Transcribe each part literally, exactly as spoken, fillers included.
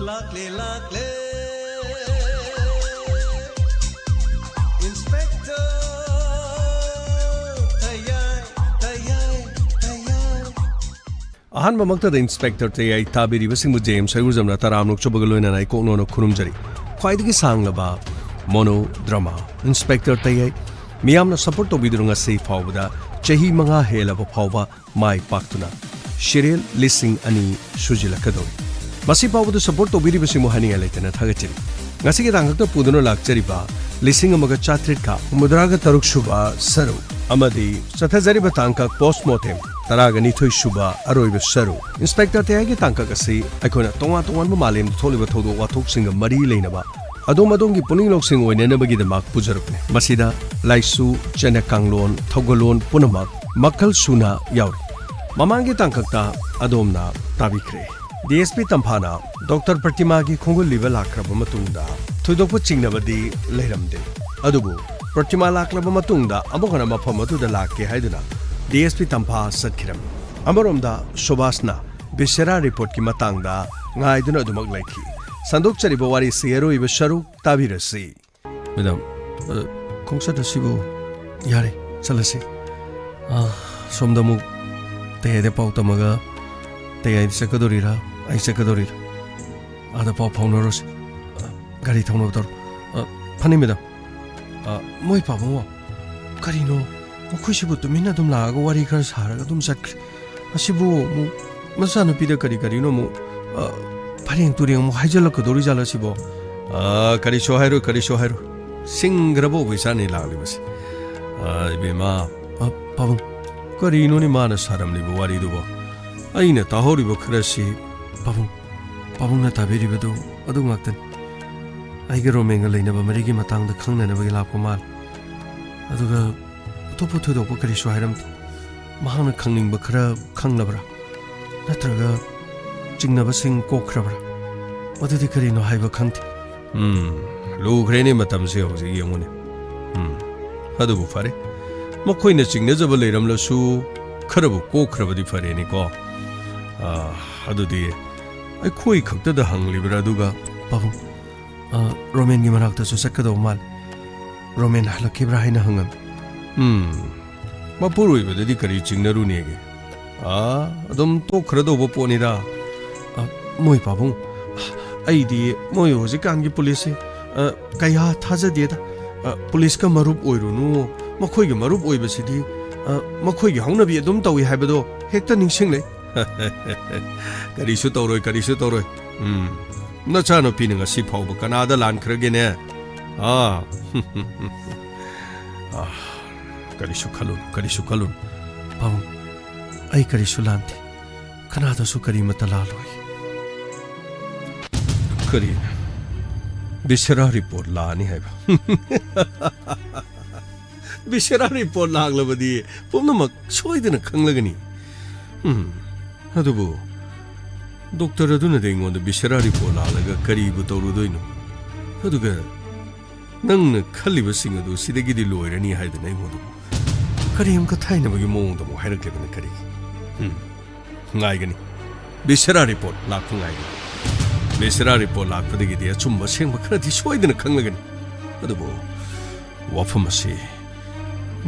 ꯂꯥꯛꯂꯦ, ꯂꯥꯛꯂꯦ, Inspector ꯇꯌꯥꯏ, ꯇꯌꯥꯏ, ꯇꯌꯥꯏ꯫ ꯑꯍꯥꯟꯕꯃꯛꯇꯗ Inspector ꯇꯌꯥꯏ ꯇꯥꯕꯤꯔꯤꯕꯁꯤꯡꯕꯨ J M ꯁꯩꯒꯨꯖꯝꯅ ꯇꯔꯥꯝꯅ ꯑꯣꯛꯆꯕꯒ ꯂꯣꯏꯅꯅ ꯑꯩ ꯀꯣꯛꯅꯣꯅ ꯈꯨꯔꯨꯝꯖꯔꯤ꯫ ꯈ꯭ꯋꯥꯏꯗꯒꯤ ꯁꯥꯡꯂꯕ mono drama Inspector ꯇꯌꯥꯏ ꯃꯤꯌꯥꯝꯅ support ꯇꯧꯕꯤꯗꯨꯅ ꯉꯁꯤ ꯐꯥꯎꯕꯗ ꯆꯍꯤ ꯃꯉꯥ ꯍꯦꯜꯂꯕ ꯐꯥꯎꯕ ꯃꯥꯏ ꯄꯥꯛꯇꯨꯅ serial ꯂꯤꯁꯤꯡ ꯑꯅꯤ ꯁꯨꯖꯤꯜꯂꯛꯀꯗꯧꯔꯤ꯫ ꯃꯁꯤ ꯐꯥꯎꯕꯗ support ꯇꯧꯕꯤꯔꯤꯕꯁꯤꯡꯕꯨ ꯍꯥꯏꯅꯤꯡꯉꯥꯏ ꯂꯩꯇꯅ ꯊꯥꯒꯠꯆꯔꯤ꯫ ꯉꯁꯤꯒꯤ ꯇꯥꯡꯀꯛꯇ ꯄꯨꯗꯨꯅ ꯂꯥꯛꯆꯔꯤꯕ ꯂꯤꯁꯤꯡ ꯑꯃꯒ ꯆꯥꯇ꯭ꯔꯦꯠꯀ ꯍꯨꯝꯐꯨꯇꯔꯥꯒ ꯇꯔꯨꯛ ꯁꯨꯕ ꯁꯔꯨꯛ ꯑꯃꯗꯤ ꯆꯠꯊꯖꯔꯤꯕ ꯇꯥꯡꯀꯛ post mortem ꯇꯔꯥꯒ ꯅꯤꯊꯣꯏ ꯁꯨꯕ ꯑꯔꯣꯏꯕ ꯁꯔꯨꯛ Inspector ꯇꯌꯥꯏꯒꯤ ꯇꯥꯡꯀꯛ ꯑꯁꯤ ꯑꯩꯈꯣꯏꯅ ꯇꯣꯉꯥꯟ ꯇꯣꯉꯥꯟꯕ ꯃꯥꯂꯦꯝꯗ ꯊꯣꯛꯂꯤꯕ ꯊꯧꯗꯣꯛ ꯋꯥꯊꯣꯛꯁꯤꯡꯒ ꯃꯔꯤ ꯂꯩꯅꯕ ꯑꯗꯣꯝ ꯑꯗꯣꯝꯒꯤ ꯄꯨꯛꯅꯤꯡ ꯂꯧꯁꯤꯡ ꯑꯣꯏꯅꯅꯕꯒꯤꯗꯃꯛ ꯄꯨꯖꯔꯛꯄꯅꯤ꯫ ꯃꯁꯤꯗ ꯂꯥꯏꯁꯨ, ꯆꯠꯅ ꯀꯥꯡꯂꯣꯟ, ꯊꯧꯒꯜꯂꯣꯟ ꯄꯨꯝꯅꯃꯛ ꯃꯈꯜ ꯁꯨꯅ ꯌꯥꯎꯔꯤ꯫ ꯃꯃꯥꯡꯒꯤ ꯇꯥꯡꯀꯛꯇ ꯑꯗꯣꯝꯅ ꯇꯥꯕꯤꯈ꯭ꯔꯦ꯫ ꯗꯤ ꯑꯦꯁ ꯄꯤ ꯇꯝꯐꯥꯅ ꯗꯣꯛꯇꯔ ꯄ꯭ꯔꯇꯤꯃꯥꯒꯤ ꯈꯣꯡꯒꯨꯜ ꯂꯤꯕ ꯂꯥꯛꯈ꯭ꯔꯕ ꯃꯇꯨꯡꯗ ꯊꯣꯏꯗꯣꯛꯄ ꯆꯤꯡꯅꯕꯗꯤ ꯂꯩꯔꯝꯗꯦ꯫ ꯑꯗꯨꯕꯨ ꯄ꯭ꯔꯇꯤꯃꯥ ꯂꯥꯛꯂꯕ ꯃꯇꯨꯡꯗ ꯑꯃꯨꯛ ꯍꯟꯅ ꯃꯐꯝ ꯑꯗꯨꯗ ꯂꯥꯛꯀꯦ ꯍꯥꯏꯗꯨꯅ ꯗꯤ ꯑꯦꯁ ꯄꯤ ꯇꯝꯐꯥ ꯆꯠꯈꯤꯔꯝꯃꯤ꯫ ꯑꯃꯔꯣꯝꯗ ꯁꯨꯕꯥꯁꯅ ꯚꯤꯁꯦꯔꯥ ꯔꯤꯄꯣꯔꯠꯀꯤ ꯃꯇꯥꯡꯗ ꯉꯥꯏꯗꯨꯅ ꯑꯗꯨꯃꯛ ꯂꯩꯈꯤ꯫ ꯁꯟꯗꯣꯛꯆꯔꯤꯕ ꯋꯥꯔꯤꯁꯤ ꯑꯔꯣꯏꯕ ꯁꯔꯨꯛ ꯇꯥꯕꯤꯔꯁꯤ꯫ ꯃꯦꯗꯥꯝ, ꯑ, ꯈꯣꯡꯆꯠ ꯑꯁꯤꯕꯨ ꯌꯥꯔꯦ, ꯆꯠꯂꯁꯤ꯫ ꯑ, ꯁꯣꯝꯗ ꯑꯃꯨꯛ ꯇꯌꯥꯏꯗ ꯄꯥꯎ ꯇꯝꯃꯒ ꯇꯌꯥꯏꯗ ꯆꯠꯀꯗꯧꯔꯤꯔꯥ, ꯑꯩ ꯆꯠꯀꯗꯧꯔꯤꯔꯥ? ꯑꯥꯗ ꯄꯥꯎ ꯐꯥꯎꯅꯔꯨꯁꯤ꯫ ꯑ, ꯒꯥꯔꯤ ꯊꯧꯅꯕ ꯇꯧꯔꯣ꯫ ꯑ, ꯐꯅꯤ, ꯃꯦꯗꯥꯝ꯫ ꯑ, ꯃꯣꯏ ꯄꯥꯕꯨꯡꯉꯣ, ꯀꯔꯤꯅꯣ? ꯃꯈꯣꯏꯁꯤꯕꯨ ꯇꯨꯃꯤꯟꯅ ꯑꯗꯨꯝ ꯂꯥꯛꯑꯒ ꯋꯥꯔꯤ ꯈꯔ ꯁꯥꯔꯒ ꯑꯗꯨꯝ ꯆꯠꯈ꯭ꯔꯦ꯫ ꯑꯁꯤꯕꯨ ꯑꯃꯨꯛ ꯃꯆꯥꯅꯨꯄꯤꯗ ꯀꯔꯤ ꯀꯔꯤꯅꯣ ꯑꯃꯨꯛ, ꯑ, ꯐꯔꯦꯡ ꯇꯨꯔꯦꯡ ꯑꯃꯨꯛ ꯍꯥꯏꯖꯤꯜꯂꯛꯀꯗꯧꯔꯤꯖꯥꯠꯂ ꯁꯤꯕꯣ? ꯑ, ꯀꯔꯤꯁꯨ ꯍꯥꯏꯔꯣꯏ, ꯀꯔꯤꯁꯨ ꯍꯥꯏꯔꯣꯏ꯫ ꯁꯤꯡꯈ꯭ꯔꯕ ꯑꯣꯏꯕ ꯏꯆꯥꯅꯤ ꯂꯥꯛꯂꯤꯕꯁꯤ꯫ ꯑ, ꯏꯕꯦꯝꯃ, ꯑ, ꯄꯥꯕꯨꯡ, ꯀꯔꯤꯅꯣꯅꯦ ꯃꯥꯅ ꯁꯥꯔꯝꯂꯤꯕ ꯋꯥꯔꯤꯗꯨꯕꯣ? ꯑꯩꯅ ꯇꯥꯍꯧꯔꯤꯕ ꯈꯔꯁꯤ, ꯄꯥꯕꯨꯡ, ꯄꯥꯕꯨꯡꯅ ꯇꯥꯕꯤꯔꯤꯕꯗꯨ ꯑꯗꯨ ꯉꯥꯛꯇꯅꯤ꯫ ꯑꯩꯒ ꯔꯣꯃꯦꯟꯒ ꯂꯩꯅꯕ ꯃꯔꯤꯒꯤ ꯃꯇꯥꯡꯗ ꯈꯪꯅꯅꯕꯒꯤ ꯂꯥꯛꯄ ꯃꯥꯜꯂꯤ꯫ ꯑꯗꯨꯒ ꯑꯇꯣꯞꯄ ꯊꯣꯏꯗꯣꯛꯄ ꯀꯔꯤꯁꯨ ꯍꯥꯏꯔꯝꯗꯦ꯫ ꯃꯍꯥꯛꯅ ꯈꯪꯅꯤꯡꯕ ꯈꯔ ꯈꯪꯂꯕ꯭ꯔꯥ? ꯅꯠꯇ꯭ꯔꯒ ꯆꯤꯡꯅꯕꯁꯤꯡ ꯀꯣꯛꯈ꯭ꯔꯕ꯭ꯔꯥ? ꯃꯗꯨꯗꯤ ꯀꯔꯤꯅꯣ ꯍꯥꯏꯕ ꯈꯪꯗꯦ꯫ ꯎꯝ, ꯂꯨꯈ꯭ꯔꯦꯅꯦ ꯃꯇꯝꯁꯦ ꯍꯧꯖꯤꯛ ꯌꯦꯡꯉꯨꯅꯦ꯫ ꯎꯝ, ꯑꯗꯨꯕꯨ ꯐꯔꯦ꯫ ꯃꯈꯣꯏꯅ ꯆꯤꯡꯅꯖꯕ ꯂꯩꯔꯝꯂꯁꯨ ꯈꯔꯕꯨ ꯀꯣꯛꯈ꯭ꯔꯕꯗꯤ ꯐꯔꯦꯅꯦꯀꯣ꯫ ꯑꯥ, ꯑꯗꯨꯗꯤ ꯑꯩꯈꯣꯏ ꯈꯛꯇꯗ ꯍꯪꯂꯤꯕ꯭ꯔꯥ? ꯑꯗꯨꯒ ꯄꯥꯕꯨꯡ, ꯑ, ꯔꯣꯃꯦꯟꯒꯤ ꯃꯅꯥꯛꯇꯁꯨ ꯆꯠꯀꯗꯧꯕ ꯃꯥꯜꯂꯦ꯫ ꯔꯣꯃꯦꯟ ꯍꯜꯂꯛꯈꯤꯕ꯭ꯔꯥ ꯍꯥꯏꯅ ꯍꯪꯉꯝꯃꯤ꯫ ꯎꯝ, ꯃꯄꯨꯔꯣꯏꯕꯗꯗꯤ ꯀꯔꯤ ꯆꯤꯡꯅꯔꯨꯅꯦꯒꯦ? ꯑꯥ, ꯑꯗꯨꯝ ꯇꯣꯛꯈ꯭ꯔꯗꯧꯕ ꯄꯣꯠꯅꯤꯗ꯫ ꯑ, ꯃꯣꯏ ꯄꯥꯕꯨꯡ, ꯑꯩꯗꯤ ꯃꯣꯏ ꯍꯧꯖꯤꯛꯀꯥꯟꯒꯤ ꯄꯨꯂꯤꯁꯁꯦ, ꯑ, ꯀꯌꯥ ꯊꯥꯖꯗꯦꯗ꯫ ꯑ, ꯄꯨꯂꯤꯁꯀ ꯃꯔꯨꯞ ꯑꯣꯏꯔꯨꯅꯨ, ꯃꯈꯣꯏꯒ ꯃꯔꯨꯞ ꯑꯣꯏꯕꯁꯤꯗꯤ, ꯑ, ꯃꯈꯣꯏꯒꯤ ꯍꯧꯅꯕꯤ ꯑꯗꯨꯝ ꯇꯧꯏ ꯍꯥꯏꯕꯗꯣ ꯍꯦꯛꯇ ꯅꯤꯡꯁꯤꯡꯂꯛꯏ꯫ ꯀꯔꯤꯁꯨ ꯇꯧꯔꯣꯏ, ꯀꯔꯤꯁꯨ ꯇꯧꯔꯣꯏ꯫ ꯎꯝ, ꯅꯆꯥꯅꯨꯄꯤꯅ ꯉꯁꯤ ꯐꯥꯎꯕ ꯀꯅꯥꯗ ꯂꯥꯟꯈ꯭ꯔꯒꯦꯅꯦ? ꯑꯥ, ꯑꯥ, ꯀꯔꯤꯁꯨ ꯈꯜꯂꯨꯅꯨ, ꯀꯔꯤꯁꯨ ꯈꯜꯂꯨꯅꯨ꯫ ꯄꯥꯕꯨꯡ, ꯑꯩ ꯀꯔꯤꯁꯨ ꯂꯥꯟꯗꯦ꯫ ꯀꯅꯥꯗꯁꯨ ꯀꯔꯤꯃꯠꯇ ꯂꯥꯜꯂꯣꯏ꯫ ꯀꯔꯤ? ꯚꯤꯁꯦꯔꯥ ꯔꯤꯄꯣꯔꯠ ꯂꯥꯛꯑꯅꯤ ꯍꯥꯏꯕ? ꯚꯤꯁꯦꯔꯥ ꯔꯤꯄꯣꯔꯠ ꯂꯥꯛꯂꯕꯗꯤ ꯄꯨꯝꯅꯃꯛ ꯁꯣꯏꯗꯅ ꯈꯪꯂꯒꯅꯤ꯫ ꯎꯝ, ꯑꯗꯨꯕꯨ ꯗꯣꯛꯇꯔ ꯑꯗꯨꯅꯗꯤ ꯑꯩꯉꯣꯟꯗ ꯚꯤꯁꯦꯔꯥ ꯔꯤꯄꯣꯔꯠ ꯂꯥꯛꯂꯒ ꯀꯔꯤꯕꯨ ꯇꯧꯔꯨꯗꯣꯏꯅꯣ? ꯑꯗꯨꯒ ꯅꯪꯅ ꯈꯜꯂꯤꯕꯁꯤꯡ ꯑꯗꯨ ꯁꯤꯗꯒꯤꯗꯤ ꯂꯣꯏꯔꯅꯤ ꯍꯥꯏꯗꯅ ꯑꯩꯉꯣꯟꯗꯕꯨ ꯀꯔꯤꯝꯈ ꯊꯥꯏꯅꯕꯒꯤ ꯃꯑꯣꯡꯗ ꯑꯃꯨꯛ ꯍꯥꯏꯔꯛꯂꯤꯕꯅ ꯀꯔꯤꯒꯤ? ꯎꯝ, ꯉꯥꯏꯒꯅꯤ꯫ ꯚꯤꯁꯦꯔꯥ ꯔꯤꯄꯣꯔꯠ ꯂꯥꯛꯄ ꯉꯥꯏꯒꯅꯤ꯫ ꯚꯤꯁꯦꯔꯥ ꯔꯤꯄꯣꯔꯠ ꯂꯥꯛꯄꯗꯒꯤꯗꯤ ꯑꯆꯨꯝꯕ ꯑꯁꯦꯡꯕ ꯈꯔꯗꯤ ꯁꯣꯏꯗꯅ ꯈꯪꯂꯒꯅꯤ꯫ ꯑꯗꯨꯕꯨ ꯋꯥꯐꯝ ꯑꯁꯤ,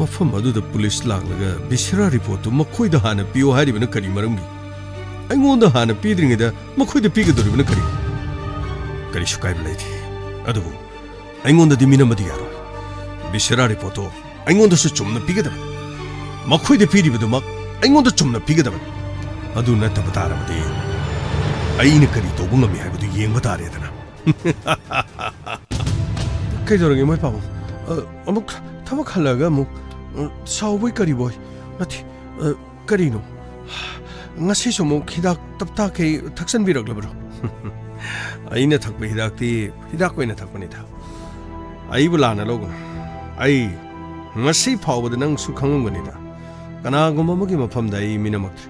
ꯃꯐꯝ ꯑꯗꯨꯗ ꯄꯨꯂꯤꯁ ꯂꯥꯛꯂꯒ ꯚꯤꯁꯦꯔꯥ ꯔꯤꯄꯣꯔꯠꯇꯨ ꯃꯈꯣꯏꯗ ꯍꯥꯟꯅ ꯄꯤꯌꯨ ꯍꯥꯏꯔꯤꯕꯅ ꯀꯔꯤ ꯃꯔꯝꯒꯤ? ꯑꯩꯉꯣꯟꯗ ꯍꯥꯟꯅ ꯄꯤꯗ꯭ꯔꯤꯉꯩꯗ ꯃꯈꯣꯏꯗ ꯄꯤꯒꯗꯧꯔꯤꯕꯅ ꯀꯔꯤ? ꯀꯔꯤꯁꯨ ꯀꯥꯏꯕ ꯂꯩꯇꯦ꯫ ꯑꯗꯨꯕꯨ ꯑꯩꯉꯣꯟꯗꯗꯤ ꯃꯤꯅꯝꯕꯗꯤ ꯌꯥꯔꯣꯏ꯫ ꯚꯤꯁꯦꯔꯥ ꯔꯤꯄꯣꯔꯠꯇꯣ ꯑꯩꯉꯣꯟꯗꯁꯨ ꯆꯨꯝꯅ ꯄꯤꯒꯗꯕꯅꯤ꯫ ꯃꯈꯣꯏꯗ ꯄꯤꯔꯤꯕꯗꯨꯃꯛ ꯑꯩꯉꯣꯟꯗ ꯆꯨꯝꯅ ꯄꯤꯒꯗꯕꯅꯤ꯫ ꯑꯗꯨ ꯅꯠꯇꯕ ꯇꯥꯔꯕꯗꯤ ꯑꯩꯅ ꯀꯔꯤ ꯇꯧꯕ ꯉꯝꯃꯤ ꯍꯥꯏꯕꯗꯨ ꯌꯦꯡꯕ ꯇꯥꯔꯦꯗꯅ꯫ ꯀꯩꯗꯧꯔꯒꯦ ꯃꯣꯏ ꯄꯥꯕꯨꯡ? ꯑ, ꯑꯃꯨꯛ ꯊꯕꯛ ꯍꯜꯂꯛꯑꯒ ꯑꯃꯨꯛ, ꯑ, ꯁꯥꯎꯕꯣꯏ ꯀꯔꯤꯕꯣꯏ? ꯅꯠꯇꯦ, ꯑ, ꯀꯔꯤꯅꯣ? ꯉꯁꯤꯁꯨ ꯑꯃꯨꯛ ꯍꯤꯗꯥꯛ ꯇꯞꯇꯥꯈꯩ ꯊꯛꯆꯟꯕꯤꯔꯛꯂꯕ꯭ꯔꯣ? ꯑꯩꯅ ꯊꯛꯄ ꯍꯤꯗꯥꯛꯇꯤ ꯍꯤꯗꯥꯛ ꯑꯣꯏꯅ ꯊꯛꯄꯅꯤꯗ꯫ ꯑꯩꯕꯨ ꯂꯥꯟꯅ ꯂꯧꯒꯅꯨ꯫ ꯑꯩ ꯉꯁꯤ ꯐꯥꯎꯕꯗ ꯅꯪꯁꯨ ꯈꯪꯂꯝꯒꯅꯤꯗ꯫ ꯀꯅꯥꯒꯨꯝꯕ ꯑꯃꯒꯤ ꯃꯐꯝꯗ ꯑꯩ ꯃꯤꯅꯝꯃꯛꯇ꯭ꯔꯤ꯫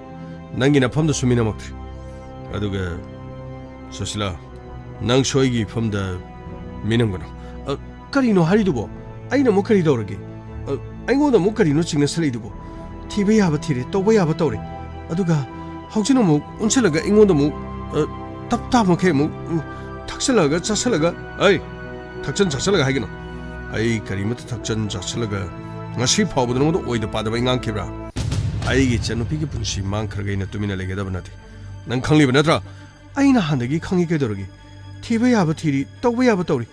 ꯅꯪꯒꯤ ꯅꯐꯝꯗꯁꯨ ꯃꯤꯅꯝꯃꯛꯇ꯭ꯔꯤ꯫ ꯑꯗꯨꯒ ꯁꯨꯁꯤꯂꯥ, ꯅꯪꯁꯨ ꯑꯩꯒꯤ ꯏꯐꯝꯗ ꯃꯤꯅꯝꯒꯅꯨ꯫ ꯑ, ꯀꯔꯤꯅꯣ ꯍꯥꯏꯔꯤꯗꯨꯕꯣ? ꯑꯩꯅ ꯑꯃꯨꯛ ꯀꯔꯤ ꯇꯧꯔꯒꯦ? ꯑ, ꯑꯩꯉꯣꯟꯗ ꯑꯃꯨꯛ ꯀꯔꯤꯅꯣ ꯆꯤꯡꯅꯁꯜꯂꯛꯏꯗꯨꯕꯣ? ꯊꯤꯕ ꯌꯥꯕ ꯊꯤꯔꯦ, ꯇꯧꯕ ꯌꯥꯕ ꯇꯧꯔꯦ꯫ ꯑꯗꯨꯒ ꯍꯧꯖꯤꯛꯅ ꯑꯃꯨꯛ ꯑꯣꯟꯁꯤꯜꯂꯒ ꯑꯩꯉꯣꯟꯗ ꯑꯃꯨꯛ, ꯑ, ꯇꯞ ꯇꯥ ꯃꯈꯩ ꯑꯃꯨꯛ, ꯎꯝ, ꯊꯛꯆꯜꯂꯒ ꯆꯥꯁꯜꯂꯒ, ꯑꯩ ꯊꯛꯆꯟ ꯆꯥꯁꯜꯂꯒ ꯍꯥꯏꯒꯅꯨ꯫ ꯑꯩ ꯀꯔꯤꯃꯠꯇ ꯊꯛꯆꯟ ꯆꯥꯁꯜꯂꯒ ꯉꯁꯤ ꯐꯥꯎꯕꯗ ꯅꯉꯣꯟꯗ ꯑꯣꯏꯗ ꯄꯥꯗꯕ ꯑꯩ ꯉꯥꯡꯈꯤꯕ꯭ꯔꯥ? ꯑꯩꯒꯤ ꯏꯆꯟꯅꯨꯄꯤꯒꯤ ꯄꯨꯟꯁꯤ ꯃꯥꯡꯈ꯭ꯔꯒ ꯑꯩꯅ ꯇꯨꯃꯤꯟꯅ ꯂꯩꯒꯗꯕ ꯅꯠꯇꯦ꯫ ꯅꯪ ꯈꯪꯂꯤꯕ ꯅꯠꯇ꯭ꯔꯥ? ꯑꯩꯅ ꯍꯥꯟꯅꯗꯒꯤ ꯈꯪꯉꯤ꯫ ꯀꯩꯗꯧꯔꯒꯦ? ꯊꯤꯕ ꯌꯥꯕ ꯊꯤꯔꯤ, ꯇꯧꯕ ꯌꯥꯕ ꯇꯧꯔꯤ꯫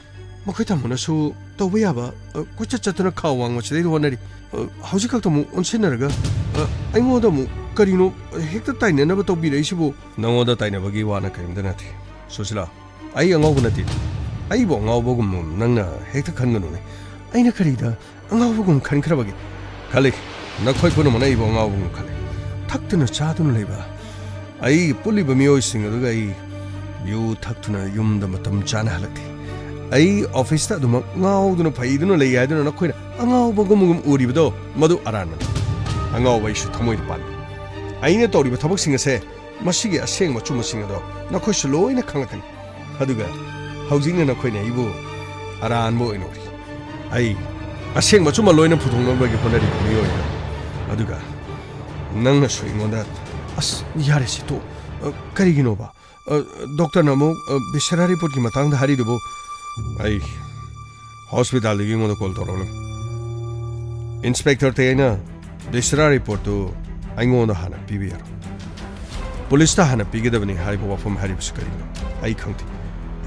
ꯃꯈꯣꯏ ꯇꯥꯃꯣꯅꯁꯨ ꯇꯧꯕ ꯌꯥꯕ, ꯑ, ꯀꯣꯏꯆꯠ ꯆꯠꯇꯨꯅ ꯈꯥ ꯋꯥꯡ ꯃꯁꯤꯗꯩꯗ ꯍꯣꯠꯅꯔꯤ꯫ ꯑ, ꯍꯧꯖꯤꯛ ꯈꯛꯇ ꯑꯃꯨꯛ ꯑꯣꯟꯁꯤꯟꯅꯔꯒ, ꯑ, ꯑꯩꯉꯣꯟꯗ ꯑꯃꯨꯛ ꯀꯔꯤꯅꯣ ꯍꯦꯛꯇ ꯇꯥꯏꯅꯅꯕ ꯇꯧꯕꯤꯔꯛꯏꯁꯤꯕꯨ? ꯅꯉꯣꯟꯗ ꯇꯥꯏꯅꯕꯒꯤ ꯋꯥꯅ ꯀꯔꯤꯝꯇ ꯅꯠꯇꯦ, ꯁꯨꯁꯤꯂꯥ꯫ ꯑꯩ ꯑꯉꯥꯎꯕ ꯅꯠꯇꯦ꯫ ꯑꯩꯕꯨ ꯑꯉꯥꯎꯕꯒꯨꯝ ꯅꯪꯅ ꯍꯦꯛꯇ ꯈꯟꯒꯅꯨꯅꯦ꯫ ꯑꯩꯅ ꯀꯔꯤꯗ ꯑꯉꯥꯎꯕꯒꯨꯝ ꯈꯟꯈ꯭ꯔꯕꯒꯦ? ꯈꯜꯂꯤ, ꯅꯈꯣꯏ ꯄꯨꯝꯅꯃꯛꯅ ꯑꯩꯕꯨ ꯑꯉꯥꯎꯕꯒꯨꯝ ꯈꯜꯂꯤ꯫ ꯊꯛꯇꯨꯅ ꯆꯥꯗꯨꯅ ꯂꯩꯕ ꯑꯩ ꯄꯨꯜꯂꯤꯕ ꯃꯤꯑꯣꯏꯁꯤꯡ ꯑꯗꯨꯒ ꯑꯩ ꯌꯨ ꯊꯛꯇꯨꯅ ꯌꯨꯝꯗ ꯃꯇꯝ ꯆꯥꯅ ꯍꯜꯂꯛꯇꯦ꯫ ꯑꯩ ꯑꯣꯐꯤꯁꯇ ꯑꯗꯨꯃꯛ ꯉꯥꯎꯗꯨꯅ ꯐꯩꯗꯨꯅ ꯂꯩ ꯍꯥꯏꯗꯨꯅ ꯅꯈꯣꯏꯅ ꯑꯉꯥꯎꯕꯒꯨꯝꯕꯒꯨꯝ ꯎꯔꯤꯕꯗꯣ, ꯃꯗꯨ ꯑꯔꯥꯟꯕꯅꯤ꯫ ꯑꯉꯥꯎꯕ ꯑꯩꯁꯨ ꯊꯃꯣꯏꯗ ꯄꯥꯟꯕ꯫ ꯑꯩꯅ ꯇꯧꯔꯤꯕ ꯊꯕꯛꯁꯤꯡ ꯑꯁꯦ ꯃꯁꯤꯒꯤ ꯑꯁꯦꯡꯕ ꯑꯆꯨꯝꯕꯁꯤꯡ ꯑꯗꯣ ꯅꯈꯣꯏꯁꯨ ꯂꯣꯏꯅ ꯈꯪꯂꯛꯀꯅꯤ꯫ ꯑꯗꯨꯒ ꯍꯧꯖꯤꯛꯅ ꯅꯈꯣꯏꯅ ꯑꯩꯕꯨ ꯑꯔꯥꯟꯕ ꯑꯣꯏꯅ ꯎꯔꯤ꯫ ꯑꯩ ꯑꯁꯦꯡꯕ ꯑꯆꯨꯝꯕ ꯂꯣꯏꯅ ꯄꯨꯊꯣꯛꯅꯕꯒꯤ ꯍꯣꯠꯅꯔꯤꯕ ꯃꯤꯑꯣꯏ ꯑꯃꯅꯤ꯫ ꯑꯗꯨꯒ ꯅꯪꯅꯁꯨ ꯑꯩꯉꯣꯟꯗ, "ꯑꯁ, ꯌꯥꯔꯦ, ꯁꯤ ꯇꯣꯛ꯫ ꯑ, ꯀꯔꯤꯒꯤꯅꯣꯕ? ꯑ, ꯗꯣꯛꯇꯔꯅ ꯑꯃꯨꯛ, ꯑ, ꯚꯤꯁꯦꯔꯥ ꯔꯤꯄꯣꯔꯠꯀꯤ ꯃꯇꯥꯡꯗ ꯍꯥꯏꯔꯤꯗꯨꯕꯨ?" ꯑꯩ ꯍꯣꯁꯄꯤꯇꯥꯜꯗꯒꯤ ꯑꯩꯉꯣꯟꯗ ꯀꯣꯜ ꯇꯧꯔꯛꯂꯝꯃꯤ꯫ ꯏꯟꯁꯄꯦꯛꯇꯔ ꯇꯦ, ꯑꯩꯅ ꯚꯤꯁꯦꯔꯥ ꯔꯤꯄꯣꯔꯠꯇꯨ ꯑꯩꯉꯣꯟꯗ ꯍꯥꯟꯅ ꯄꯤꯕ ꯌꯥꯔꯣꯏ꯫ ꯄꯨꯂꯤꯁꯇ ꯍꯥꯟꯅ ꯄꯤꯒꯗꯕꯅꯤ ꯍꯥꯏꯕ ꯋꯥꯐꯝ ꯍꯥꯏꯔꯤꯕꯁꯤ ꯀꯔꯤꯅꯣ? ꯑꯩ ꯈꯪꯗꯦ꯫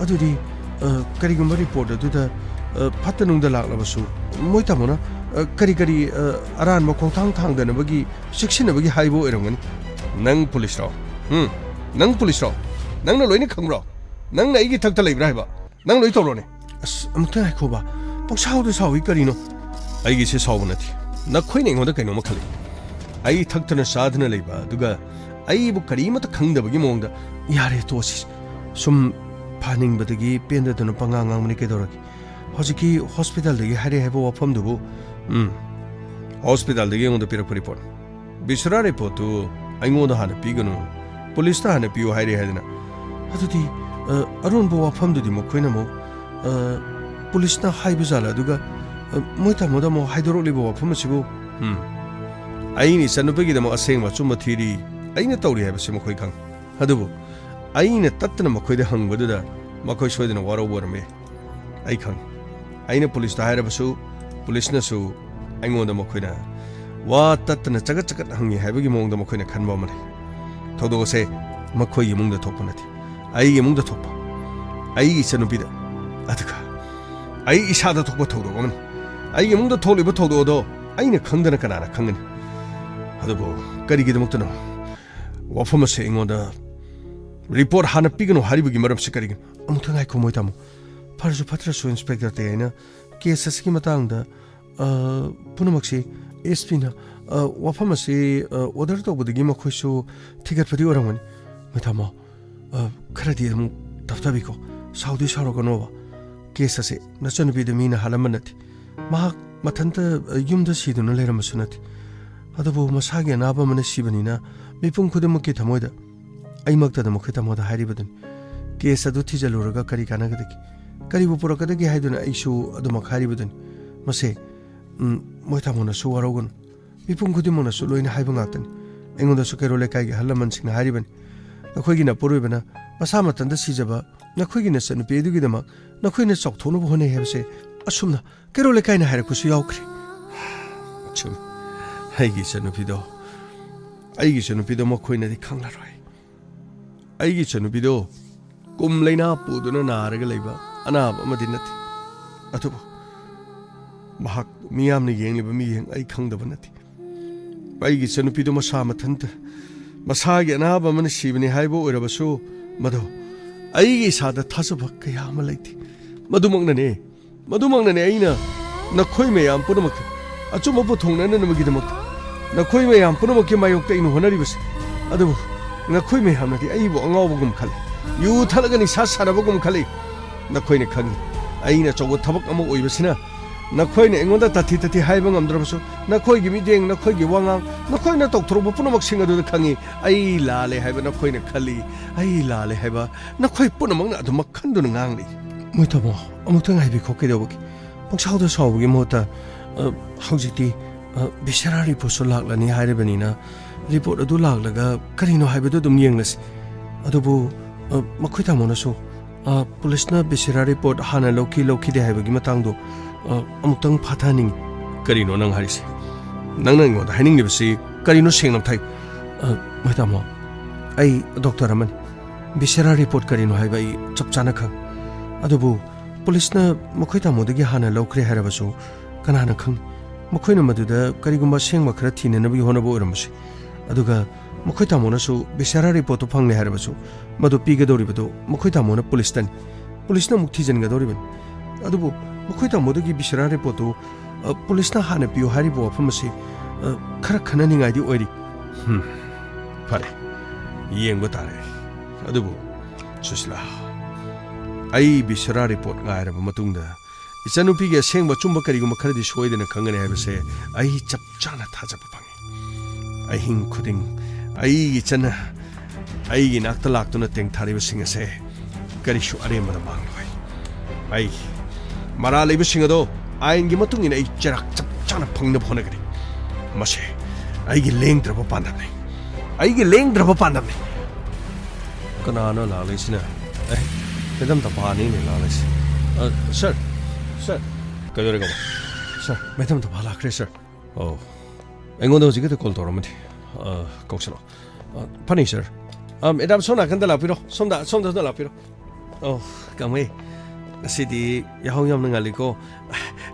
ꯑꯗꯨꯗꯤ, ꯑ, ꯀꯔꯤꯒꯨꯝꯕ ꯔꯤꯄꯣꯔꯠ ꯑꯗꯨꯗ, ꯑ, ꯐꯠꯇ ꯅꯨꯡꯗ ꯂꯥꯛꯂꯕꯁꯨ, ꯃꯣꯏ ꯇꯥꯃꯣꯅ, ꯑ, ꯀꯔꯤ ꯀꯔꯤ, ꯑ, ꯑꯔꯥꯟꯕ ꯈꯣꯡꯊꯥꯡ ꯊꯥꯡꯗꯅꯕꯒꯤ, ꯆꯦꯛꯁꯤꯟꯅꯕꯒꯤ ꯍꯥꯏꯕ ꯑꯣꯏꯔꯝꯒꯅꯤ꯫ ꯅꯪ ꯄꯨꯂꯤꯁꯔꯣ? ꯎꯝ? ꯅꯪ ꯄꯨꯂꯤꯁꯔꯣ? ꯅꯪꯅ ꯂꯣꯏꯅ ꯈꯪꯕ꯭ꯔꯣ? ꯅꯪꯅ ꯑꯩꯒꯤ ꯊꯛꯇ ꯂꯩꯕ꯭ꯔꯥ ꯍꯥꯏꯕ? ꯅꯪ ꯂꯣꯏ ꯇꯧꯔꯣꯅꯦ꯫ ꯑꯁ, ꯑꯃꯨꯛꯇ ꯉꯥꯏꯈꯣꯕ꯫ ꯄꯪꯁꯥꯎꯗ ꯁꯥꯎꯏ ꯀꯔꯤꯅꯣ? ꯑꯩꯒꯤꯁꯦ ꯁꯥꯎꯕ ꯅꯠꯇꯦ꯫ ꯅꯈꯣꯏꯅ ꯑꯩꯉꯣꯟꯗ ꯀꯩꯅꯣꯝꯃ ꯈꯜꯂꯤ꯫ ꯑꯩ ꯊꯛꯇꯅ ꯆꯥꯗꯅ ꯂꯩꯕ, ꯑꯗꯨꯒ ꯑꯩꯕꯨ ꯀꯔꯤꯃꯠꯇ ꯈꯪꯗꯕꯒꯤ ꯃꯑꯣꯡꯗ꯫ ꯌꯥꯔꯦ, ꯇꯣꯛꯑꯁꯤ꯫ ꯁꯨꯝ ꯐꯍꯟꯅꯤꯡꯕꯗꯒꯤ ꯄꯦꯟꯗꯗꯅ ꯄꯉꯥꯡ ꯉꯥꯡꯕꯅꯤ, ꯀꯩꯗꯧꯔꯒꯦ? ꯍꯧꯖꯤꯛꯀꯤ ꯍꯣꯁꯄꯤꯇꯥꯜꯗꯒꯤ ꯍꯥꯏꯔꯛꯑꯦ ꯍꯥꯏꯕ ꯋꯥꯐꯝꯗꯨꯕꯨ? ꯎꯝ, ꯍꯣꯁꯄꯤꯇꯥꯜꯗꯒꯤ ꯑꯩꯉꯣꯟꯗ ꯄꯤꯔꯛꯄ ꯔꯤꯄꯣꯔꯠ꯫ ꯚꯤꯁꯦꯔꯥ ꯔꯤꯄꯣꯔꯠꯇꯨ ꯑꯩꯉꯣꯟꯗ ꯍꯥꯟꯅ ꯄꯤꯒꯅꯨ, ꯄꯨꯂꯤꯁꯇ ꯍꯥꯟꯅ ꯄꯤꯌꯨ ꯍꯥꯏꯔꯦ ꯍꯥꯏꯗꯅ꯫ ꯑꯗꯨꯗꯤ, ꯑ, ꯑꯔꯣꯟꯕ ꯋꯥꯐꯝꯗꯨꯗꯤ ꯃꯈꯣꯏꯅ ꯑꯃꯨꯛ, ꯑ, ꯄꯨꯂꯤꯁꯅ ꯍꯥꯏꯕ ꯖꯥꯠꯂ? ꯑꯗꯨꯒ, ꯑ, ꯃꯣꯏ ꯇꯥꯃꯣꯗ ꯑꯃꯨꯛ ꯍꯥꯏꯗꯣꯔꯛꯂꯤꯕ ꯋꯥꯐꯝ ꯑꯁꯤꯕꯨ? ꯎꯝ꯫ ꯑꯩꯅ ꯏꯆꯟꯅꯨꯄꯤꯒꯤꯗꯃꯛ ꯑꯁꯦꯡꯕ ꯑꯆꯨꯝꯕ ꯊꯤꯔꯤ꯫ ꯑꯩꯅ ꯇꯧꯔꯤ ꯍꯥꯏꯕꯁꯤ ꯃꯈꯣꯏ ꯈꯪ꯫ ꯑꯗꯨꯕꯨ ꯑꯩꯅ ꯇꯠꯇꯅ ꯃꯈꯣꯏꯗ ꯍꯪꯕꯗꯨꯗ ꯃꯈꯣꯏ ꯁꯣꯏꯗꯅ ꯋꯥꯔꯧꯕ ꯑꯣꯏꯔꯝꯕ ꯌꯥꯏ꯫ ꯑꯩ ꯈꯪꯉꯤ꯫ ꯑꯩꯅ ꯄꯨꯂꯤꯁꯇ ꯍꯥꯏꯔꯕꯁꯨ ꯄꯨꯂꯤꯁꯅꯁꯨ ꯑꯩꯉꯣꯟꯗ ꯃꯈꯣꯏꯅ ꯋꯥ ꯇꯠꯇꯅ ꯆꯒꯠ ꯆꯒꯠ ꯍꯪꯉꯤ ꯍꯥꯏꯕꯒꯤ ꯃꯑꯣꯡꯗ ꯃꯈꯣꯏꯅ ꯈꯟꯕ ꯑꯃ ꯂꯩ꯫ ꯊꯧꯗꯣꯛ ꯑꯁꯦ ꯃꯈꯣꯏꯒꯤ ꯏꯃꯨꯡꯗ ꯊꯣꯛꯄ ꯅꯠꯇꯦ, ꯑꯩꯒꯤ ꯏꯃꯨꯡꯗ ꯊꯣꯛꯄ, ꯑꯩꯒꯤ ꯏꯆꯟꯅꯨꯄꯤꯗ, ꯑꯗꯨꯒ ꯑꯩ ꯏꯁꯥꯗ ꯊꯣꯛꯄ ꯊꯧꯗꯣꯛ ꯑꯃꯅꯤ꯫ ꯑꯩꯒꯤ ꯏꯃꯨꯡꯗ ꯊꯣꯛꯂꯤꯕ ꯊꯧꯗꯣꯛ ꯑꯗꯣ ꯑꯩꯅ ꯈꯪꯗꯅ ꯀꯅꯥꯅ ꯈꯪꯒꯅꯤ? ꯑꯗꯨꯕꯨ ꯀꯔꯤꯒꯤꯗꯃꯛꯇꯅꯣ ꯋꯥꯐꯝ ꯑꯁꯦ ꯑꯩꯉꯣꯟꯗ ꯔꯤꯄꯣꯔꯠ ꯍꯥꯟꯅ ꯄꯤꯒꯅꯨ ꯍꯥꯏꯔꯤꯕꯒꯤ ꯃꯔꯝꯁꯤ ꯀꯔꯤꯒꯤꯅꯣ? ꯑꯃꯨꯛꯇꯪ ꯉꯥꯏꯈꯣ, ꯃꯣꯏ ꯇꯥꯃꯣ꯫ ꯐꯔꯁꯨ ꯐꯠꯇ꯭ꯔꯁꯨ, ꯏꯟꯁꯄꯦꯛꯇꯔ ꯇꯦ, ꯑꯩꯅ ꯀꯦꯁ ꯑꯁꯤꯒꯤ ꯃꯇꯥꯡꯗ, ꯑ, ꯄꯨꯝꯅꯃꯛꯁꯤ ꯑꯦꯁ ꯄꯤꯅ, ꯑ, ꯋꯥꯐꯝ ꯑꯁꯤ, ꯑ, ꯑꯣꯔꯗꯔ ꯇꯧꯕꯗꯒꯤ ꯃꯈꯣꯏꯁꯨ ꯊꯤꯒꯠꯄꯗꯤ ꯑꯣꯏꯔꯝꯒꯅꯤ꯫ ꯃꯣꯏ ꯇꯥꯃꯣ, ꯑ, ꯈꯔꯗꯤ ꯑꯗꯨꯝ ꯇꯞꯊꯕꯤꯀꯣ꯫ ꯁꯥꯎꯗꯤ ꯁꯥꯎꯔꯛꯀꯅꯣꯕ꯫ ꯀꯦꯁ ꯑꯁꯦ ꯅꯆꯟꯅꯨꯄꯤꯗ ꯃꯤꯅ ꯍꯥꯠꯂꯝꯕ ꯅꯠꯇꯦ꯫ ꯃꯍꯥꯛ ꯃꯊꯟꯇ, ꯑ, ꯌꯨꯝꯗ ꯁꯤꯗꯨꯅ ꯂꯩꯔꯝꯕꯁꯨ ꯅꯠꯇꯦ꯫ ꯑꯗꯨꯕꯨ ꯃꯁꯥꯒꯤ ꯑꯅꯥꯕ ꯑꯃꯅ ꯁꯤꯕꯅꯤꯅ ꯃꯤꯄꯨꯝ ꯈꯨꯗꯤꯡꯃꯛꯀꯤ ꯊꯃꯣꯏꯗ ꯑꯩꯃꯛꯇꯗ ꯃꯈꯣꯏ ꯇꯥꯃꯣꯗ ꯍꯥꯏꯔꯤꯕꯗꯨꯅꯤ꯫ ꯀꯦꯁ ꯑꯗꯨ ꯊꯤꯖꯤꯜꯂꯨꯔꯒ ꯀꯔꯤ ꯀꯥꯟꯅꯒꯗꯒꯦ? ꯀꯔꯤꯕꯨ ꯄꯨꯔꯛꯀꯗꯒꯦ ꯍꯥꯏꯗꯨꯅ ꯑꯩꯁꯨ ꯑꯗꯨꯃꯛ ꯍꯥꯏꯔꯤꯕꯗꯨꯅꯤ꯫ ꯃꯁꯦ, ꯎꯝ, ꯃꯣꯏ ꯇꯥꯃꯣꯅꯁꯨ ꯋꯥꯔꯧꯒꯅꯨ꯫ ꯃꯤꯄꯨꯝ ꯈꯨꯗꯤꯡꯃꯛꯅꯁꯨ ꯂꯣꯏꯅ ꯍꯥꯏꯕ ꯉꯥꯛꯇꯅꯤ꯫ ꯑꯩꯉꯣꯟꯗꯁꯨ ꯀꯩꯔꯣꯜ ꯂꯩꯀꯥꯏꯒꯤ ꯑꯍꯜ ꯂꯃꯟꯁꯤꯡꯅ ꯍꯥꯏꯔꯤꯕꯅꯤ, "ꯅꯈꯣꯏꯒꯤ ꯅꯄꯨꯔꯣꯏꯕꯅ ꯃꯁꯥ ꯃꯊꯟꯇ ꯁꯤꯖꯕ ꯅꯈꯣꯏꯒꯤ ꯅꯆꯟꯅꯨꯄꯤ ꯑꯗꯨꯒꯤꯗꯃꯛ ꯅꯈꯣꯏꯅ ꯆꯥꯎꯊꯣꯛꯅꯕ ꯍꯣꯠꯅꯩ ꯍꯥꯏꯕꯁꯦ ꯑꯁꯨꯝꯅ ꯀꯩꯔꯣꯜ ꯂꯩꯀꯥꯏꯅ ꯍꯥꯏꯔꯛꯄꯁꯨ ꯌꯥꯎꯈ꯭ꯔꯦ꯫" ꯆꯨꯝꯃꯤ꯫ ꯑꯩꯒꯤ ꯏꯆꯟꯅꯨꯄꯤꯗꯣ, ꯑꯩꯒꯤ ꯏꯆꯟꯅꯨꯄꯤꯗꯣ ꯃꯈꯣꯏꯅꯗꯤ ꯈꯪꯂꯔꯣꯏ꯫ ꯑꯩꯒꯤ ꯏꯆꯟꯅꯨꯄꯤꯗꯣ ꯀꯨꯝ ꯂꯩꯅꯥ ꯄꯨꯗꯨꯅ ꯅꯥꯔꯒ ꯂꯩꯕ ꯑꯅꯥꯕ ꯑꯃꯗꯤ ꯅꯠꯇꯦ꯫ ꯑꯗꯨꯕꯨ ꯃꯍꯥꯛ ꯃꯤꯌꯥꯝꯅ ꯌꯦꯡꯂꯤꯕ ꯃꯤꯠꯌꯦꯡ ꯑꯩ ꯈꯪꯗꯕ ꯅꯠꯇꯦ꯫ ꯑꯩꯒꯤ ꯏꯆꯟꯅꯨꯄꯤꯗꯨ ꯃꯁꯥ ꯃꯊꯟꯇ ꯃꯁꯥꯒꯤ ꯑꯅꯥꯕ ꯑꯃꯅ ꯁꯤꯕꯅꯤ ꯍꯥꯏꯕ ꯑꯣꯏꯔꯕꯁꯨ, ꯃꯗꯨ ꯑꯩꯒꯤ ꯏꯁꯥꯗ ꯊꯥꯖꯕ ꯀꯌꯥ ꯑꯃ ꯂꯩꯇꯦ꯫ ꯃꯗꯨꯃꯛꯅꯅꯦ, ꯃꯗꯨꯃꯛꯅꯅꯦ ꯑꯩꯅ ꯅꯈꯣꯏ ꯃꯌꯥꯝ ꯄꯨꯝꯅꯃꯛꯀꯤ ꯑꯆꯨꯝꯕ ꯄꯨꯊꯣꯛꯅꯅꯕꯒꯤꯗꯃꯛꯇ ꯅꯈꯣꯏ ꯃꯌꯥꯝ ꯄꯨꯝꯅꯃꯛꯀꯤ ꯃꯥꯌꯣꯛꯇ ꯑꯩꯅ ꯍꯣꯠꯅꯔꯤꯕꯁꯤ꯫ ꯑꯗꯨꯕꯨ ꯅꯈꯣꯏ ꯃꯌꯥꯝꯅꯗꯤ ꯑꯩꯕꯨ ꯑꯉꯥꯎꯕꯒꯨꯝ ꯈꯜꯂꯤ, ꯌꯨ ꯊꯛꯂꯒ ꯅꯤꯁꯥ ꯁꯥꯟꯅꯕꯒꯨꯝ ꯈꯜꯂꯤ꯫ ꯅꯈꯣꯏꯅ ꯈꯪꯉꯤ, ꯑꯩꯅ ꯑꯆꯧꯕ ꯊꯕꯛ ꯑꯃ ꯑꯣꯏꯕꯁꯤꯅ ꯅꯈꯣꯏꯅ ꯑꯩꯉꯣꯟꯗ ꯇꯥꯊꯤ ꯇꯥꯊꯤ ꯍꯥꯏꯕ ꯉꯝꯗ꯭ꯔꯕꯁꯨ, ꯅꯈꯣꯏꯒꯤ ꯃꯤꯠꯌꯦꯡ, ꯅꯈꯣꯏꯒꯤ ꯋꯥꯉꯥꯡ, ꯅꯈꯣꯏꯅ ꯇꯧꯊꯣꯔꯛꯄ ꯄꯨꯝꯅꯃꯛꯁꯤꯡ ꯑꯗꯨꯗ ꯈꯪꯉꯤ꯫ ꯑꯩ ꯂꯥꯜꯂꯦ ꯍꯥꯏꯕ ꯅꯈꯣꯏꯅ ꯈꯜꯂꯤ, ꯑꯩ ꯂꯥꯜꯂꯦ ꯍꯥꯏꯕ ꯅꯈꯣꯏ ꯄꯨꯝꯅꯃꯛꯅ ꯑꯗꯨꯃꯛ ꯈꯟꯗꯨꯅ ꯉꯥꯡꯂꯤ꯫ ꯃꯣꯏ ꯇꯥꯃꯣ, ꯑꯃꯨꯛꯇꯪ ꯍꯥꯏꯕꯤꯈꯣ, ꯀꯩꯗꯧꯕꯒꯦ? ꯄꯪꯁꯥꯎꯗ ꯁꯥꯎꯕꯒꯤ ꯃꯍꯨꯠꯇ, ꯑ, ꯍꯧꯖꯤꯛꯇꯤ, ꯑ, ꯚꯤꯁꯦꯔꯥ ꯔꯤꯄꯣꯔꯠꯁꯨ ꯂꯥꯛꯂꯅꯤ ꯍꯥꯏꯔꯕꯅꯤꯅ, ꯔꯤꯄꯣꯔꯠ ꯑꯗꯨ ꯂꯥꯛꯂꯒ ꯀꯔꯤꯅꯣ ꯍꯥꯏꯕꯗꯨ ꯑꯗꯨꯝ ꯌꯦꯡꯂꯁꯤ꯫ ꯑꯗꯨꯕꯨ ꯑ, ꯃꯈꯣꯏ ꯇꯥꯃꯣꯅꯁꯨ, ꯑ, ꯄꯨꯂꯤꯁꯅ ꯚꯤꯁꯦꯔꯥ ꯔꯤꯄꯣꯔꯠ ꯍꯥꯟꯅ ꯂꯧꯈꯤ ꯂꯧꯈꯤꯗꯦ ꯍꯥꯏꯕꯒꯤ ꯃꯇꯥꯡꯗꯣ, ꯑ, ꯑꯃꯨꯛꯇꯪ ꯐꯥꯊꯍꯟꯅꯤꯡꯉꯤ꯫ ꯀꯔꯤꯅꯣ ꯅꯪ ꯍꯥꯏꯔꯤꯁꯦ? ꯅꯪꯅ ꯑꯩꯉꯣꯟꯗ ꯍꯥꯏꯅꯤꯡꯂꯤꯕꯁꯤ ꯀꯔꯤꯅꯣ ꯁꯦꯡꯅ ꯑꯝꯇ ꯍꯥꯏꯌꯨ꯫ ꯑ, ꯃꯈꯣꯏ ꯇꯥꯃꯣ, ꯑꯩ ꯗꯣꯛꯇꯔ ꯑꯃꯅꯤ꯫ ꯚꯤꯁꯦꯔꯥ ꯔꯤꯄꯣꯔꯠ ꯀꯔꯤꯅꯣ ꯍꯥꯏꯕ ꯑꯩ ꯆꯞ ꯆꯥꯅ ꯈꯪꯉꯤ꯫ ꯑꯗꯨꯕꯨ ꯄꯨꯂꯤꯁꯅ ꯃꯈꯣꯏ ꯇꯥꯃꯣꯗꯒꯤ ꯍꯥꯟꯅ ꯂꯧꯈ꯭ꯔꯦ ꯍꯥꯏꯔꯕꯁꯨ ꯀꯅꯥꯅ ꯈꯪꯅꯤ? ꯃꯈꯣꯏꯅ ꯃꯗꯨꯗ ꯀꯔꯤꯒꯨꯝꯕ ꯑꯁꯦꯡꯕ ꯈꯔ ꯊꯤꯅꯅꯕꯒꯤ ꯍꯣꯠꯅꯕ ꯑꯣꯏꯔꯝꯕꯁꯨ ꯌꯥꯏ꯫ ꯑꯗꯨꯒ ꯃꯈꯣꯏ ꯇꯥꯃꯣꯅꯁꯨ ꯚꯤꯁꯦꯔꯥ ꯔꯤꯄꯣꯔꯠꯇꯨ ꯐꯪꯂꯦ ꯍꯥꯏꯔꯕꯁꯨ ꯃꯗꯨ ꯄꯤꯒꯗꯧꯔꯤꯕꯗꯨ ꯃꯈꯣꯏ ꯇꯥꯃꯣꯅ ꯄꯨꯂꯤꯁꯇꯅꯤ꯫ ꯄꯨꯂꯤꯁꯅ ꯑꯃꯨꯛ ꯊꯤꯖꯤꯟꯒꯗꯧꯔꯤꯕꯅꯤ꯫ ꯑꯗꯨꯕꯨ ꯃꯈꯣꯏ ꯇꯥꯃꯣꯗꯒꯤ ꯚꯤꯁꯦꯔꯥ ꯔꯤꯄꯣꯔꯠꯇꯨ, ꯑ, ꯄꯨꯂꯤꯁꯅ ꯍꯥꯟꯅ ꯄꯤꯌꯨ ꯍꯥꯏꯔꯤꯕ ꯋꯥꯐꯝ ꯑꯁꯤ, ꯑ, ꯈꯔ ꯈꯟꯅꯅꯤꯡꯉꯥꯏꯗꯤ ꯑꯣꯏꯔꯤ꯫ ꯍꯝ, ꯐꯔꯦ, ꯌꯦꯡꯕ ꯇꯥꯔꯦ꯫ ꯑꯗꯨꯕꯨ ꯁꯨꯁꯤꯂꯥ, ꯑꯩ ꯚꯤꯁꯦꯔꯥ ꯔꯤꯄꯣꯔꯠ ꯉꯥꯏꯔꯕ ꯃꯇꯨꯡꯗ ꯏꯆꯟꯅꯨꯄꯤꯒꯤ ꯑꯁꯦꯡꯕ ꯑꯆꯨꯝꯕ ꯀꯔꯤꯒꯨꯝꯕ ꯈꯔꯗꯤ ꯁꯣꯏꯗꯅ ꯈꯪꯒꯅꯤ ꯍꯥꯏꯕꯁꯦ ꯑꯩ ꯆꯞ ꯆꯥꯅ ꯊꯥꯖꯕ ꯐꯪꯉꯤ꯫ ꯑꯍꯤꯡ ꯈꯨꯗꯤꯡ ꯑꯩꯒꯤ ꯏꯆꯟꯅ ꯑꯩꯒꯤ ꯅꯥꯛꯇ ꯂꯥꯛꯇꯨꯅ ꯇꯦꯡꯊꯥꯔꯤꯕꯁꯤꯡ ꯑꯁꯦ ꯀꯔꯤꯁꯨ ꯑꯔꯦꯝꯕꯗ ꯃꯥꯡꯂꯣꯏ꯫ ꯑꯩ ꯃꯔꯥꯜ ꯂꯩꯕꯁꯤꯡ ꯑꯗꯣ ꯑꯥꯏꯟꯒꯤ ꯃꯇꯨꯡ ꯏꯟꯅ ꯑꯩ ꯆꯩꯔꯥꯛ ꯆꯞ ꯆꯥꯅ ꯐꯪꯅꯕ ꯍꯣꯠꯅꯒꯅꯤ꯫ ꯃꯁꯦ ꯑꯩꯒꯤ ꯂꯦꯡꯗ꯭ꯔꯕ ꯄꯥꯟꯗꯝꯅꯤ꯫ ꯑꯩꯒꯤ ꯂꯦꯡꯗ꯭ꯔꯕ ꯄꯥꯟꯗꯝꯅꯤ꯫ ꯀꯅꯥꯅꯣ ꯂꯥꯛꯂꯤꯁꯤꯅ? ꯑꯦ, ꯃꯦꯗꯥꯝ ꯇꯝꯐꯥꯅꯤꯅꯦ ꯂꯥꯛꯂꯤꯁꯦ꯫ ꯑ, ꯁꯥꯔ, ꯁꯥꯔ꯫ ꯀꯩꯗꯧꯔꯒꯦ? ꯁꯥꯔ, ꯃꯦꯗꯥꯝ ꯇꯝꯐꯥ ꯂꯥꯛꯈ꯭ꯔꯦ, ꯁꯥꯔ꯫ ꯑꯣ, ꯑꯩꯉꯣꯟꯗ ꯍꯧꯖꯤꯛ ꯈꯛꯇ ꯀꯣꯜ ꯇꯧꯔꯝꯕꯅꯤ꯫ ꯑ, ꯀꯧꯁꯜꯂꯣ꯫ ꯑ, ꯐꯅꯤ, ꯁꯥꯔ꯫ ꯑ, ꯃꯦꯗꯥꯝ, ꯁꯣꯝ ꯅꯥꯀꯟꯗ ꯂꯥꯛꯄꯤꯔꯣ꯫ ꯁꯣꯝꯗ, ꯁꯣꯝꯗ, ꯁꯣꯝꯗ ꯂꯥꯛꯄꯤꯔꯣ꯫ ꯑꯣ, ꯀꯃꯥꯏ? ꯉꯁꯤꯗꯤ ꯌꯥꯍꯧ ꯌꯥꯝꯅ ꯉꯜꯂꯤꯀꯣ꯫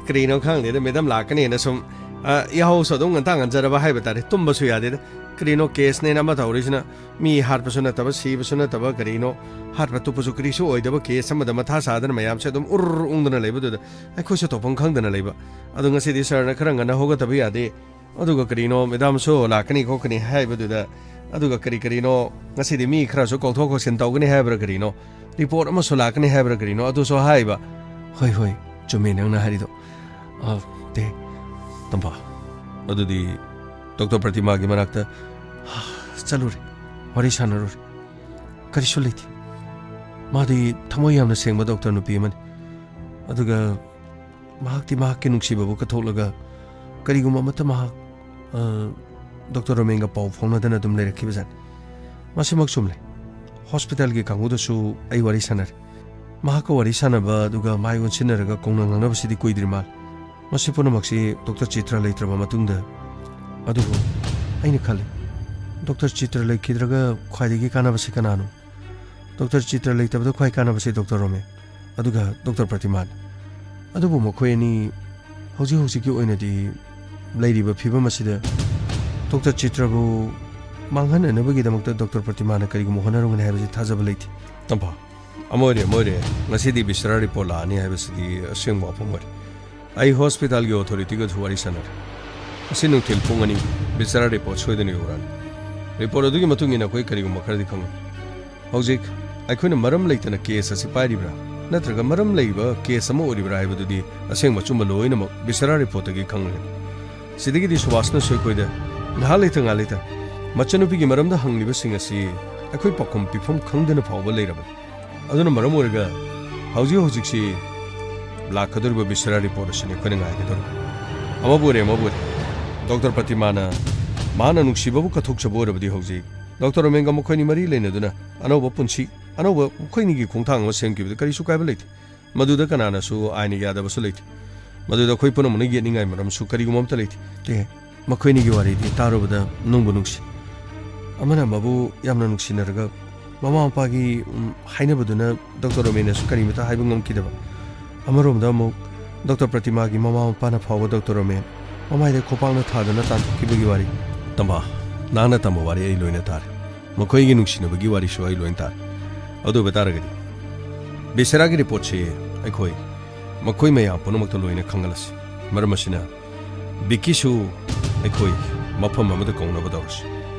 ꯀꯔꯤꯅꯣ ꯈꯪꯗꯦꯗ, ꯃꯦꯗꯥꯝ ꯂꯥꯛꯀꯅꯦꯅ ꯁꯨꯝ, ꯑ, ꯌꯥꯍꯧꯁꯨ ꯑꯗꯨꯝ ꯉꯟꯇꯥ ꯉꯟꯖꯔꯕ ꯍꯥꯏꯕ ꯇꯥꯔꯦ꯫ ꯇꯨꯝꯕꯁꯨ ꯌꯥꯗꯦꯗ꯫ ꯀꯔꯤꯅꯣ ꯀꯦꯁꯅꯦꯅ ꯑꯃ ꯇꯧꯔꯤꯁꯤꯅ, ꯃꯤ ꯍꯥꯠꯄꯁꯨ ꯅꯠꯇꯕ, ꯁꯤꯕꯁꯨ ꯅꯠꯇꯕ, ꯀꯔꯤꯅꯣ ꯍꯥꯠꯄ ꯇꯨꯞꯄꯁꯨ ꯀꯔꯤꯁꯨ ꯑꯣꯏꯗꯕ ꯀꯦꯁ ꯑꯃꯗ ꯃꯊꯥ ꯁꯥꯗꯅ ꯃꯌꯥꯝꯁꯦ ꯑꯗꯨꯝ ꯎꯔ ꯎꯪꯗꯅ ꯂꯩꯕꯗꯨꯗ ꯑꯩꯈꯣꯏꯁꯨ ꯇꯧꯐꯝ ꯈꯪꯗꯅ ꯂꯩꯕ꯫ ꯑꯗꯣ ꯉꯁꯤꯗꯤ ꯁꯥꯔꯅ ꯈꯔ ꯉꯟꯅ ꯍꯧꯒꯠꯇꯕ ꯌꯥꯗꯦ꯫ ꯑꯗꯨꯒ ꯀꯔꯤꯅꯣ ꯃꯦꯗꯥꯝꯁꯨ ꯂꯥꯛꯀꯅꯤ ꯈꯣꯠꯀꯅꯤ ꯍꯥꯏꯕꯗꯨꯗ, ꯑꯗꯨꯒ ꯀꯔꯤ ꯀꯔꯤꯅꯣ ꯉꯁꯤꯗꯤ ꯃꯤ ꯈꯔꯁꯨ ꯀꯧꯊꯣꯛ ꯀꯧꯁꯤꯟ ꯇꯧꯒꯅꯤ ꯍꯥꯏꯕ꯭ꯔꯥ ꯀꯔꯤꯅꯣ, ꯔꯤꯄꯣꯔꯠ ꯑꯃꯁꯨ ꯂꯥꯛꯀꯅꯤ ꯍꯥꯏꯕ꯭ꯔꯥ ꯀꯔꯤꯅꯣ, ꯑꯗꯨꯁꯨ ꯍꯥꯏꯕ꯫ ꯍꯣꯏ, ꯍꯣꯏ, ꯆꯨꯝꯃꯦ ꯅꯪꯅ ꯍꯥꯏꯔꯤꯗꯣ꯫ ꯑ, ꯇꯦ, ꯇꯝꯐꯥ, ꯑꯗꯨꯗꯤ ꯗꯣꯛꯇꯔ ꯄ꯭ꯔꯇꯤꯃꯥꯒꯤ ꯃꯅꯥꯛꯇ ꯆꯠꯂꯨꯔꯦ, ꯋꯥꯔꯤ ꯁꯥꯟꯅꯔꯨꯔꯦ꯫ ꯀꯔꯤꯁꯨ ꯂꯩꯇꯦ꯫ ꯃꯥꯗꯤ ꯊꯃꯣꯏ ꯌꯥꯝꯅ ꯁꯦꯡꯕ ꯗꯣꯛꯇꯔ ꯅꯨꯄꯤ ꯑꯃꯅꯤ꯫ ꯑꯗꯨꯒ ꯃꯍꯥꯛꯇꯤ ꯃꯍꯥꯛꯀꯤ ꯅꯨꯡꯁꯤꯕꯕꯨ ꯀꯠꯊꯣꯛꯂꯒ ꯀꯔꯤꯒꯨꯝꯕ ꯑꯃꯠꯇ ꯃꯍꯥꯛ, ꯑ, ꯗꯣꯛꯇꯔ ꯔꯣꯃꯦꯟꯒ ꯄꯥꯎ ꯐꯥꯎꯅꯗꯅ ꯑꯗꯨꯝ ꯂꯩꯔꯛꯈꯤꯕꯖꯥꯠꯅꯤ꯫ ꯃꯁꯤꯃꯛ ꯆꯨꯝꯂꯦ꯫ ꯍꯣꯁꯄꯤꯇꯥꯜꯒꯤ ꯀꯥꯡꯕꯨꯗꯁꯨ ꯑꯩ ꯋꯥꯔꯤ ꯁꯥꯟꯅꯔꯦ꯫ ꯃꯍꯥꯛꯀ ꯋꯥꯔꯤ ꯁꯥꯟꯅꯕ ꯑꯗꯨꯒ ꯃꯥꯏ ꯑꯣꯟꯁꯤꯟꯅꯔꯒ ꯀꯧꯅ ꯉꯥꯡꯅꯕꯁꯤꯗꯤ ꯀꯨꯏꯗ꯭ꯔꯤ ꯃꯥꯜꯂꯦ꯫ ꯃꯁꯤ ꯄꯨꯝꯅꯃꯛꯁꯤ ꯗꯣꯛꯇꯔ ꯆꯤꯇ꯭ꯔ ꯂꯩꯇ꯭ꯔꯕ ꯃꯇꯨꯡꯗ꯫ ꯑꯗꯨꯕꯨ ꯑꯩꯅ ꯈꯜꯂꯤ, ꯗꯣꯛꯇꯔ ꯆꯤꯇ꯭ꯔ ꯂꯩꯈꯤꯗ꯭ꯔꯒ ꯈ꯭ꯋꯥꯏꯗꯒꯤ ꯀꯥꯟꯅꯕꯁꯤ ꯀꯅꯥꯅꯣ? ꯗꯣꯛꯇꯔ ꯆꯤꯇ꯭ꯔ ꯂꯩꯇꯕꯗ ꯈ꯭ꯋꯥꯏ ꯀꯥꯟꯅꯕꯁꯤ ꯗꯣꯛꯇꯔ ꯔꯣꯃꯦꯟ, ꯑꯗꯨꯒ ꯗꯣꯛꯇꯔ ꯄ꯭ꯔꯇꯤꯃꯥꯟ꯫ ꯑꯗꯨꯕꯨ ꯃꯈꯣꯏ ꯑꯅꯤ ꯍꯧꯖꯤꯛ ꯍꯧꯖꯤꯛꯀꯤ ꯑꯣꯏꯅꯗꯤ ꯂꯩꯔꯤꯕ ꯐꯤꯕꯝ ꯑꯁꯤꯗ ꯗꯣꯛꯇꯔ ꯆꯤꯇ꯭ꯔꯕꯨ ꯃꯥꯡꯍꯟꯅꯅꯕꯒꯤꯗꯃꯛꯇ ꯗꯣꯛꯇꯔ ꯄ꯭ꯔꯇꯤꯃꯥꯅ ꯀꯔꯤꯒꯨꯝꯕ ꯍꯣꯠꯅꯔꯝꯒꯅꯤ ꯍꯥꯏꯕꯁꯤ ꯊꯥꯖꯕ ꯂꯩꯇꯦ꯫ ꯇꯝꯐꯥ, ꯑꯃ ꯑꯣꯏꯔꯦ, ꯑꯃ ꯑꯣꯏꯔꯦ, ꯉꯁꯤꯗꯤ ꯚꯤꯁꯔꯥ ꯔꯤꯄꯣꯔꯠ ꯂꯥꯛꯑꯅꯤ ꯍꯥꯏꯕꯁꯤꯗꯤ ꯑꯁꯦꯡꯕ ꯋꯥꯐꯝ ꯑꯣꯏꯔꯦ꯫ ꯑꯩ ꯍꯣꯁꯄꯤꯇꯥꯜꯒꯤ ꯑꯣꯊꯣꯔꯤꯇꯤꯒꯁꯨ ꯋꯥꯔꯤ ꯁꯥꯟꯅꯔꯦ꯫ ꯉꯁꯤ ꯅꯨꯡꯊꯤꯜ ꯄꯨꯡ ꯑꯅꯤ ꯚꯤꯁꯔꯥ ꯔꯤꯄꯣꯔꯠ ꯁꯣꯏꯗꯅ ꯌꯧꯔꯛꯑꯅꯤ꯫ ꯔꯤꯄꯣꯔꯠ ꯑꯗꯨꯒꯤ ꯃꯇꯨꯡ ꯏꯟꯅ ꯑꯩꯈꯣꯏ ꯀꯔꯤꯒꯨꯝꯕ ꯈꯔꯗꯤ ꯈꯪꯉꯅꯤ꯫ ꯍꯧꯖꯤꯛ ꯑꯩꯈꯣꯏꯅ ꯃꯔꯝ ꯂꯩꯇꯅ ꯀꯦꯁ ꯑꯁꯤ ꯄꯥꯏꯔꯤꯕ꯭ꯔꯥ, ꯅꯠꯇ꯭ꯔꯒ ꯃꯔꯝ ꯂꯩꯕ ꯀꯦꯁ ꯑꯃ ꯑꯣꯏꯔꯤꯕ꯭ꯔꯥ ꯍꯥꯏꯕꯗꯨꯗꯤ ꯑꯁꯦꯡꯕ ꯑꯆꯨꯝꯕ ꯂꯣꯏꯅꯃꯛ ꯚꯤꯁꯔꯥ ꯔꯤꯄꯣꯔꯠꯇꯒꯤ ꯈꯪꯂꯒꯅꯤ꯫ ꯁꯤꯗꯒꯤꯗꯤ ꯁꯨꯕꯥꯁꯅꯁꯨ ꯑꯩꯈꯣꯏꯗ ꯉꯥꯏꯍꯥꯛ ꯂꯩꯇ ꯉꯥꯏꯍꯥꯛ ꯂꯩꯇ ꯃꯆꯟꯅꯨꯄꯤꯒꯤ ꯃꯔꯝꯗ ꯍꯪꯂꯤꯕꯁꯤꯡ ꯑꯁꯤ ꯑꯩꯈꯣꯏ ꯄꯥꯎꯈꯨꯝ ꯄꯤꯐꯝ ꯈꯪꯗꯅ ꯐꯥꯎꯕ ꯂꯩꯔꯕꯅꯤ꯫ ꯑꯗꯨꯅ ꯃꯔꯝ ꯑꯣꯏꯔꯒ ꯍꯧꯖꯤꯛ ꯍꯧꯖꯤꯛꯁꯤ ꯂꯥꯛꯀꯗꯧꯔꯤꯕ ꯚꯤꯁꯔꯥ ꯔꯤꯄꯣꯔꯠ ꯑꯁꯤꯅꯤ ꯑꯩꯈꯣꯏꯅ ꯉꯥꯏꯒꯗꯧꯔꯤꯕ꯫ ꯑꯃꯕꯨ ꯑꯣꯏꯔꯦ, ꯑꯃꯕꯨ ꯑꯣꯏꯔꯦ, ꯗꯣꯛꯇꯔ ꯄ꯭ꯔꯇꯤꯃꯥꯅ ꯃꯍꯥꯛꯅ ꯅꯨꯡꯁꯤꯕꯕꯨ ꯀꯠꯊꯣꯛꯆꯕ ꯑꯣꯏꯔꯕꯗꯤ ꯍꯧꯖꯤꯛ ꯗꯣꯛꯇꯔ ꯔꯣꯃꯦꯟꯒ ꯃꯈꯣꯏꯅꯤ ꯃꯔꯤ ꯂꯩꯅꯗꯨꯅ ꯑꯅꯧꯕ ꯄꯨꯟꯁꯤ, ꯑꯅꯧꯕ ꯃꯈꯣꯏꯅꯤꯒꯤ ꯈꯣꯡꯊꯥꯡ ꯑꯃ ꯁꯦꯝꯈꯤꯕꯗ ꯀꯔꯤꯁꯨ ꯀꯥꯏꯕ ꯂꯩꯇꯦ꯫ ꯃꯗꯨꯗ ꯀꯅꯥꯅꯁꯨ ꯑꯥꯏꯟꯅ ꯌꯥꯗꯕꯁꯨ ꯂꯩꯇꯦ꯫ ꯃꯗꯨꯗ ꯑꯩꯈꯣꯏ ꯄꯨꯝꯅꯃꯛꯅ ꯌꯦꯠꯅꯤꯡꯉꯥꯏ ꯃꯔꯝꯁꯨ ꯀꯔꯤꯒꯨꯝꯕ ꯑꯃꯠꯇ ꯂꯩꯇꯦ꯫ ꯑꯦ, ꯃꯈꯣꯏꯅꯤꯒꯤ ꯋꯥꯔꯤꯗꯤ ꯇꯥꯔꯨꯕꯗ ꯅꯨꯡꯕꯨ ꯅꯨꯡꯁꯤ꯫ ꯑꯃꯅ ꯑꯃꯕꯨ ꯌꯥꯝꯅ ꯅꯨꯡꯁꯤꯅꯔꯒ ꯃꯃꯥ ꯃꯄꯥꯒꯤ, ꯎꯝ, ꯍꯥꯏꯅꯕꯗꯨꯅ ꯗꯣꯛꯇꯔ ꯔꯣꯃꯦꯟꯅꯁꯨ ꯀꯔꯤꯃꯇ ꯍꯥꯏꯕ ꯉꯝꯈꯤꯗꯕ꯫ ꯑꯃꯔꯣꯝꯗ ꯑꯃꯨꯛ ꯗꯣꯛꯇꯔ ꯄ꯭ꯔꯇꯤꯃꯥꯒꯤ ꯃꯃꯥ ꯃꯄꯥꯅ ꯐꯥꯎꯕ ꯗꯣꯛꯇꯔ ꯔꯣꯃꯦꯟ ꯃꯃꯥꯏꯗ ꯈꯣꯡꯄꯥꯛꯅ ꯊꯥꯗꯨꯅ ꯇꯥꯟꯊꯣꯛꯈꯤꯕꯒꯤ ꯋꯥꯔꯤ꯫ ꯇꯝꯕꯥ, ꯅꯍꯥꯛꯅ ꯇꯝꯕ ꯋꯥꯔꯤ ꯑꯩ ꯂꯣꯏꯅ ꯇꯥꯔꯦ꯫ ꯃꯈꯣꯏꯒꯤ ꯅꯨꯡꯁꯤꯅꯕꯒꯤ ꯋꯥꯔꯤꯁꯨ ꯑꯩ ꯂꯣꯏꯅ ꯇꯥꯔꯦ꯫ ꯑꯗꯨ ꯑꯣꯏꯕ ꯇꯥꯔꯒꯗꯤ ꯕꯤꯁꯦꯔꯥꯒꯤ ꯔꯤꯄꯣꯔꯠꯁꯤ ꯑꯩꯈꯣꯏ ꯃꯈꯣꯏ ꯃꯌꯥꯝ ꯄꯨꯝꯅꯃꯛꯇ ꯂꯣꯏꯅ ꯈꯪꯍꯜꯂꯁꯤ꯫ ꯃꯔꯝ ꯑꯁꯤꯅ ꯕꯤꯀꯤꯁꯨ ꯑꯩꯈꯣꯏ ꯃꯐꯝ ꯑꯃꯗ ꯀꯧꯅꯕ ꯇꯧꯔꯁꯤ꯫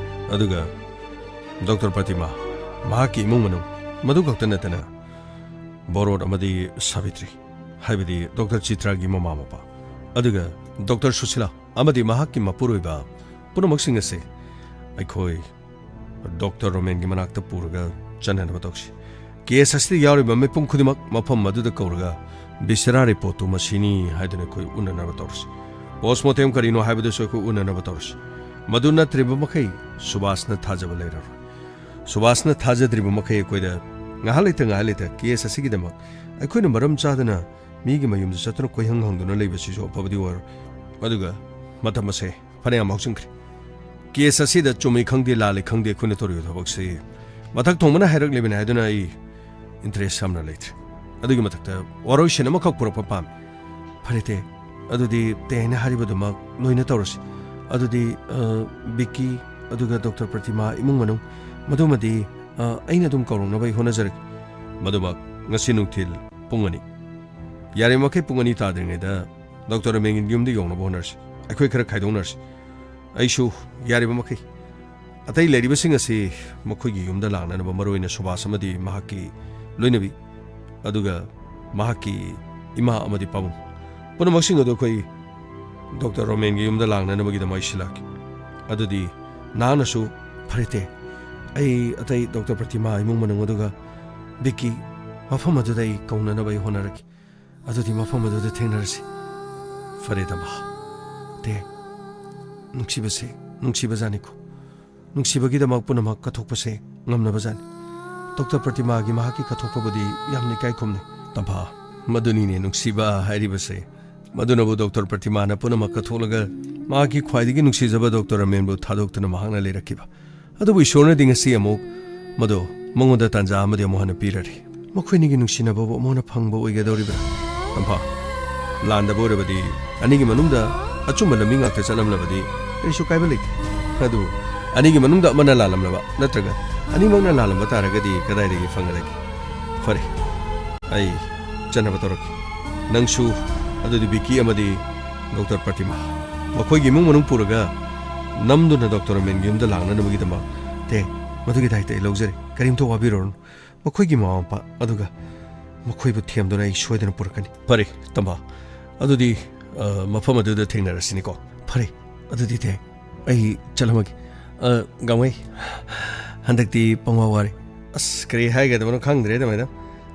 ꯑꯗꯨꯒ ꯗꯣꯛꯇꯔ ꯄ꯭ꯔꯇꯤꯃꯥ, ꯃꯍꯥꯛꯀꯤ ꯏꯃꯨꯡ ꯃꯅꯨꯡ, ꯃꯗꯨ ꯈꯛꯇ ꯅꯠꯇꯅ ꯕꯣꯔꯣꯠ ꯑꯃꯗꯤ ꯁꯥꯕꯤꯇ꯭ꯔꯤ, ꯍꯥꯏꯕꯗꯤ ꯗꯣꯛꯇꯔ ꯆꯤꯇ꯭ꯔꯥꯒꯤ ꯃꯃꯥ ꯃꯄꯥ, ꯑꯗꯨꯒ ꯗꯣꯛꯇꯔ ꯁꯨꯁꯤꯂꯥ ꯑꯃꯗꯤ ꯃꯍꯥꯛꯀꯤ ꯃꯄꯨꯔꯣꯏꯕ ꯄꯨꯝꯅꯃꯛꯁꯤꯡ ꯑꯁꯦ ꯑꯩꯈꯣꯏ ꯗꯣꯛꯇꯔ ꯔꯣꯃꯦꯟꯒꯤ ꯃꯅꯥꯛꯇ ꯄꯨꯔꯒ ꯆꯠꯅꯅꯕ ꯇꯧꯁꯤ꯫ ꯀꯦꯁ ꯑꯁꯤꯗ ꯌꯥꯎꯔꯤꯕ ꯃꯤꯄꯨꯝ ꯈꯨꯗꯤꯡꯃꯛ ꯃꯐꯝ ꯑꯗꯨꯗ ꯀꯧꯔꯒ ꯕꯤꯁꯦꯔꯥ ꯔꯤꯄꯣꯔꯠꯇꯨ ꯃꯁꯤꯅꯤ ꯍꯥꯏꯗꯨꯅ ꯑꯩꯈꯣꯏ ꯎꯅꯅꯕ ꯇꯧꯔꯁꯤ꯫ ꯄꯣꯁꯃꯣꯔꯇꯦꯝ ꯀꯔꯤꯅꯣ ꯍꯥꯏꯕꯗꯨꯁꯨ ꯑꯩꯈꯣꯏ ꯎꯅꯅꯕ ꯇꯧꯔꯁꯤ꯫ ꯃꯗꯨ ꯅꯠꯇ꯭ꯔꯤꯕ ꯃꯈꯩ ꯁꯨꯕꯥꯁꯅ ꯊꯥꯖꯕ ꯂꯩꯔꯔꯣꯏ꯫ ꯁꯨꯕꯥꯁꯅ ꯊꯥꯖꯗ꯭ꯔꯤꯕ ꯃꯈꯩ ꯑꯩꯈꯣꯏꯗ ꯉꯥꯏꯍꯥꯛ ꯂꯩꯇ ꯉꯥꯏꯍꯥꯛ ꯂꯩꯇ ꯀꯦꯁ ꯑꯁꯤꯒꯤꯗꯃꯛ ꯑꯩꯈꯣꯏꯅ ꯃꯔꯝ ꯆꯥꯗꯅ ꯃꯤꯒꯤ ꯃꯌꯨꯝꯗ ꯆꯠꯇꯨꯅ ꯀꯣꯏꯍꯪ ꯍꯪꯗꯨꯅ ꯂꯩꯕꯁꯤꯁꯨ ꯑꯐꯕꯗꯤ ꯑꯣꯏꯔꯣꯏ꯫ ꯑꯗꯨꯒ ꯃꯇꯝ ꯑꯁꯦ ꯐꯅꯌꯥꯝ ꯍꯧꯖꯤꯟꯈ꯭ꯔꯦ꯫ ꯀꯦꯁ ꯑꯁꯤꯗ ꯆꯨꯝꯃꯤ ꯈꯪꯗꯦ, ꯂꯥꯜꯂꯤ ꯈꯪꯗꯦ, ꯑꯩꯈꯣꯏꯅ ꯇꯧꯔꯤꯕ ꯊꯕꯛꯁꯤ ꯃꯊꯛ ꯊꯣꯡꯕꯅ ꯍꯥꯏꯔꯛꯂꯤꯕꯅꯤ ꯍꯥꯏꯗꯨꯅ ꯑꯩ ꯏꯟꯇꯔꯦꯁ ꯌꯥꯝꯅ ꯂꯩꯇ꯭ꯔꯦ꯫ ꯑꯗꯨꯒꯤ ꯃꯊꯛꯇ ꯋꯥꯔꯣꯏꯁꯤꯟ ꯑꯃꯈꯛ ꯄꯨꯔꯛꯄ ꯄꯥꯝꯃꯤ꯫ ꯐꯔꯦ ꯇꯦ, ꯑꯗꯨꯗꯤ ꯇꯦ ꯑꯩꯅ ꯍꯥꯏꯔꯤꯕꯗꯨꯃꯛ ꯂꯣꯏꯅ ꯇꯧꯔꯁꯤ꯫ ꯑꯗꯨꯗꯤ, ꯑ, ꯕꯤꯀꯤ, ꯑꯗꯨꯒ ꯗꯣꯛꯇꯔ ꯄ꯭ꯔꯇꯤꯃꯥ ꯏꯃꯨꯡ ꯃꯅꯨꯡ, ꯃꯗꯨꯃꯗꯤ, ꯑ, ꯑꯩꯅ ꯑꯗꯨꯝ ꯀꯧꯔꯛꯅꯕ ꯑꯩ ꯍꯣꯠꯅꯖꯔꯒꯦ꯫ ꯃꯗꯨꯃꯛ ꯉꯁꯤ ꯅꯨꯡꯊꯤꯜ ꯄꯨꯡ ꯑꯅꯤ꯫ ꯌꯥꯔꯤꯕꯃꯈꯩ ꯄꯨꯡ ꯑꯅꯤ ꯇꯥꯗ꯭ꯔꯤꯉꯩꯗ ꯗꯣꯛꯇꯔ ꯔꯣꯃꯦꯟꯒꯤ ꯌꯨꯝꯗ ꯌꯧꯅꯕ ꯍꯣꯠꯅꯔꯁꯤ꯫ ꯑꯩꯈꯣꯏ ꯈꯔ ꯈꯥꯏꯗꯣꯛꯅꯔꯁꯤ꯫ ꯑꯩꯁꯨ ꯌꯥꯔꯤꯕ ꯃꯈꯩ ꯑꯇꯩ ꯂꯩꯔꯤꯕꯁꯤꯡ ꯑꯁꯤ ꯃꯈꯣꯏꯒꯤ ꯌꯨꯝꯗ ꯂꯥꯛꯅꯅꯕ, ꯃꯔꯨꯑꯣꯏꯅ ꯁꯨꯕꯥꯁ ꯑꯃꯗꯤ ꯃꯍꯥꯛꯀꯤ ꯂꯣꯏꯅꯕꯤ, ꯑꯗꯨꯒ ꯃꯍꯥꯛꯀꯤ ꯏꯃꯥ ꯑꯃꯗꯤ ꯄꯥꯕꯨꯡ, ꯄꯨꯝꯅꯃꯛꯁꯤꯡ ꯑꯗꯨ ꯑꯩꯈꯣꯏ ꯗꯣꯛꯇꯔ ꯔꯣꯃꯦꯟꯒꯤ ꯌꯨꯝꯗ ꯂꯥꯛꯅꯅꯕꯒꯤꯗꯃꯛ ꯑꯩ ꯁꯤꯜꯂꯛꯀꯦ꯫ ꯑꯗꯨꯗꯤ ꯅꯍꯥꯛꯅꯁꯨ, "ꯐꯔꯦ ꯇꯦ, ꯑꯩ ꯑꯇꯩ ꯗꯣꯛꯇꯔ ꯄ꯭ꯔꯇꯤꯃꯥ ꯏꯃꯨꯡ ꯃꯅꯨꯡ ꯑꯗꯨꯒ ꯕꯤꯀꯤ ꯃꯐꯝ ꯑꯗꯨꯗ ꯑꯩ ꯀꯧꯅꯅꯕ ꯑꯩ ꯍꯣꯠꯅꯔꯛꯀꯦ꯫ ꯑꯗꯨꯗꯤ ꯃꯐꯝ ꯑꯗꯨꯗ ꯊꯦꯡꯅꯔꯁꯤ꯫" ꯐꯔꯦ ꯇꯝꯕꯥ꯫ ꯇꯦ, ꯅꯨꯡꯁꯤꯕꯁꯦ ꯅꯨꯡꯁꯤꯕꯖꯥꯠꯅꯤꯀꯣ꯫ ꯅꯨꯡꯁꯤꯕꯒꯤꯗꯃꯛ ꯄꯨꯝꯅꯃꯛ ꯀꯠꯊꯣꯛꯄꯁꯦ ꯉꯝꯅꯕꯖꯥꯠꯅꯤ꯫ ꯗꯣꯛꯇꯔ ꯄ꯭ꯔꯇꯤꯃꯥꯒꯤ ꯃꯍꯥꯛꯀꯤ ꯀꯠꯊꯣꯛꯄꯕꯨꯗꯤ ꯌꯥꯝꯅ ꯏꯀꯥꯏ ꯈꯨꯝꯅꯩ꯫ ꯇꯝꯐꯥ, ꯃꯗꯨꯅꯤꯅꯦ ꯅꯨꯡꯁꯤꯕ ꯍꯥꯏꯔꯤꯕꯁꯦ꯫ ꯃꯗꯨꯅꯕꯨ ꯗꯣꯛꯇꯔ ꯄ꯭ꯔꯇꯤꯃꯥꯅ ꯄꯨꯝꯅꯃꯛ ꯀꯠꯊꯣꯛꯂꯒ ꯃꯍꯥꯛꯀꯤ ꯈ꯭ꯋꯥꯏꯗꯒꯤ ꯅꯨꯡꯁꯤꯖꯕ ꯗꯣꯛꯇꯔ ꯔꯃꯦꯟꯕꯨ ꯊꯥꯗꯣꯛꯇꯨꯅ ꯃꯍꯥꯛꯅ ꯂꯩꯔꯛꯈꯤꯕ꯫ ꯑꯗꯨꯕꯨ ꯏꯁꯣꯔꯅꯗꯤ ꯉꯁꯤ ꯑꯃꯨꯛ ꯃꯗꯨ ꯃꯉꯣꯟꯗ ꯇꯥꯟꯖꯥ ꯑꯃꯗꯤ ꯑꯃꯨꯛ ꯍꯟꯅ ꯄꯤꯔꯔꯤ꯫ ꯃꯈꯣꯏꯅꯤꯒꯤ ꯅꯨꯡꯁꯤꯅꯕꯕꯨ ꯑꯃꯨꯛ ꯍꯟꯅ ꯐꯪꯕ ꯑꯣꯏꯒꯗꯧꯔꯤꯕ꯭ꯔꯥ? ꯇꯝꯐꯥ, ꯂꯥꯟꯗꯕ ꯑꯣꯏꯔꯕꯗꯤ ꯑꯅꯤꯒꯤ ꯃꯅꯨꯡꯗ ꯑꯆꯨꯝꯕ ꯂꯝꯕꯤ ꯉꯥꯛꯇ ꯆꯠꯂꯝꯂꯕꯗꯤ ꯀꯔꯤꯁꯨ ꯀꯥꯏꯕ ꯂꯩꯇꯦ꯫ ꯑꯗꯨꯕꯨ ꯑꯅꯤꯒꯤ ꯃꯅꯨꯡꯗ ꯑꯃꯅ ꯂꯥꯜꯂꯝꯂꯕ ꯅꯠꯇ꯭ꯔꯒ ꯑꯅꯤꯃꯛꯅ ꯂꯥꯜꯂꯝꯕ ꯇꯥꯔꯒꯗꯤ ꯀꯗꯥꯏꯗꯒꯤ ꯐꯪꯒꯗꯒꯦ? ꯐꯔꯦ, ꯑꯩ ꯆꯠꯅꯕ ꯇꯧꯔꯛꯀꯦ꯫ ꯅꯪꯁꯨ, ꯑꯗꯨꯗꯤ ꯕꯤꯀꯤ ꯑꯃꯗꯤ ꯗꯣꯛꯇꯔ ꯄ꯭ꯔꯇꯤꯃꯥ, ꯃꯈꯣꯏꯒꯤ ꯏꯃꯨꯡ ꯃꯅꯨꯡ ꯄꯨꯔꯒ ꯅꯝꯗꯨꯅ ꯗꯣꯛꯇꯔ ꯔꯃꯦꯟꯒꯤ ꯌꯨꯝꯗ ꯂꯥꯛꯅꯅꯕꯒꯤꯗꯃꯛ, ꯇꯦ, ꯃꯗꯨꯒꯤ ꯗꯥꯏꯇ ꯑꯩ ꯂꯧꯖꯔꯦ꯫ ꯀꯔꯤꯝꯇ ꯋꯥꯕꯤꯔꯨꯔꯅꯨ꯫ ꯃꯈꯣꯏꯒꯤ ꯃꯃꯥ ꯃꯄꯥ ꯑꯗꯨꯒ ꯃꯈꯣꯏꯕꯨ ꯊꯦꯝꯗꯨꯅ ꯑꯩ ꯁꯣꯏꯗꯅ ꯄꯨꯔꯛꯀꯅꯤ꯫ ꯐꯔꯦ, ꯇꯝꯕꯥ꯫ ꯑꯗꯨꯗꯤ, ꯑ, ꯃꯐꯝ ꯑꯗꯨꯗ ꯊꯦꯡꯅꯔꯁꯤꯅꯤꯀꯣ꯫ ꯐꯔꯦ, ꯑꯗꯨꯗꯤ ꯇꯦ, ꯑꯩ ꯆꯠꯂꯝꯃꯒꯦ꯫ ꯑ, ꯒꯥꯡꯃꯩ, ꯍꯟꯗꯛꯇꯤ ꯄꯪꯋꯥ ꯋꯥꯔꯦ꯫ ꯑꯁ, ꯀꯔꯤ ꯍꯥꯏꯒꯗꯕꯅꯣ ꯈꯪꯗ꯭ꯔꯦꯗ, ꯃꯦꯗꯥꯝ꯫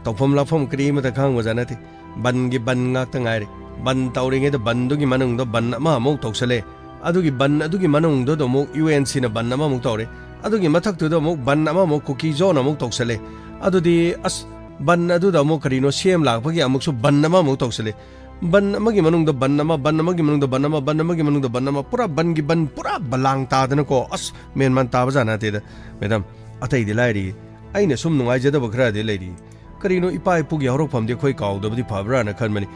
ꯇꯧꯐꯝ ꯂꯥꯛꯐꯝ ꯀꯔꯤ ꯑꯃꯠꯇ ꯈꯪꯕꯖꯥꯠ ꯅꯠꯇꯦ꯫ ꯕꯟꯒꯤ ꯕꯟ ꯉꯥꯛꯇ ꯉꯥꯏꯔꯦ꯫ ꯕꯟ ꯇꯧꯔꯤꯉꯩꯗ ꯕꯟꯗꯨꯒꯤ ꯃꯅꯨꯡꯗ ꯕꯟ ꯑꯃ ꯑꯃꯨꯛ ꯇꯧꯁꯜꯂꯦ꯫ ꯑꯗꯨꯒꯤ ꯕꯟ ꯑꯗꯨꯒꯤ ꯃꯅꯨꯡꯗꯨꯗ ꯑꯃꯨꯛ ꯌꯨ ꯑꯦꯟ ꯁꯤꯅ ꯕꯟ ꯑꯃꯃꯨꯛ ꯇꯧꯔꯦ꯫ ꯑꯗꯨꯒꯤ ꯃꯊꯛꯇꯨꯗ ꯑꯃꯨꯛ ꯕꯟ ꯑꯃꯃꯨꯛ ꯀꯨꯀꯤ ꯖꯣꯟ ꯑꯃꯨꯛ ꯇꯧꯁꯜꯂꯦ꯫ ꯑꯗꯨꯗꯤ ꯑꯁ, ꯕꯟ ꯑꯗꯨꯗ ꯑꯃꯨꯛ ꯀꯔꯤꯅꯣ ꯁꯤ ꯑꯦꯝ ꯂꯥꯛꯄꯒꯤ ꯑꯃꯨꯛꯁꯨ ꯕꯟ ꯑꯃꯃꯨꯛ ꯇꯧꯁꯜꯂꯦ꯫ ꯕꯟ ꯑꯃꯒꯤ ꯃꯅꯨꯡꯗ ꯕꯟ ꯑꯃ, ꯕꯟ ꯑꯃꯒꯤ ꯃꯅꯨꯡꯗ ꯕꯟ ꯑꯃ, ꯕꯟ ꯑꯃꯒꯤ ꯃꯅꯨꯡꯗ ꯕꯟ ꯑꯃ, ꯄꯨꯔꯥ ꯕꯟꯒꯤ ꯕꯟ, ꯄꯨꯔꯥ ꯕꯂꯥꯡ ꯇꯥꯗꯅꯀꯣ꯫ ꯑꯁ, ꯃꯦꯟ ꯃꯥꯟ ꯇꯥꯕ ꯖꯥꯠ ꯅꯠꯇꯦꯗ꯫ ꯃꯦꯗꯥꯝ, ꯑꯇꯩꯗꯤ ꯂꯥꯏꯔꯤ, ꯑꯩꯅ ꯁꯨꯝ ꯅꯨꯡꯉꯥꯏꯖꯗꯕ ꯈꯔꯗꯤ ꯂꯩꯔꯤ꯫ ꯀꯔꯤꯅꯣ, ꯏꯄꯥ ꯏꯄꯨꯒꯤ ꯍꯧꯔꯛꯐꯝꯗꯤ ꯑꯩꯈꯣꯏ ꯀꯥꯎꯗꯕꯗꯤ ꯐꯕ꯭ꯔꯥꯅ ꯈꯟꯕꯅꯤ꯫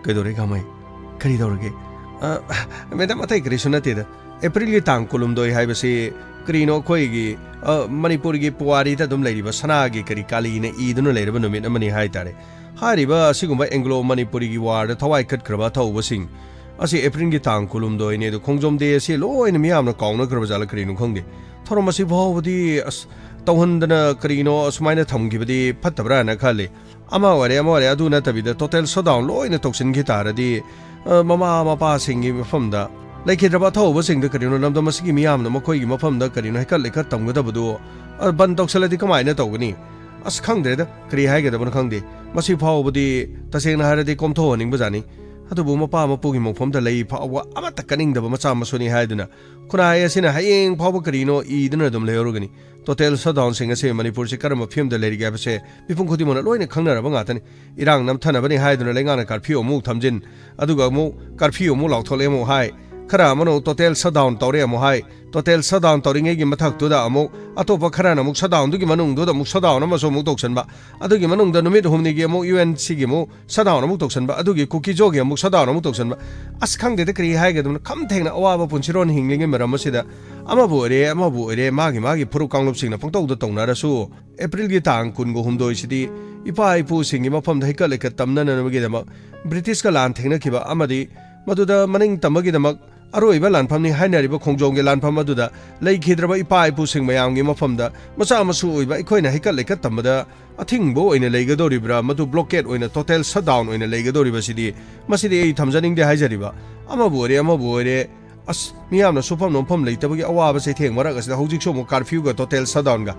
ꯀꯩꯗꯧꯔꯦ ꯈꯥꯃꯩ? ꯀꯔꯤ ꯇꯧꯔꯒꯦ? ꯑ, ꯃꯦꯗꯥꯝ, ꯑꯇꯩ ꯀꯔꯤꯁꯨ ꯅꯠꯇꯦꯗ꯫ ꯑꯦꯄ꯭ꯔꯤꯜꯒꯤ ꯇꯥꯡ ꯀꯨꯟꯍꯨꯝꯗꯣꯏ ꯍꯥꯏꯕꯁꯤ ꯀꯔꯤꯅꯣ, ꯑꯩꯈꯣꯏꯒꯤ, ꯑ, ꯃꯅꯤꯄꯨꯔꯒꯤ ꯄꯨꯋꯥꯔꯤꯗ ꯑꯗꯨꯝ ꯂꯩꯔꯤꯕ ꯁꯅꯥꯒꯤ ꯀꯔꯤ ꯀꯥꯂꯤꯅ ꯏꯗꯨꯅ ꯂꯩꯔꯕ ꯅꯨꯃꯤꯠ ꯑꯃꯅꯤ ꯍꯥꯏꯇꯥꯔꯦ꯫ ꯍꯥꯏꯔꯤꯕ ꯑꯁꯤꯒꯨꯝꯕ ꯑꯦꯡꯒ꯭ꯂꯣ ꯃꯅꯤꯄꯨꯔꯤꯒꯤ ꯋꯥꯔꯗ ꯊꯋꯥꯏ ꯀꯠꯈ꯭ꯔꯕ ꯑꯊꯧꯕꯁꯤꯡ ꯑꯁꯤ ꯑꯦꯄ꯭ꯔꯤꯜꯒꯤ ꯇꯥꯡ ꯀꯨꯟꯍꯨꯝꯗꯣꯏꯅꯤ꯫ ꯑꯗꯣ ꯈꯣꯡꯖꯣꯝ ꯗꯦ ꯑꯁꯤ ꯂꯣꯏꯅ ꯃꯤꯌꯥꯝꯅ ꯀꯥꯎꯅꯈ꯭ꯔꯕ ꯖꯥꯠꯂ, ꯀꯔꯤꯅꯣ ꯈꯪꯗꯦ꯫ ꯊꯧꯔꯝ ꯑꯁꯤ ꯐꯥꯎꯕꯗꯤ ꯑꯁ ꯇꯧꯍꯟꯗꯅ ꯀꯔꯤꯅꯣ ꯑꯁꯨꯃꯥꯏꯅ ꯊꯝꯈꯤꯕꯗꯤ ꯐꯠꯇꯕ꯭ꯔꯥꯅ ꯈꯜꯂꯤ꯫ ꯑꯃ ꯑꯣꯏꯔꯦ, ꯑꯃ ꯑꯣꯏꯔꯦ, ꯑꯗꯨ ꯅꯠꯇꯕꯤꯗ ꯇꯣꯇꯦꯜ ꯁꯠꯗꯥꯎꯟ ꯂꯣꯏꯅ ꯇꯧꯁꯤꯟꯈꯤ ꯇꯥꯔꯗꯤ, ꯑ, ꯃꯃꯥ ꯃꯄꯥꯁꯤꯡꯒꯤ ꯃꯐꯝꯗ ꯂꯩꯈꯤꯗ꯭ꯔꯕ ꯑꯊꯧꯕꯁꯤꯡꯗ ꯀꯔꯤꯅꯣ, ꯂꯝꯗꯝ ꯑꯁꯤꯒꯤ ꯃꯤꯌꯥꯝꯅ ꯃꯈꯣꯏꯒꯤ ꯃꯐꯝꯗ ꯀꯔꯤꯅꯣ ꯍꯩꯀꯠ ꯂꯩꯀꯠ ꯇꯝꯒꯗꯕꯗꯨ, ꯑ, ꯕꯟ ꯇꯧꯁꯜꯂꯗꯤ ꯀꯃꯥꯏꯅ ꯇꯧꯒꯅꯤ? ꯑꯁ, ꯈꯪꯗ꯭ꯔꯦꯗ, ꯀꯔꯤ ꯍꯥꯏꯒꯗꯕꯅꯣ ꯈꯪꯗꯦ꯫ ꯃꯁꯤ ꯐꯥꯎꯕꯗꯤ ꯇꯁꯦꯡꯅ ꯍꯥꯏꯔꯗꯤ ꯀꯣꯝꯊꯣꯛꯍꯟꯅꯤꯡꯕꯖꯥꯠꯅꯤ꯫ ꯑꯗꯨꯕꯨ ꯃꯄꯥ ꯃꯄꯨꯒꯤ ꯃꯣꯡꯐꯝꯗ ꯂꯩ ꯐꯥꯎꯕ ꯑꯃꯠꯇ ꯀꯠꯅꯤꯡꯗꯕ ꯃꯆꯥ ꯃꯁꯨꯅꯤ ꯍꯥꯏꯗꯨꯅ ꯈꯨꯟꯅꯥꯏ ꯑꯁꯤꯅ ꯍꯌꯦꯡ ꯐꯥꯎꯕ ꯀꯔꯤꯅꯣ ꯏꯗꯨꯅ ꯑꯗꯨꯝ ꯂꯩꯍꯧꯔꯒꯅꯤ꯫ ꯇꯣꯇꯦꯜ ꯁꯠꯗꯥꯎꯟꯁꯤꯡ ꯑꯁꯤ ꯃꯅꯤꯄꯨꯔꯁꯤ ꯀꯔꯝꯕ ꯐꯤꯕꯝꯗ ꯂꯩꯔꯤꯒꯦ ꯍꯥꯏꯕꯁꯦ ꯃꯤꯄꯨꯝ ꯈꯨꯗꯤꯡꯃꯛꯅ ꯂꯣꯏꯅ ꯈꯪꯅꯔꯕ ꯉꯥꯛꯇꯅꯤ꯫ ꯏꯔꯥꯡ ꯅꯝꯊꯅꯕꯅꯤ ꯍꯥꯏꯗꯨꯅ ꯂꯩꯉꯥꯛꯅ ꯀꯥꯔꯐ꯭ꯌꯨ ꯑꯃꯨꯛ ꯊꯝꯖꯤꯟ, ꯑꯗꯨꯒ ꯑꯃꯨꯛ ꯀꯥꯔꯐ꯭ꯌꯨ ꯑꯃꯨꯛ ꯂꯥꯎꯊꯣꯛꯂꯦ ꯑꯃꯨꯛ ꯍꯥꯏ, ꯈꯔ ꯑꯃꯅ ꯑꯃꯨꯛ ꯇꯣꯇꯦꯜ ꯁꯠꯗꯥꯎꯟ ꯇꯧꯔꯦ ꯑꯃꯨꯛ ꯍꯥꯏ, ꯇꯣꯇꯦꯜ ꯁꯠꯗꯥꯎꯟ ꯇꯧꯔꯤꯉꯩꯒꯤ ꯃꯊꯛꯇꯨꯗ ꯑꯃꯨꯛ ꯑꯇꯣꯞꯄ ꯈꯔꯅ ꯑꯃꯨꯛ ꯁꯠꯗꯥꯎꯟꯗꯨꯒꯤ ꯃꯅꯨꯡꯗꯨꯗ ꯑꯃꯨꯛ ꯁꯠꯗꯥꯎꯟ ꯑꯃꯁꯨ ꯑꯃꯨꯛ ꯇꯧꯁꯟꯕ, ꯑꯗꯨꯒꯤ ꯃꯅꯨꯡꯗ ꯅꯨꯃꯤꯠ ꯍꯨꯝꯅꯤꯒꯤ ꯑꯃꯨꯛ ꯌꯨ ꯑꯦꯟ ꯁꯤꯒꯤ ꯑꯃꯨꯛ ꯁꯠꯗꯥꯎꯟ ꯑꯃꯨꯛ ꯇꯧꯁꯟꯕ, ꯑꯗꯨꯒꯤ ꯀꯨꯀꯤꯖꯣꯒꯤ ꯑꯃꯨꯛ ꯁꯠꯗꯥꯎꯟ ꯑꯃꯨꯛ ꯇꯧꯁꯟꯕ꯫ ꯑꯁ, ꯈꯪꯗꯦꯗ, ꯀꯔꯤ ꯍꯥꯏꯒꯗꯕꯅꯣ, ꯈꯝ ꯊꯦꯡꯅ ꯑꯋꯥꯕ ꯄꯨꯟꯁꯤꯔꯣꯟ ꯍꯤꯡꯂꯤꯉꯩ ꯃꯔꯝ ꯑꯁꯤꯗ꯫ ꯑꯃꯕꯨ ꯑꯣꯏꯔꯦ, ꯑꯃꯕꯨ ꯑꯣꯏꯔꯦ, ꯃꯥꯒꯤ ꯃꯥꯒꯤ ꯐꯨꯔꯨꯞ ꯀꯥꯡꯂꯨꯞꯁꯤꯡꯅ ꯄꯪꯇꯧꯗ ꯇꯧꯅꯔꯁꯨ, ꯑꯦꯄ꯭ꯔꯤꯜꯒꯤ ꯇꯥꯡ ꯀꯨꯟꯒ ꯍꯨꯝꯗꯣꯏꯁꯤꯗꯤ ꯏꯄꯥ ꯏꯄꯨꯁꯤꯡꯒꯤ ꯃꯐꯝꯗ ꯍꯩꯀꯠ ꯂꯩꯀꯠ ꯇꯝꯅꯅꯕꯒꯤꯗꯃꯛ, ꯕ꯭ꯔꯤꯇꯤꯁꯀ ꯂꯥꯟ ꯊꯦꯡꯅꯈꯤꯕ ꯑꯃꯗꯤ ꯃꯗꯨꯗ ꯃꯅꯤꯡ ꯇꯝꯕꯒꯤꯗꯃꯛ ꯑꯔꯣꯏꯕ ꯂꯥꯟꯐꯝꯅꯤ ꯍꯥꯏꯅꯔꯤꯕ ꯈꯣꯡꯖꯣꯝꯒꯤ ꯂꯥꯟꯐꯝ ꯑꯗꯨꯗ ꯂꯩꯈꯤꯗ꯭ꯔꯕ ꯏꯄꯥ ꯏꯄꯨꯁꯤꯡ ꯃꯌꯥꯝꯒꯤ ꯃꯐꯝꯗ ꯃꯆꯥ ꯃꯁꯨ ꯑꯣꯏꯕ ꯑꯩꯈꯣꯏꯅ ꯍꯩꯀꯠ ꯂꯩꯀꯠ ꯇꯝꯕꯗ ꯑꯊꯤꯡꯕ ꯑꯣꯏꯅ ꯂꯩꯒꯗꯧꯔꯤꯕ꯭ꯔꯥ, ꯃꯗꯨ ꯕ꯭ꯂꯣꯀꯦꯠ ꯑꯣꯏꯅ, ꯇꯣꯇꯦꯜ ꯁꯠꯗꯥꯎꯟ ꯑꯣꯏꯅ ꯂꯩꯒꯗꯧꯔꯤꯕꯁꯤꯗꯤ, ꯃꯁꯤꯗꯤ ꯑꯩ ꯊꯝꯖꯅꯤꯡꯗꯦ ꯍꯥꯏꯖꯔꯤꯕ꯫ ꯑꯃꯕꯨ ꯑꯣꯏꯔꯦ, ꯑꯃꯕꯨ ꯑꯣꯏꯔꯦ, ꯑꯁ, ꯃꯤꯌꯥꯝꯅ ꯁꯨꯐꯝ ꯅꯣꯝꯐꯝ ꯂꯩꯇꯕꯒꯤ ꯑꯋꯥꯕ ꯆꯩꯊꯦꯡ ꯃꯔꯛ ꯑꯁꯤꯗ ꯍꯧꯖꯤꯛꯁꯨ ꯑꯃꯨꯛ ꯀꯥꯔꯐ꯭ꯌꯨꯒ ꯇꯣꯇꯦꯜ ꯁꯠꯗꯥꯎꯟꯒ,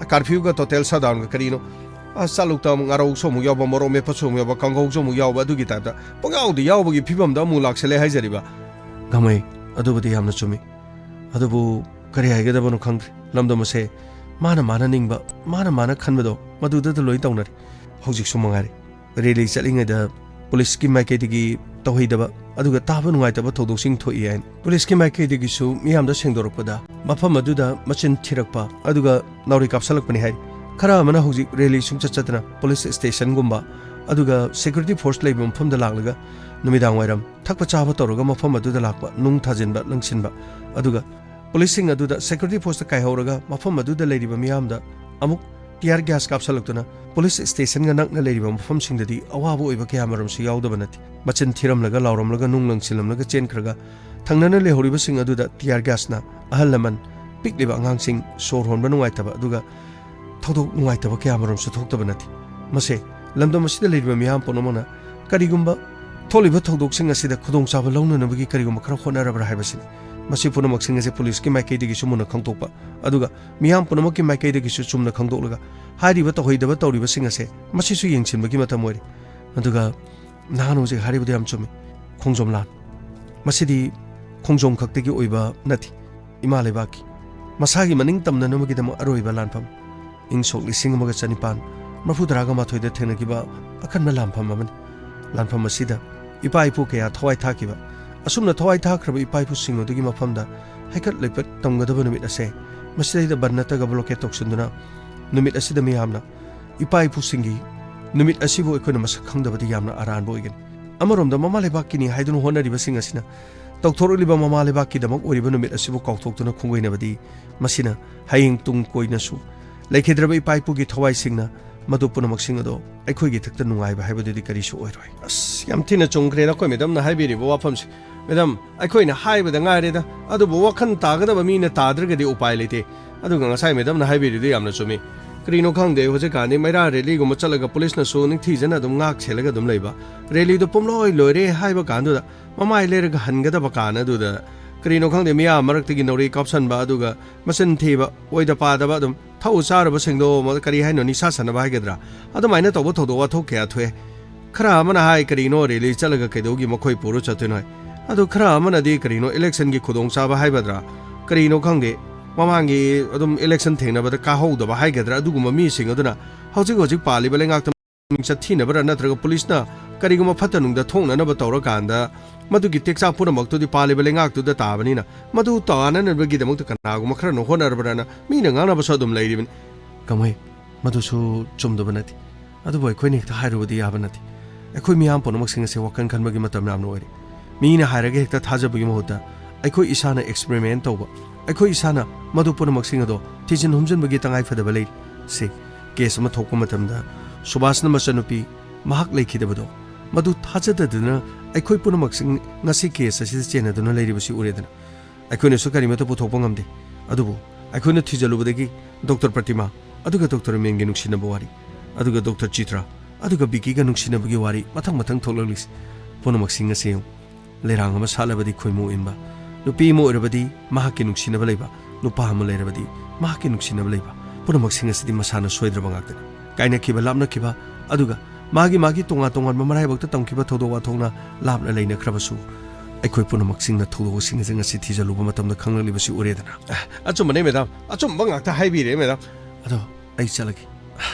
ꯀꯥꯔꯐ꯭ꯌꯨꯒ ꯇꯣꯇꯦꯜ ꯁꯠꯗꯥꯎꯟꯒ ꯀꯔꯤꯅꯣ? ꯑꯁ, ꯆꯥꯂꯨꯛꯇ ꯑꯃꯨꯛ ꯉꯥꯔꯧꯁꯨ ꯑꯃꯨꯛ ꯌꯥꯎꯕ, ꯃꯣꯔꯣꯛ ꯃꯦꯠꯄꯁꯨ ꯑꯃꯨꯛ ꯌꯥꯎꯕ, ꯀꯥꯡꯍꯧꯁꯨ ꯑꯃꯨꯛ ꯌꯥꯎꯕ, ꯑꯗꯨꯒꯤ ꯇꯥꯏꯞꯇ ꯄꯪꯌꯥꯎꯗ ꯌꯥꯎꯕꯒꯤ ꯐꯤꯕꯝꯗ ꯑꯃꯨꯛ ꯂꯥꯛꯁꯜꯂꯦ ꯍꯥꯏꯖꯔꯤꯕ꯫ ꯈꯥꯃꯩ, ꯑꯗꯨꯕꯨꯗꯤ ꯌꯥꯝꯅ ꯆꯨꯝꯃꯤ꯫ ꯑꯗꯨꯕꯨ ꯀꯔꯤ ꯍꯥꯏꯒꯗꯕꯅꯣ ꯈꯪꯗ꯭ꯔꯦ꯫ ꯂꯝꯗꯝ ꯑꯁꯦ ꯃꯥꯅ ꯃꯥꯅ ꯅꯤꯡꯕ, ꯃꯥꯅ ꯃꯥꯅ ꯈꯟꯕꯗꯣ ꯃꯗꯨꯗꯇ ꯂꯣꯏ ꯇꯧꯅꯔꯦ꯫ ꯍꯧꯖꯤꯛꯁꯨ ꯃꯉꯥꯏꯔꯦ꯫ ꯔꯦꯂꯤ ꯆꯠꯂꯤꯉꯩꯗ ꯄꯨꯂꯤꯁꯀꯤ ꯃꯥꯏꯀꯩꯗꯒꯤ ꯇꯧꯍꯩꯗꯕ, ꯑꯗꯨꯒ ꯇꯥꯕ ꯅꯨꯡꯉꯥꯏꯇꯕ ꯊꯧꯗꯣꯛꯁꯤꯡ ꯊꯣꯛꯏ ꯍꯥꯏꯅ ꯄꯨꯂꯤꯁꯀꯤ ꯃꯥꯏꯀꯩꯗꯒꯤꯁꯨ ꯃꯤꯌꯥꯝꯗ ꯁꯦꯡꯗꯣꯔꯛꯄꯗ ꯃꯐꯝ ꯑꯗꯨꯗ ꯃꯆꯤꯟ ꯊꯤꯔꯛꯄ, ꯑꯗꯨꯒ ꯅꯥꯎꯔꯤ ꯀꯥꯞꯁꯜꯂꯛꯄꯅꯤ ꯍꯥꯏꯔꯤ꯫ ꯈꯔ ꯑꯃꯅ ꯍꯧꯖꯤꯛ ꯔꯦꯂꯤ ꯁꯨꯡꯆꯠ ꯆꯠꯇꯅ ꯄꯨꯂꯤꯁ ꯁ꯭ꯇꯦꯁꯟꯒꯨꯝꯕ, ꯑꯗꯨꯒ ꯁꯦꯀ꯭ꯌꯨꯔꯤꯇꯤ ꯐꯣꯔꯁ ꯂꯩꯕ ꯃꯐꯝꯗ ꯂꯥꯛꯂꯒ ꯅꯨꯃꯤꯗꯥꯡ ꯋꯥꯏꯔꯝ ꯊꯛꯄ ꯆꯥꯕ ꯇꯧꯔꯒ ꯃꯐꯝ ꯑꯗꯨꯗ ꯂꯥꯛꯄ, ꯅꯨꯡ ꯊꯥꯖꯤꯟꯕ, ꯂꯪꯁꯤꯟꯕ, ꯑꯗꯨꯒ ꯄꯨꯂꯤꯁꯁꯤꯡ ꯑꯗꯨꯗ ꯁꯦꯀ꯭ꯌꯨꯔꯤꯇꯤ ꯐꯣꯔꯁꯇ ꯀꯥꯏꯍꯧꯔꯒ ꯃꯐꯝ ꯑꯗꯨꯗ ꯂꯩꯔꯤꯕ ꯃꯤꯌꯥꯝꯗ ꯑꯃꯨꯛ ꯇꯤꯌꯥꯔ ꯒ꯭ꯌꯥꯁ ꯀꯥꯞꯁꯜꯂꯛꯇꯨꯅ ꯄꯨꯂꯤꯁ ꯁ꯭ꯇꯦꯁꯟꯒ ꯅꯛꯅ ꯂꯩꯔꯤꯕ ꯃꯐꯝꯁꯤꯡꯗꯗꯤ ꯑꯋꯥꯕ ꯑꯣꯏꯕ ꯀꯌꯥ ꯑꯃꯔꯣꯝꯁꯨ ꯌꯥꯎꯗꯕ ꯅꯠꯇꯦ꯫ ꯃꯆꯤꯟ ꯊꯤꯔꯝꯂꯒ, ꯂꯥꯎꯔꯝꯂꯒ, ꯅꯨꯡ ꯂꯪꯁꯤꯜꯂꯝꯂꯒ ꯆꯦꯟꯈ꯭ꯔꯒ ꯊꯪꯅꯅ ꯂꯩꯍꯧꯔꯤꯕꯁꯤꯡ ꯑꯗꯨꯗ ꯇꯤꯌꯥꯔ ꯒ꯭ꯌꯥꯁꯅ ꯑꯍꯜ ꯂꯃꯟ, ꯄꯤꯛꯂꯤꯕ ꯑꯉꯥꯡꯁꯤꯡ ꯁꯣꯔ ꯍꯣꯟꯕ ꯅꯨꯡꯉꯥꯏꯇꯕ, ꯑꯗꯨꯒ ꯊꯧꯗꯣꯛ ꯅꯨꯡꯉꯥꯏꯇꯕ ꯀꯌꯥ ꯑꯃꯔꯣꯝꯁꯨ ꯊꯣꯛꯇꯕ ꯅꯠꯇꯦ꯫ ꯃꯁꯦ ꯂꯝꯗꯝ ꯑꯁꯤꯗ ꯂꯩꯔꯤꯕ ꯃꯤꯌꯥꯝ ꯄꯨꯝꯅꯃꯛꯅ ꯀꯔꯤꯒꯨꯝꯕ ꯊꯣꯛꯂꯤꯕ ꯊꯧꯗꯣꯛꯁꯤꯡ ꯑꯁꯤꯗ ꯈꯨꯗꯣꯡꯆꯥꯕ ꯂꯧꯅꯅꯕꯒꯤ ꯀꯔꯤꯒꯨꯝꯕ ꯈꯔ ꯍꯣꯠꯅꯔꯕ꯭ꯔꯥ ꯍꯥꯏꯕꯁꯤꯅꯤ꯫ ꯃꯁꯤ ꯄꯨꯝꯅꯃꯛꯁꯤꯡ ꯑꯁꯤ ꯄꯨꯂꯤꯁꯀꯤ ꯃꯥꯏꯀꯩꯗꯒꯤꯁꯨ ꯃꯨꯟꯅ ꯈꯪꯗꯣꯛꯄ, ꯑꯗꯨꯒ ꯃꯤꯌꯥꯝ ꯄꯨꯝꯅꯃꯛꯀꯤ ꯃꯥꯏꯀꯩꯗꯒꯤꯁꯨ ꯆꯨꯝꯅ ꯈꯪꯗꯣꯛꯂꯒ ꯍꯥꯏꯔꯤꯕ ꯇꯧꯍꯩꯗꯕ ꯇꯧꯔꯤꯕꯁꯤꯡ ꯑꯁꯦ ꯃꯁꯤꯁꯨ ꯌꯦꯡꯁꯤꯟꯕꯒꯤ ꯃꯇꯝ ꯑꯣꯏꯔꯦ꯫ ꯑꯗꯨꯒ ꯅꯍꯥꯟ ꯍꯧꯖꯤꯛ ꯍꯥꯏꯔꯤꯕꯗꯨ ꯌꯥꯝ ꯆꯨꯝꯃꯤ꯫ ꯈꯣꯡꯖꯣꯝ ꯂꯥꯟ꯫ ꯃꯁꯤꯗꯤ ꯈꯣꯡꯖꯣꯝ ꯈꯛꯇꯒꯤ ꯑꯣꯏꯕ ꯅꯠꯇꯦ꯫ ꯏꯃꯥ ꯂꯩꯕꯥꯛꯀꯤ ꯃꯁꯥꯒꯤ ꯃꯅꯤꯡ ꯇꯝꯅꯅꯕꯒꯤꯗꯃꯛ ꯑꯔꯣꯏꯕ ꯂꯥꯟꯐꯝ꯫ ꯏꯪ ꯁꯣꯛ ꯂꯤꯁꯤꯡ ꯑꯃꯒ ꯆꯅꯤꯄꯥꯟ ꯃꯔꯤꯐꯨ ꯇꯔꯥꯒ ꯃꯥꯊꯣꯏꯗ ꯊꯦꯡꯅꯈꯤꯕ ꯑꯀꯟꯕ ꯂꯥꯟꯐꯝ ꯑꯃꯅꯤ꯫ ꯂꯥꯟꯐꯝ ꯑꯁꯤꯗ ꯏꯄꯥ ꯏꯄꯨ ꯀꯌꯥ ꯊꯋꯥꯏ ꯊꯥꯈꯤꯕ, ꯑꯁꯨꯝꯅ ꯊꯋꯥꯏ ꯊꯥꯈ꯭ꯔꯕ ꯏꯄꯥ ꯏꯄꯨꯁꯤꯡ ꯑꯗꯨꯒꯤ ꯃꯐꯝꯗ ꯍꯩꯀꯠ ꯂꯩꯀꯠ ꯇꯝꯒꯗꯕ ꯅꯨꯃꯤꯠ ꯑꯁꯦ ꯃꯁꯤꯗꯩꯗ ꯕꯟ ꯅꯠꯇ꯭ꯔꯒ ꯕ꯭ꯂꯣꯀꯦꯠ ꯇꯧꯁꯤꯟꯗꯨꯅ ꯅꯨꯃꯤꯠ ꯑꯁꯤꯗ ꯃꯤꯌꯥꯝꯅ ꯏꯄꯥ ꯏꯄꯨꯁꯤꯡꯒꯤ ꯅꯨꯃꯤꯠ ꯑꯁꯤꯕꯨ ꯑꯩꯈꯣꯏꯅ ꯃꯁꯛ ꯈꯪꯗꯕꯗꯤ ꯌꯥꯝꯅ ꯑꯔꯥꯟꯕ ꯑꯣꯏꯒꯅꯤ꯫ ꯑꯃꯔꯣꯝꯗ ꯃꯃꯥ ꯂꯩꯕꯥꯛꯀꯤꯅꯤ ꯍꯥꯏꯗꯨꯅ ꯍꯣꯠꯅꯔꯤꯕꯁꯤꯡ ꯑꯁꯤꯅ ꯇꯧꯊꯣꯔꯛꯂꯤꯕ ꯃꯃꯥ ꯂꯩꯕꯥꯛꯀꯤꯗꯃꯛ ꯑꯣꯏꯔꯤꯕ ꯅꯨꯃꯤꯠ ꯑꯁꯤꯕꯨ ꯀꯥꯎꯊꯣꯛꯇꯨꯅ ꯈꯣꯡꯒꯣꯏꯅꯕꯗꯤ ꯃꯁꯤꯅ ꯍꯌꯦꯡ ꯇꯨꯡ ꯀꯣꯏꯅꯁꯨ ꯂꯩꯈꯤꯗ꯭ꯔꯕ ꯏꯄꯥ ꯏꯄꯨꯒꯤ ꯊꯋꯥꯏꯁꯤꯡꯅ ꯃꯗꯨ ꯄꯨꯝꯅꯃꯛꯁꯤꯡ ꯑꯗꯣ ꯑꯩꯈꯣꯏꯒꯤ ꯏꯊꯛꯇ ꯅꯨꯡꯉꯥꯏꯕ ꯍꯥꯏꯕꯗꯨꯗꯤ ꯀꯔꯤꯁꯨ ꯑꯣꯏꯔꯣꯏ꯫ ꯑꯁ, ꯌꯥꯝ ꯊꯤꯅ ꯆꯨꯝꯈ꯭ꯔꯦ ꯅꯈꯣꯏ ꯃꯦꯗꯝꯅ ꯍꯥꯏꯕꯤꯔꯤꯕ ꯋꯥꯐꯝꯁꯦ꯫ ꯃꯦꯗꯝ, ꯑꯩꯈꯣꯏꯅ ꯍꯥꯏꯕꯗ ꯉꯥꯏꯔꯦꯗ, ꯑꯗꯨꯕꯨ ꯋꯥꯈꯜ ꯇꯥꯒꯗꯕ ꯃꯤꯅ ꯇꯥꯗ꯭ꯔꯒꯗꯤ ꯎꯄꯥꯏ ꯂꯩꯇꯦ꯫ ꯑꯗꯨꯒ ꯉꯁꯥꯏ ꯃꯦꯗꯝꯅ ꯍꯥꯏꯕꯤꯔꯤꯗꯨ ꯌꯥꯝꯅ ꯆꯨꯝꯃꯤ꯫ ꯀꯔꯤꯅꯣ ꯈꯪꯗꯦ, ꯍꯧꯖꯤꯛꯀꯥꯟꯗꯤ ꯃꯩꯔꯥ ꯔꯦꯂꯤꯒꯨꯝꯕ ꯆꯠꯂꯒ ꯄꯨꯂꯤꯁꯅꯁꯨ ꯅꯤꯡꯊꯤꯖꯅ ꯑꯗꯨꯝ ꯉꯥꯛ ꯁꯦꯜꯂꯒ ꯑꯗꯨꯝ ꯂꯩꯕ, ꯔꯦꯂꯤꯗꯣ ꯄꯨꯝꯂꯣꯏ ꯂꯣꯏꯔꯦ ꯍꯥꯏꯕ ꯀꯥꯟꯗꯨꯗ ꯃꯃꯥꯏ ꯂꯩꯔꯒ ꯍꯟꯒꯗꯕ ꯀꯥꯟ ꯑꯗꯨꯗ ꯀꯔꯤꯅꯣ ꯈꯪꯗꯦ, ꯃꯤꯌꯥꯝ ꯃꯔꯛꯇꯒꯤ ꯅꯧꯔꯤ ꯀꯥꯞꯁꯟꯕ, ꯑꯗꯨꯒ ꯃꯆꯤꯟ ꯊꯤꯕ, ꯑꯣꯏꯗ ꯄꯥꯗꯕ, ꯑꯗꯨꯝ ꯊꯛꯎ ꯆꯥꯔꯨꯕꯁꯤꯡꯗꯣ ꯃ-, ꯀꯔꯤ ꯍꯥꯏꯅꯣ, ꯅꯤꯁꯥ ꯁꯥꯟꯅꯕ ꯍꯥꯏꯒꯗ꯭ꯔꯥ, ꯑꯗꯨꯃꯥꯏꯅ ꯇꯧꯕ ꯊꯧꯗꯣꯛ ꯋꯥꯊꯣꯛ ꯀꯌꯥ ꯊꯣꯛꯑꯦ꯫ ꯈꯔ ꯑꯃꯅ ꯍꯥꯏ, "ꯀꯔꯤꯅꯣ ꯔꯦꯂꯤ ꯆꯠꯂꯒ ꯀꯩꯗꯧꯒꯤ ꯃꯈꯣꯏ ꯄꯨꯔ ꯆꯠꯇꯣꯏꯅꯣ?" ꯍꯥꯏ꯫ ꯑꯗꯨ ꯈꯔ ꯑꯃꯅꯗꯤ ꯀꯔꯤꯅꯣ ꯏꯂꯦꯛꯁꯟꯒꯤ ꯈꯨꯗꯣꯡꯆꯥꯕ ꯍꯥꯏꯒꯗ꯭ꯔꯥ, ꯀꯔꯤꯅꯣ ꯈꯪꯗꯦ, ꯃꯃꯥꯡꯒꯤ ꯑꯗꯨꯝ election ꯊꯦꯡꯅꯕꯗ ꯀꯥꯍꯧꯗꯕ ꯍꯥꯏꯒꯗ꯭ꯔꯥ, ꯑꯗꯨꯒꯨꯝꯕ ꯃꯤꯁꯤꯡ ꯑꯗꯨꯅ ꯍꯧꯖꯤꯛ ꯍꯧꯖꯤꯛ ꯄꯥꯜꯂꯤꯕ ꯂꯩꯉꯥꯛꯇ ꯃꯤꯡꯆꯠ ꯊꯤꯅꯕꯔꯥ ꯅꯠꯇ꯭ꯔꯒ ꯄꯨꯂꯤꯁꯅ ꯀꯔꯤꯒꯨꯝꯕ ꯐꯠꯇ ꯅꯨꯡꯗ ꯊꯣꯛꯅꯅꯕ ꯇꯧꯔꯀꯥꯟꯗ ꯃꯗꯨꯒꯤ ꯇꯦꯛꯆꯥꯛ ꯄꯨꯝꯅꯃꯛꯇꯨꯗꯤ ꯄꯥꯜꯂꯤꯕ ꯂꯩꯉꯥꯛꯇꯨꯗ ꯇꯥꯕꯅꯤꯅ ꯃꯗꯨ ꯇꯥꯅꯅꯕꯒꯤꯗꯃꯛꯇ ꯀꯅꯥꯒꯨꯝꯕ ꯈꯔꯅ ꯍꯣꯠꯅꯔꯕ꯭ꯔꯥꯅ ꯃꯤꯅ ꯉꯥꯡꯅꯕꯁꯨ ꯑꯗꯨꯝ ꯂꯩꯔꯤꯕꯅꯤ꯫ ꯀꯃꯩ, ꯃꯗꯨꯁꯨ ꯆꯨꯝꯗꯕ ꯅꯠꯇꯦ꯫ ꯑꯗꯨꯕꯨ ꯑꯩꯈꯣꯏꯅ ꯍꯦꯛꯇ ꯍꯥꯏꯔꯨꯕꯗꯤ ꯌꯥꯕ ꯅꯠꯇꯦ꯫ ꯑꯩꯈꯣꯏ ꯃꯤꯌꯥꯝ ꯄꯨꯝꯅꯃꯛꯁꯤꯡ ꯑꯁꯦ ꯋꯥꯈꯜ ꯈꯟꯕꯒꯤ ꯃꯇꯝ ꯌꯥꯝꯅ ꯑꯣꯏꯔꯦ꯫ ꯃꯤꯅ ꯍꯥꯏꯔꯒ ꯍꯦꯛꯇ ꯊꯥꯖꯕꯒꯤ ꯃꯍꯨꯠꯇ ꯑꯩꯈꯣꯏ ꯏꯁꯥꯅ experiment ꯇꯧꯕ, ꯑꯩꯈꯣꯏ ꯏꯁꯥꯅ ꯃꯗꯨ ꯄꯨꯝꯅꯃꯛꯁꯤꯡ ꯑꯗꯣ ꯊꯤꯖꯤꯟ ꯍꯨꯝꯖꯤꯟꯕꯒꯤ ꯇꯉꯥꯏ ꯐꯗꯕ ꯂꯩꯔꯤ꯫ ꯁꯤ case ꯑꯃ ꯊꯣꯛꯄ ꯃꯇꯝꯗ ꯁꯨꯕꯥꯁꯅ ꯃꯆꯟꯅꯨꯄꯤ ꯃꯍꯥꯛ ꯂꯩꯈꯤꯗꯕꯗꯣ, ꯃꯗꯨ ꯊꯥꯖꯗꯗꯨꯅ ꯑꯩꯈꯣꯏ ꯄꯨꯝꯅꯃꯛꯁꯤꯡ ꯉꯁꯤ case ꯑꯁꯤꯗ ꯆꯦꯟꯅꯗꯨꯅ ꯂꯩꯔꯤꯕꯁꯤ ꯎꯔꯦꯗꯅ꯫ ꯑꯩꯈꯣꯏꯅꯁꯨ ꯀꯔꯤꯃꯠꯇ ꯄꯨꯊꯣꯛꯄ ꯉꯝꯗꯦ꯫ ꯑꯗꯨꯕꯨ ꯑꯩꯈꯣꯏꯅ ꯊꯤꯖꯤꯜꯂꯨꯕꯗꯒꯤ ꯗꯣꯛꯇꯔ ꯄ꯭ꯔꯇꯤꯃꯥ, ꯑꯗꯨꯒ ꯗꯣꯛꯇꯔ ꯔꯃꯦꯟꯒꯤ ꯅꯨꯡꯁꯤꯅꯕ ꯋꯥꯔꯤ, ꯑꯗꯨꯒ ꯗꯣꯛꯇꯔ ꯆꯤꯇ꯭ꯔꯥ, ꯑꯗꯨꯒ ꯕꯤꯀꯤꯒ ꯅꯨꯡꯁꯤꯅꯕꯒꯤ ꯋꯥꯔꯤ ꯃꯊꯪ ꯃꯊꯪ ꯊꯣꯛꯂꯛꯂꯤꯁꯦ ꯄꯨꯝꯅꯃꯛꯁꯤꯡ ꯑꯁꯤ ꯌꯦꯡꯉꯨ꯫ ꯂꯩꯔꯥꯡ ꯑꯃ ꯁꯥꯠꯂꯕꯗꯤ ꯈꯣꯏꯃꯨ ꯏꯟꯕ, ꯅꯨꯄꯤ ꯑꯃ ꯑꯣꯏꯔꯕꯗꯤ ꯃꯍꯥꯛꯀꯤ ꯅꯨꯡꯁꯤꯅꯕ ꯂꯩꯕ ꯅꯨꯄꯥ ꯑꯃ ꯂꯩꯔꯕꯗꯤ ꯃꯍꯥꯛꯀꯤ ꯅꯨꯡꯁꯤꯅꯕ ꯂꯩꯕ, ꯄꯨꯝꯅꯃꯛꯁꯤꯡ ꯑꯁꯤꯗꯤ ꯃꯁꯥꯅ ꯁꯣꯏꯗ꯭ꯔꯕ ꯉꯥꯛꯇꯅꯤ꯫ ꯀꯥꯏꯅꯈꯤꯕ, ꯂꯥꯞꯅꯈꯤꯕ, ꯑꯗꯨꯒ ꯃꯥꯒꯤ ꯃꯥꯒꯤ ꯇꯣꯉꯥꯟ ꯇꯣꯉꯥꯟꯕ ꯃꯔꯥꯏꯕꯛꯇ ꯇꯝꯈꯤꯕ ꯊꯧꯗꯣꯛ ꯋꯥꯊꯣꯛꯅ ꯂꯥꯞꯅ ꯂꯩꯅꯈ꯭ꯔꯕꯁꯨ, ꯑꯩꯈꯣꯏ ꯄꯨꯝꯅꯃꯛꯁꯤꯡꯅ ꯊꯧꯗꯣꯛꯁꯤꯡ ꯑꯁꯤ ꯉꯁꯤ ꯊꯤꯖꯤꯜꯂꯨꯕ ꯃꯇꯝꯗ ꯈꯪꯂꯛꯂꯤꯕꯁꯤ ꯎꯔꯦꯗꯅ꯫ ꯑꯆꯨꯝꯕꯅꯦ ꯃꯦꯗꯥꯝ, ꯑꯆꯨꯝꯕ ꯉꯥꯛꯇ ꯍꯥꯏꯕꯤꯔꯦ ꯃꯦꯗꯥꯝ꯫ ꯑꯗꯣ ꯑꯩ ꯆꯠꯂꯒꯦ꯫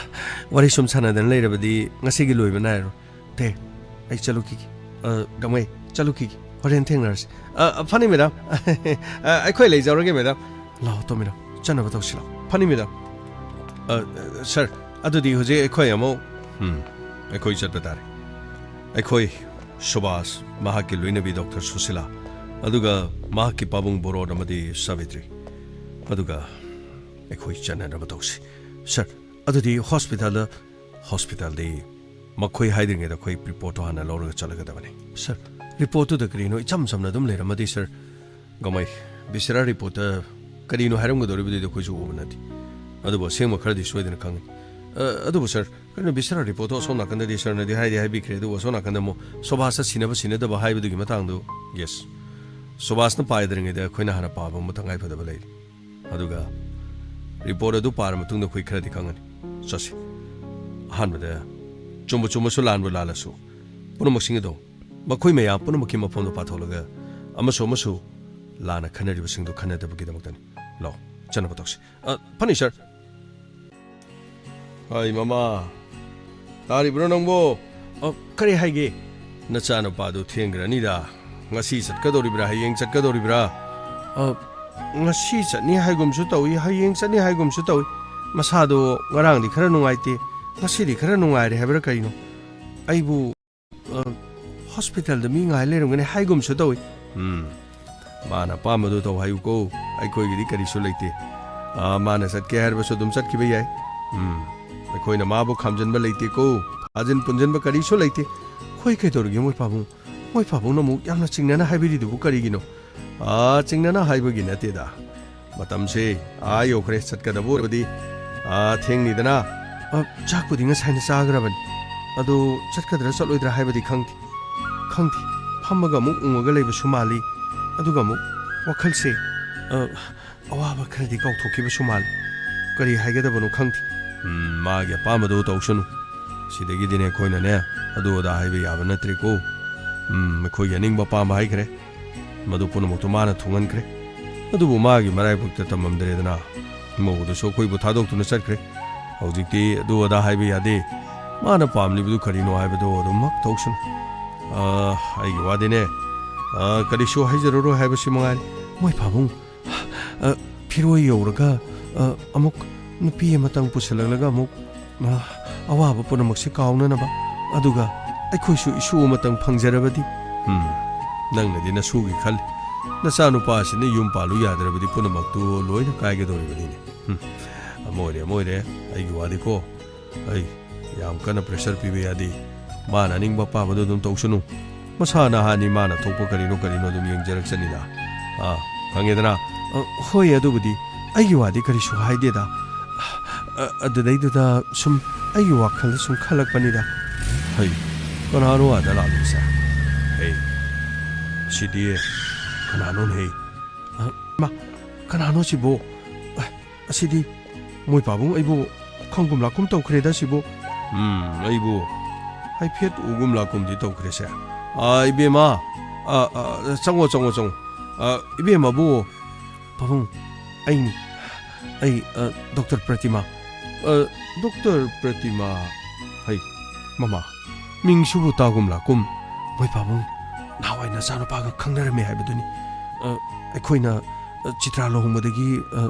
ꯋꯥꯔꯤ ꯁꯨꯝ ꯁꯥꯟꯅꯗꯅ ꯂꯩꯔꯕꯗꯤ ꯉꯁꯤꯒꯤ ꯂꯣꯏꯕ ꯅꯥꯏꯔꯔꯣꯏ꯫ ꯗꯦ, ꯑꯩ ꯆꯠꯂꯨꯈꯤꯒꯦ꯫ ꯑ, ꯒꯃꯩ, ꯆꯠꯂꯨꯈꯤꯒꯦ꯫ ꯍꯣꯔꯦꯟ ꯊꯦꯡꯅꯔꯁꯤ꯫ ꯑ, ꯑ, ꯐꯅꯤ ꯃꯦꯗꯥꯝ꯫ ꯑ, ꯑꯩꯈꯣꯏ ꯂꯩꯖꯔꯒꯦ ꯃꯦꯗꯥꯝ꯫ ꯂꯥꯛꯑꯣ ꯇꯣꯝꯕꯤꯔꯥꯝ, ꯆꯠꯅꯕ ꯇꯧꯁꯤ ꯂꯥꯛꯑꯣ꯫ ꯐꯅꯤ ꯃꯦꯗꯥꯝ꯫ ꯑ, ꯑ, ꯁꯔ, ꯑꯗꯨꯗꯤ ꯍꯧꯖꯤꯛ ꯑꯩꯈꯣꯏ ꯑꯃꯨꯛ, ꯎꯝ, ꯑꯩꯈꯣꯏ ꯆꯠꯄ ꯇꯥꯔꯦ꯫ ꯑꯩꯈꯣꯏ ꯁꯨꯕꯥꯁ, ꯃꯍꯥꯛꯀꯤ ꯂꯣꯏꯅꯕꯤ ꯗꯣꯛꯇꯔ ꯁꯨꯁꯤꯂꯥ, ꯑꯗꯨꯒ ꯃꯍꯥꯛꯀꯤ ꯄꯥꯕꯨꯡ ꯕꯣꯔꯣꯟ ꯑꯃꯗꯤ ꯁꯥꯕꯤꯇ꯭ꯔꯤ, ꯑꯗꯨꯒ ꯑꯩꯈꯣꯏ ꯆꯠꯅꯅꯕ ꯇꯧꯁꯤ꯫ ꯁꯔ, ꯑꯗꯨꯗꯤ ꯍꯣꯁꯄꯤꯇꯥꯜꯗ, ꯍꯣꯁꯄꯤꯇꯥꯜꯗꯤ ꯃꯈꯣꯏ ꯍꯥꯏꯗ꯭ꯔꯤꯉꯩꯗ ꯑꯩꯈꯣꯏ ꯔꯤꯄꯣꯔꯠꯇꯣ ꯍꯥꯟꯅ ꯂꯧꯔꯒ ꯆꯠꯂꯒꯗꯕꯅꯤ꯫ ꯁꯔ, ꯔꯤꯄꯣꯔꯠꯇꯨꯗ ꯀꯔꯤꯅꯣ ꯏꯆꯝ ꯆꯝꯅ ꯑꯗꯨꯝ ꯂꯩꯔꯝꯃꯗꯤ, ꯁꯔ꯫ ꯒꯃꯩ, ꯚꯤꯁꯦꯔꯥ ꯔꯤꯄꯣꯔꯠꯇ ꯀꯔꯤꯅꯣ ꯍꯥꯏꯔꯝꯒꯗꯧꯔꯤꯕꯗꯨꯗꯤ ꯑꯩꯈꯣꯏꯁꯨ ꯎꯕ ꯅꯠꯇꯦ꯫ ꯑꯗꯨꯕꯨ ꯑꯁꯦꯡꯕ ꯈꯔꯗꯤ ꯁꯣꯏꯗꯅ ꯈꯪꯒꯅꯤ꯫ ꯑ, ꯑꯗꯨꯕꯨ ꯁꯔ, ꯀꯩꯅꯣ ꯚꯤꯁꯦꯔꯥ ꯔꯤꯄꯣꯔꯠꯇꯣ ꯑꯁꯣꯝ ꯅꯥꯀꯟꯗꯗꯤ ꯁꯔꯅꯗꯤ ꯍꯥꯏꯗꯤ ꯍꯥꯏꯕꯤꯈ꯭ꯔꯦ, ꯑꯗꯨꯕꯨ ꯑꯁꯣꯝ ꯅꯥꯀꯟꯗ ꯑꯃꯨꯛ ꯁꯣꯚꯥꯁꯇ ꯁꯤꯅꯕ ꯁꯤꯅꯗꯕ ꯍꯥꯏꯕꯗꯨꯒꯤ ꯃꯇꯥꯡꯗꯨ, ꯌꯦꯁ, ꯁꯣꯚꯥꯁꯅ ꯄꯥꯏꯗ꯭ꯔꯤꯉꯩꯗ ꯑꯩꯈꯣꯏꯅ ꯍꯥꯟꯅ ꯄꯥꯕ ꯑꯃ ꯇꯉꯥꯏ ꯐꯗꯕ ꯂꯩꯔꯤ꯫ ꯑꯗꯨꯒ ꯔꯤꯄꯣꯔꯠ ꯑꯗꯨ ꯄꯥꯔ ꯃꯇꯨꯡꯗ ꯑꯩꯈꯣꯏ ꯈꯔꯗꯤ ꯈꯪꯒꯅꯤ꯫ ꯆꯠꯁꯤ꯫ ꯑꯍꯥꯟꯕꯗ ꯆꯨꯝꯕꯨ ꯆꯨꯝꯃꯁꯨ ꯂꯥꯟꯕꯨ ꯂꯥꯜꯂꯁꯨ ꯄꯨꯝꯅꯃꯛꯁꯤꯡ ꯑꯗꯣ ꯃꯈꯣꯏ ꯃꯌꯥꯝ ꯄꯨꯝꯅꯃꯛꯀꯤ ꯃꯐꯝꯗ ꯄꯥꯊꯣꯛꯂꯒ ꯑꯃꯁꯨ ꯑꯃꯁꯨ ꯂꯥꯟꯅ ꯈꯟꯅꯔꯤꯕꯁꯤꯡꯗꯨ ꯈꯟꯅꯗꯕꯒꯤꯗꯃꯛꯇꯅꯤ꯫ ꯂꯥꯛꯑꯣ, ꯆꯠꯅꯕ ꯇꯧꯁꯤ꯫ ꯑ, ꯐꯅꯤ, ꯁꯥꯔ꯫ ꯍꯥꯏ, ꯃꯃꯥ꯫ ꯇꯥꯔꯤꯕ꯭ꯔꯣ ꯅꯪꯕꯣ? ꯑ, ꯀꯔꯤ ꯍꯥꯏꯒꯦ? ꯅꯆꯥꯅꯨꯄꯥꯗꯨ ꯊꯦꯡꯈ꯭ꯔꯅꯤꯗ꯫ ꯉꯁꯤ ꯆꯠꯀꯗꯧꯔꯤꯕ꯭ꯔꯥ, ꯍꯌꯦꯡ ꯆꯠꯀꯗꯧꯔꯤꯕ꯭ꯔꯥ? ꯑ, ꯉꯁꯤ ꯆꯠꯅꯤ ꯍꯥꯏꯒꯨꯝꯁꯨ ꯇꯧꯏ, ꯍꯌꯦꯡ ꯆꯠꯅꯤ ꯍꯥꯏꯒꯨꯝꯁꯨ ꯇꯧꯏ꯫ ꯃꯁꯥꯗꯣ ꯉꯔꯥꯡꯗꯤ ꯈꯔ ꯅꯨꯡꯉꯥꯏꯇꯦ, ꯉꯁꯤꯗꯤ ꯈꯔ ꯅꯨꯡꯉꯥꯏꯔꯦ ꯍꯥꯏꯕ꯭ꯔꯥ ꯀꯔꯤꯅꯣ? ꯑꯩꯕꯨ, ꯑ, ꯍꯣꯁꯄꯤꯇꯥꯜꯗ ꯃꯤ ꯉꯥꯏ ꯂꯩꯔꯝꯒꯅꯤ ꯍꯥꯏꯒꯨꯝꯁꯨ ꯇꯧꯏ꯫ ꯎꯝ, ꯃꯥꯅ ꯑꯄꯥꯝꯕꯗꯨ ꯇꯧ ꯍꯥꯏꯌꯨꯀꯣ, ꯑꯩꯈꯣꯏꯒꯤꯗꯤ ꯀꯔꯤꯁꯨ ꯂꯩꯇꯦ꯫ ꯑ, ꯃꯥꯅ ꯆꯠꯀꯦ ꯍꯥꯏꯔꯕꯁꯨ ꯑꯗꯨꯝ ꯆꯠꯈꯤꯕ ꯌꯥꯏ꯫ ꯎꯝ, ꯑꯩꯈꯣꯏꯅ ꯃꯥꯕꯨ ꯈꯥꯝꯖꯟꯕ ꯂꯩꯇꯦꯀꯣ, ꯐꯥꯖꯤꯟ ꯄꯨꯟꯖꯟꯕ ꯀꯔꯤꯁꯨ ꯂꯩꯇꯦ꯫ ꯍꯣꯏ, ꯀꯩꯗꯧꯔꯒꯦ ꯃꯣꯏ ꯄꯥꯕꯨꯡ? ꯃꯣꯏ ꯄꯥꯕꯨꯡꯅ ꯑꯃꯨꯛ ꯌꯥꯝꯅ ꯆꯤꯡꯅꯅ ꯍꯥꯏꯕꯤꯔꯤꯗꯨꯕꯨ ꯀꯔꯤꯒꯤꯅꯣ? ꯑꯥ, ꯆꯤꯡꯅꯅ ꯍꯥꯏꯕꯒꯤ ꯅꯠꯇꯦꯗ꯫ ꯃꯇꯝꯁꯦ ꯑꯥ ꯌꯧꯈ꯭ꯔꯦ, ꯆꯠꯀꯗꯕ ꯑꯣꯏꯔꯕꯗꯤ, ꯑꯥ, ꯊꯦꯡꯅꯤꯗꯅ꯫ ꯑ, ꯆꯥꯛꯄꯨꯗꯤ ꯉꯁꯥꯏꯅ ꯆꯥꯈ꯭ꯔꯕꯅꯤ꯫ ꯑꯗꯣ ꯆꯠꯀꯗ꯭ꯔꯥ ꯆꯠꯂꯣꯏꯗ꯭ꯔꯥ ꯍꯥꯏꯕꯗꯤ ꯈꯪꯗꯦ꯫ ꯈꯪꯗꯦ꯫ ꯐꯝꯃꯒ ꯑꯃꯨꯛ ꯎꯪꯉꯒ ꯂꯩꯕꯁꯨ ꯃꯥꯜꯂꯤ꯫ ꯑꯗꯨꯒ ꯑꯃꯨꯛ ꯋꯥꯈꯜꯁꯦ, ꯑ, ꯑꯋꯥꯕ ꯈꯔꯗꯤ ꯀꯥꯎꯊꯣꯛꯈꯤꯕꯁꯨ ꯃꯥꯜꯂꯤ꯫ ꯀꯔꯤ ꯍꯥꯏꯒꯗꯕꯅꯣ ꯈꯪꯗꯦ꯫ ꯎꯝ, ꯃꯥꯒꯤ ꯑꯄꯥꯝꯕꯗꯣ ꯇꯧꯁꯅꯨ꯫ ꯁꯤꯗꯒꯤꯗꯤꯅꯦ ꯑꯩꯈꯣꯏꯅꯅꯦ ꯑꯗꯨ ꯑꯗꯥ ꯍꯥꯏꯕ ꯌꯥꯕ ꯅꯠꯇ꯭ꯔꯦꯀꯣ꯫ ꯎꯝ, ꯑꯩꯈꯣꯏꯒꯤ ꯑꯅꯤꯡꯕ ꯑꯄꯥꯝꯕ ꯍꯥꯏꯈ꯭ꯔꯦ꯫ ꯃꯗꯨ ꯄꯨꯝꯅꯃꯛꯇꯨ ꯃꯥꯅ ꯊꯨꯡꯍꯟꯈ꯭ꯔꯦ꯫ ꯑꯗꯨꯕꯨ ꯃꯥꯒꯤ ꯃꯔꯥꯏꯕꯛꯇ ꯇꯝꯃꯝꯗ꯭ꯔꯦꯗꯅ꯫ ꯃꯧꯗꯨꯁꯨ ꯑꯩꯈꯣꯏꯕꯨ ꯊꯥꯗꯣꯛꯇꯨꯅ ꯆꯠꯈ꯭ꯔꯦ꯫ ꯍꯧꯖꯤꯛꯇꯤ ꯑꯗꯨ ꯑꯗꯥ ꯍꯥꯏꯕ ꯌꯥꯗꯦ꯫ ꯃꯥꯅ ꯄꯥꯝꯂꯤꯕꯗꯨ ꯀꯔꯤꯅꯣ ꯍꯥꯏꯕꯗꯨ ꯑꯗꯨꯃꯛ ꯇꯧꯁꯅꯨ꯫ ꯑ, ꯑꯩꯒꯤ ꯋꯥꯗꯤꯅꯦ, ꯑ, ꯀꯔꯤꯁꯨ ꯍꯥꯏꯖꯔꯔꯣꯏ ꯍꯥꯏꯕꯁꯤ ꯃꯉꯥꯏꯔꯦ꯫ ꯃꯣꯏ ꯄꯥꯕꯨꯡ, ꯑ, ꯐꯤꯔꯣꯏ ꯌꯧꯔꯒ, ꯑ, ꯑꯃꯨꯛ ꯅꯨꯄꯤ ꯑꯃꯇꯪ ꯄꯨꯁꯤꯜꯂꯛꯂꯒ ꯑꯃꯨꯛ, ꯑ, ꯑꯋꯥꯕ ꯄꯨꯝꯅꯃꯛꯁꯦ ꯀꯥꯎꯅꯅꯕ, ꯑꯗꯨꯒ ꯑꯩꯈꯣꯏꯁꯨ ꯏꯁꯨ ꯑꯃꯇꯪ ꯐꯪꯖꯔꯕꯗꯤ꯫ ꯎꯝ, ꯅꯪꯅꯗꯤ ꯅꯁꯨꯒꯤ ꯈꯜꯂꯤ꯫ ꯅꯆꯥꯅꯨꯄꯥꯁꯤꯅ ꯌꯨꯝ ꯄꯥꯜꯂꯨ ꯌꯥꯗ꯭ꯔꯕꯗꯤ ꯄꯨꯝꯅꯃꯛꯇꯨ ꯂꯣꯏꯅ ꯀꯥꯏꯒꯗꯧꯔꯤꯕꯅꯤꯅꯦ꯫ ꯎꯝ, ꯑꯃ ꯑꯣꯏꯔꯦ, ꯑꯃ ꯑꯣꯏꯔꯦ, ꯑꯩꯒꯤ ꯋꯥꯗꯤꯀꯣ꯫ ꯑꯩ ꯌꯥꯝ ꯀꯟꯅ pressure ꯄꯤꯕ ꯌꯥꯗꯦ꯫ ꯃꯥꯅ ꯑꯅꯤꯡꯕ ꯑꯄꯥꯝꯕꯗꯣ ꯑꯗꯨꯝ ꯇꯧꯁꯅꯨ꯫ ꯃꯁꯥ ꯅꯍꯥꯅꯤ, ꯃꯥꯅ ꯊꯣꯛꯄ ꯀꯔꯤꯅꯣ ꯀꯔꯤꯅꯣ ꯑꯗꯨꯝ ꯌꯦꯡꯖꯔꯛꯆꯅꯤꯗ꯫ ꯑꯥ, ꯈꯪꯉꯦꯗꯅ? ꯑ, ꯍꯣꯏ, ꯑꯗꯨꯕꯨꯗꯤ ꯑꯩꯒꯤ ꯋꯥꯗꯤ ꯀꯔꯤꯁꯨ ꯍꯥꯏꯗꯦꯗ꯫ ꯑ, ꯑꯗꯨꯗꯩꯗꯨꯗ ꯁꯨꯝ ꯑꯩꯒꯤ ꯋꯥꯈꯜꯗ ꯁꯨꯝ ꯈꯜꯂꯛꯄꯅꯤꯗ꯫ ꯍꯩ, ꯀꯅꯥꯅꯣ ꯑꯥꯗ ꯂꯥꯛꯂꯤꯕꯁꯦ? ꯍꯩ, ꯁꯤꯗꯤ ꯀꯅꯥꯅꯣꯅꯦ? ꯑ, ꯃꯥ, ꯀꯅꯥꯅꯣ ꯁꯤꯕꯣ? ꯑ, ꯑꯁꯤꯗꯤ ꯃꯣꯏ ꯄꯥꯕꯨꯡ ꯑꯩꯕꯨ ꯈꯪꯒꯨꯝ ꯂꯥꯛꯀꯨꯝ ꯇꯧꯈ꯭ꯔꯦꯗ ꯁꯤꯕꯨ꯫ ꯎꯝ, ꯑꯩꯕꯨ ꯍꯥꯏꯐꯦꯠ ꯎꯒꯨꯝ ꯂꯥꯛꯀꯨꯝꯗꯤ ꯇꯧꯈ꯭ꯔꯦꯁꯦ꯫ ꯑ, ꯏꯕꯦꯝꯃ, ꯑ, ꯑ, ꯆꯪꯉꯣ, ꯆꯪꯉꯣ, ꯆꯪꯉꯣ꯫ ꯑ, ꯏꯕꯦꯝꯃꯕꯨ꯫ ꯄꯥꯕꯨꯡ, ꯑꯩꯅꯤ꯫ ꯑꯩ, ꯑ, ꯗꯣꯛꯇꯔ ꯄ꯭ꯔꯇꯤꯃꯥ꯫ ꯑ, ꯗꯣꯛꯇꯔ ꯄ꯭ꯔꯇꯤꯃꯥ꯫ ꯍꯩ, ꯃꯃꯥ, ꯃꯤꯡꯁꯤꯕꯨ ꯇꯥꯒꯨꯝ ꯂꯥꯛꯀꯨꯝ꯫ ꯃꯣꯏ ꯄꯥꯕꯨꯡ, ꯅꯍꯥꯟꯋꯥꯏ ꯅꯆꯥꯅꯨꯄꯥꯒ ꯈꯪꯅꯔꯝꯃꯦ ꯍꯥꯏꯕꯗꯨꯅꯤ꯫ ꯑ, ꯑꯩꯈꯣꯏꯅ, ꯑ, ꯆꯤꯇ꯭ꯔꯥ ꯂꯨꯍꯣꯡꯕꯗꯒꯤ, ꯑ,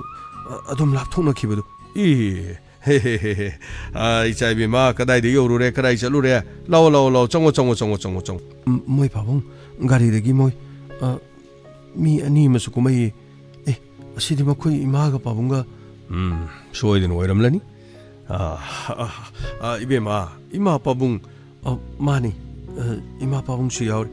ꯑ, ꯑꯗꯨꯝ ꯂꯥꯞꯊꯣꯛꯅꯈꯤꯕꯗꯨ꯫ ꯏ, ꯍꯦ, ꯍꯦ, ꯍꯦ, ꯍꯦ꯫ ꯑ, ꯏꯆꯥ ꯏꯕꯦꯝꯃ, ꯀꯗꯥꯏꯗ ꯌꯧꯔꯨꯔꯦ? ꯀꯗꯥꯏ ꯆꯠꯂꯨꯔꯦ? ꯂꯥꯛꯑꯣ, ꯂꯥꯛꯑꯣ, ꯂꯥꯛꯑꯣ, ꯆꯪꯉꯣ, ꯆꯪꯉꯣ, ꯆꯪꯉꯣ, ꯆꯪꯉꯣ, ꯆꯪꯉꯣ꯫ ꯎꯝ, ꯃꯣꯏ ꯄꯥꯕꯨꯡ, ꯒꯥꯔꯤꯗꯒꯤ ꯃꯣꯏ, ꯑ, ꯃꯤ ꯑꯅꯤ ꯑꯃꯁꯨ ꯀꯨꯝꯃꯛꯏ꯫ ꯑꯦ, ꯑꯁꯤꯗꯤ ꯃꯈꯣꯏ ꯏꯃꯥꯒ ꯄꯥꯕꯨꯡꯒ꯫ ꯎꯝ, ꯁꯣꯏꯗꯅ ꯑꯣꯏꯔꯝꯂꯅꯤ꯫ ꯑ, ꯑ, ꯑ, ꯏꯕꯦꯝꯃ, ꯏꯃꯥ ꯄꯥꯕꯨꯡ, ꯑ, ꯃꯥꯅꯤ, ꯑ, ꯏꯃꯥ ꯄꯥꯕꯨꯡꯁꯨ ꯌꯥꯎꯔꯤ꯫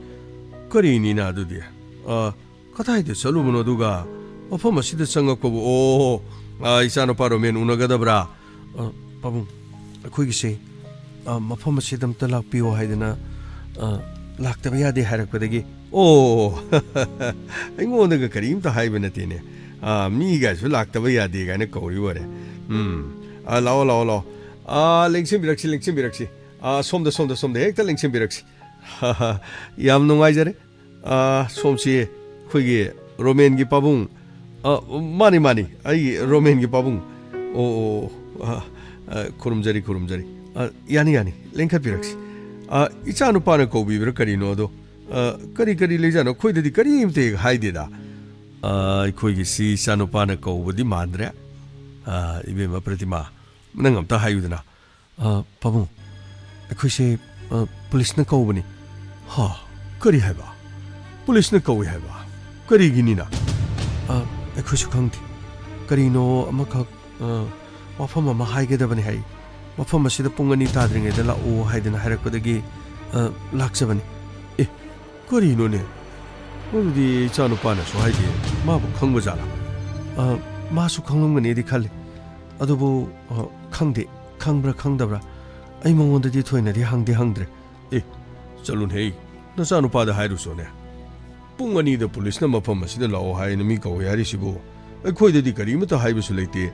ꯀꯔꯤꯅꯤꯅ ꯑꯗꯨꯗꯤ? ꯑ, ꯀꯗꯥꯏꯗ ꯆꯠꯂꯨꯕꯅꯣ ꯑꯗꯨꯒ? ꯃꯐꯝ ꯑꯁꯤꯗ ꯆꯪꯉꯛꯄꯕꯨ? ꯑꯣ, ꯑ, ꯏꯆꯥꯅꯨꯄꯥ ꯔꯣꯃꯦꯟ ꯎꯅꯒꯗꯕ꯭ꯔꯥ? ꯑ, ꯄꯥꯕꯨꯡ, ꯑꯩꯈꯣꯏꯒꯤꯁꯦ, ꯑ, ꯃꯐꯝ ꯑꯁꯤꯗ ꯑꯝꯇ ꯂꯥꯛꯄꯤꯌꯣ ꯍꯥꯏꯗꯅ, ꯑ, ꯂꯥꯛꯇꯕ ꯌꯥꯗꯦ ꯍꯥꯏꯔꯛꯄꯗꯒꯤ꯫ ꯑꯣ, ꯑꯩꯉꯣꯟꯗꯒ ꯀꯔꯤꯝꯇ ꯍꯥꯏꯕ ꯅꯠꯇꯦꯅꯦ꯫ ꯑ, ꯃꯤꯒꯁꯨ ꯂꯥꯛꯇꯕ ꯌꯥꯗꯦ ꯀꯥꯏꯅ ꯀꯧꯔꯤ ꯑꯣꯏꯔꯦ꯫ ꯎꯝ, ꯑ, ꯂꯥꯛꯑꯣ, ꯂꯥꯛꯑꯣ, ꯂꯥꯛꯑꯣ꯫ ꯑ, ꯂꯦꯡꯁꯤꯟꯕꯤꯔꯛꯁꯤ, ꯂꯦꯡꯁꯤꯟꯕꯤꯔꯛꯁꯤ꯫ ꯑ, ꯁꯣꯝꯗ, ꯁꯣꯝꯗ, ꯁꯣꯝꯗ ꯍꯦꯛꯇ ꯂꯦꯡꯁꯤꯟꯕꯤꯔꯛꯁꯤ꯫ ꯌꯥꯝ ꯅꯨꯡꯉꯥꯏꯖꯔꯦ꯫ ꯑ, ꯁꯣꯝꯁꯤ ꯑꯩꯈꯣꯏꯒꯤ ꯔꯣꯃꯦꯟꯒꯤ ꯄꯥꯕꯨꯡ꯫ ꯑ, ꯃꯥꯅꯤ, ꯃꯥꯅꯤ, ꯑꯩꯒꯤ ꯔꯣꯃꯦꯟꯒꯤ ꯄꯥꯕꯨꯡ꯫ ꯑꯣ, ꯑꯣ, ꯑ, ꯑ, ꯈꯨꯔꯨꯝꯖꯔꯤ, ꯈꯨꯔꯨꯝꯖꯔꯤ꯫ ꯑ, ꯌꯥꯅꯤ, ꯌꯥꯅꯤ, ꯂꯦꯡꯈꯠꯄꯤꯔꯛꯁꯤ꯫ ꯑ, ꯏꯆꯥꯅꯨꯄꯥꯅ ꯀꯧꯕꯤꯕ꯭ꯔꯥ ꯀꯔꯤꯅꯣ ꯑꯗꯣ? ꯑ, ꯀꯔꯤ, ꯀꯔꯤ ꯂꯩꯖꯥꯠꯅꯣ? ꯑꯩꯈꯣꯏꯗꯗꯤ ꯀꯔꯤꯝꯇ ꯍꯦꯛ ꯍꯥꯏꯗꯦꯗ꯫ ꯑ, ꯑꯩꯈꯣꯏꯒꯤꯁꯤ ꯏꯆꯥꯅꯨꯄꯥꯅ ꯀꯧꯕꯗꯤ ꯃꯥꯟꯗ꯭ꯔꯦ꯫ ꯑ, ꯏꯕꯦꯝꯃ ꯄ꯭ꯔꯇꯤꯃꯥ, ꯅꯪ ꯑꯝꯇ ꯍꯥꯏꯌꯨꯗꯅ꯫ "ꯑ, ꯄꯥꯕꯨꯡ, ꯑꯩꯈꯣꯏꯁꯦ, ꯑ, ꯄꯨꯂꯤꯁꯅ ꯀꯧꯕꯅꯤ꯫" "ꯍꯥ? ꯀꯔꯤ ꯍꯥꯏꯕ? ꯄꯨꯂꯤꯁꯅ ꯀꯧꯏ ꯍꯥꯏꯕ? ꯀꯔꯤꯒꯤꯅꯤꯅ?" "ꯑ, ꯑꯩꯈꯣꯏꯁꯨ ꯈꯪꯗꯦ꯫ ꯀꯔꯤꯅꯣ ꯑꯃꯈꯛ, ꯑ, ꯋꯥꯐꯝ ꯑꯃ ꯍꯥꯏꯒꯗꯕꯅꯤ ꯍꯥꯏ꯫ ꯃꯐꯝ ꯑꯁꯤꯗ ꯄꯨꯡ ꯑꯅꯤ ꯇꯥꯗ꯭ꯔꯤꯉꯩꯗ ꯂꯥꯛꯑꯣ ꯍꯥꯏꯗꯅ ꯍꯥꯏꯔꯛꯄꯗꯒꯤ, ꯑ, ꯂꯥꯛꯆꯕꯅꯤ꯫" "ꯑꯦ, ꯀꯔꯤꯅꯣꯅꯦ? ꯃꯗꯨꯗꯤ ꯏꯆꯥꯅꯨꯄꯥꯅꯁꯨ ꯍꯥꯏꯗꯦ꯫ ꯃꯥꯕꯨ ꯈꯪꯕ ꯖꯥꯠꯂꯥ?" "ꯑ, ꯃꯥꯁꯨ ꯈꯪꯂꯝꯒꯅꯤꯗꯤ ꯈꯜꯂꯤ꯫ ꯑꯗꯨꯕꯨ, ꯑ, ꯈꯪꯗꯦ, ꯈꯪꯕ꯭ꯔꯥ ꯈꯪꯗꯕ꯭ꯔꯥ? ꯑꯩ ꯃꯉꯣꯟꯗꯗꯤ ꯊꯣꯏꯅꯗꯤ ꯍꯪꯗꯤ ꯍꯪꯗ꯭ꯔꯦ꯫" "ꯑꯦ, ꯆꯠꯂꯨꯅꯦꯍꯦ, ꯅꯆꯥꯅꯨꯄꯥꯗ ꯍꯥꯏꯔꯨꯆꯣꯅꯦ꯫ ꯄꯨꯡ ꯑꯅꯤꯗ ꯄꯨꯂꯤꯁꯅ ꯃꯐꯝ ꯑꯁꯤꯗ ꯂꯥꯛꯑꯣ ꯍꯥꯏꯅ ꯃꯤ ꯀꯧꯏ ꯍꯥꯏꯔꯤꯁꯤꯕꯨ? ꯑꯩꯈꯣꯏꯗꯗꯤ ꯀꯔꯤꯃꯠꯇ ꯍꯥꯏꯕꯁꯨ ꯂꯩꯇꯦ꯫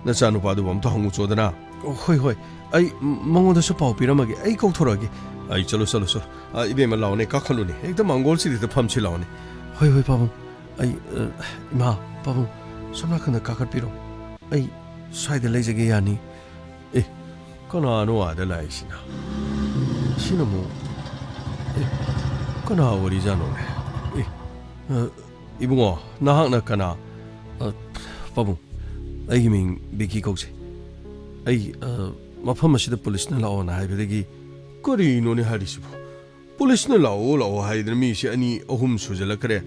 ꯅꯆꯥꯅꯨꯄꯥꯗꯨꯕꯨ ꯑꯝꯇ ꯍꯪꯉꯨꯆꯣꯗꯅ꯫" "ꯑꯣ, ꯍꯣꯏ, ꯍꯣꯏ, ꯑꯩ ꯃꯉꯣꯟꯗꯁꯨ ꯄꯥꯎ ꯄꯤꯔꯝꯃꯒꯦ, ꯑꯩ ꯀꯧꯊꯣꯔꯛꯑꯒꯦ꯫" "ꯑꯩ, ꯆꯠꯂꯣ, ꯆꯠꯂꯣ, ꯆꯠꯂꯣ꯫ ꯑ, ꯏꯕꯦꯝꯃ, ꯂꯥꯛꯑꯣꯅꯦ, ꯀꯥꯈꯠꯂꯨꯅꯦ, ꯍꯦꯛꯇ ꯃꯥꯡꯒꯣꯜꯁꯤꯗ ꯍꯦꯛꯇ ꯐꯝꯁꯤ ꯂꯥꯛꯑꯣꯅꯦ꯫" "ꯍꯣꯏ, ꯍꯣꯏ, ꯄꯥꯕꯨꯡ꯫ ꯑꯩ, ꯑ, ꯏꯃꯥ, ꯄꯥꯕꯨꯡ, ꯁꯣꯝ ꯅꯥꯀꯟꯗ ꯀꯥꯈꯠꯄꯤꯔꯣ꯫" ꯑꯩ ꯁ꯭ꯋꯥꯏꯗ ꯂꯩꯖꯒꯦ, ꯌꯥꯅꯤ꯫ ꯑꯦ, ꯀꯅꯥꯅꯣ ꯑꯥꯗ ꯂꯥꯛꯏꯁꯤꯅ? ꯁꯤꯅ ꯑꯃꯨꯛ, ꯑꯦ, ꯀꯅꯥ ꯑꯣꯏꯔꯤꯖꯥꯠꯅꯣꯅꯦ? ꯑꯦ, ꯑ, ꯏꯕꯨꯡꯉꯣ, ꯅꯍꯥꯛꯅ ꯀꯅꯥ? ꯑ, ꯄꯥꯕꯨꯡ, ꯑꯩꯒꯤ ꯃꯤꯡ ꯕꯤꯀꯤ ꯀꯧꯖꯩ꯫ ꯑꯩ, ꯑ, ꯃꯐꯝ ꯑꯁꯤꯗ ꯄꯨꯂꯤꯁꯅ ꯂꯥꯛꯑꯣꯅ ꯍꯥꯏꯕꯗꯒꯤ, ꯀꯔꯤꯅꯣꯅꯦ ꯍꯥꯏꯔꯤꯁꯤꯕꯣ? ꯄꯨꯂꯤꯁꯅ ꯂꯥꯛꯑꯣ, ꯂꯥꯛꯑꯣ ꯍꯥꯏꯗꯅ ꯃꯤꯁꯦ ꯑꯅꯤ, ꯑꯍꯨꯝ ꯁꯨꯖꯜꯂꯛꯈ꯭ꯔꯦ꯫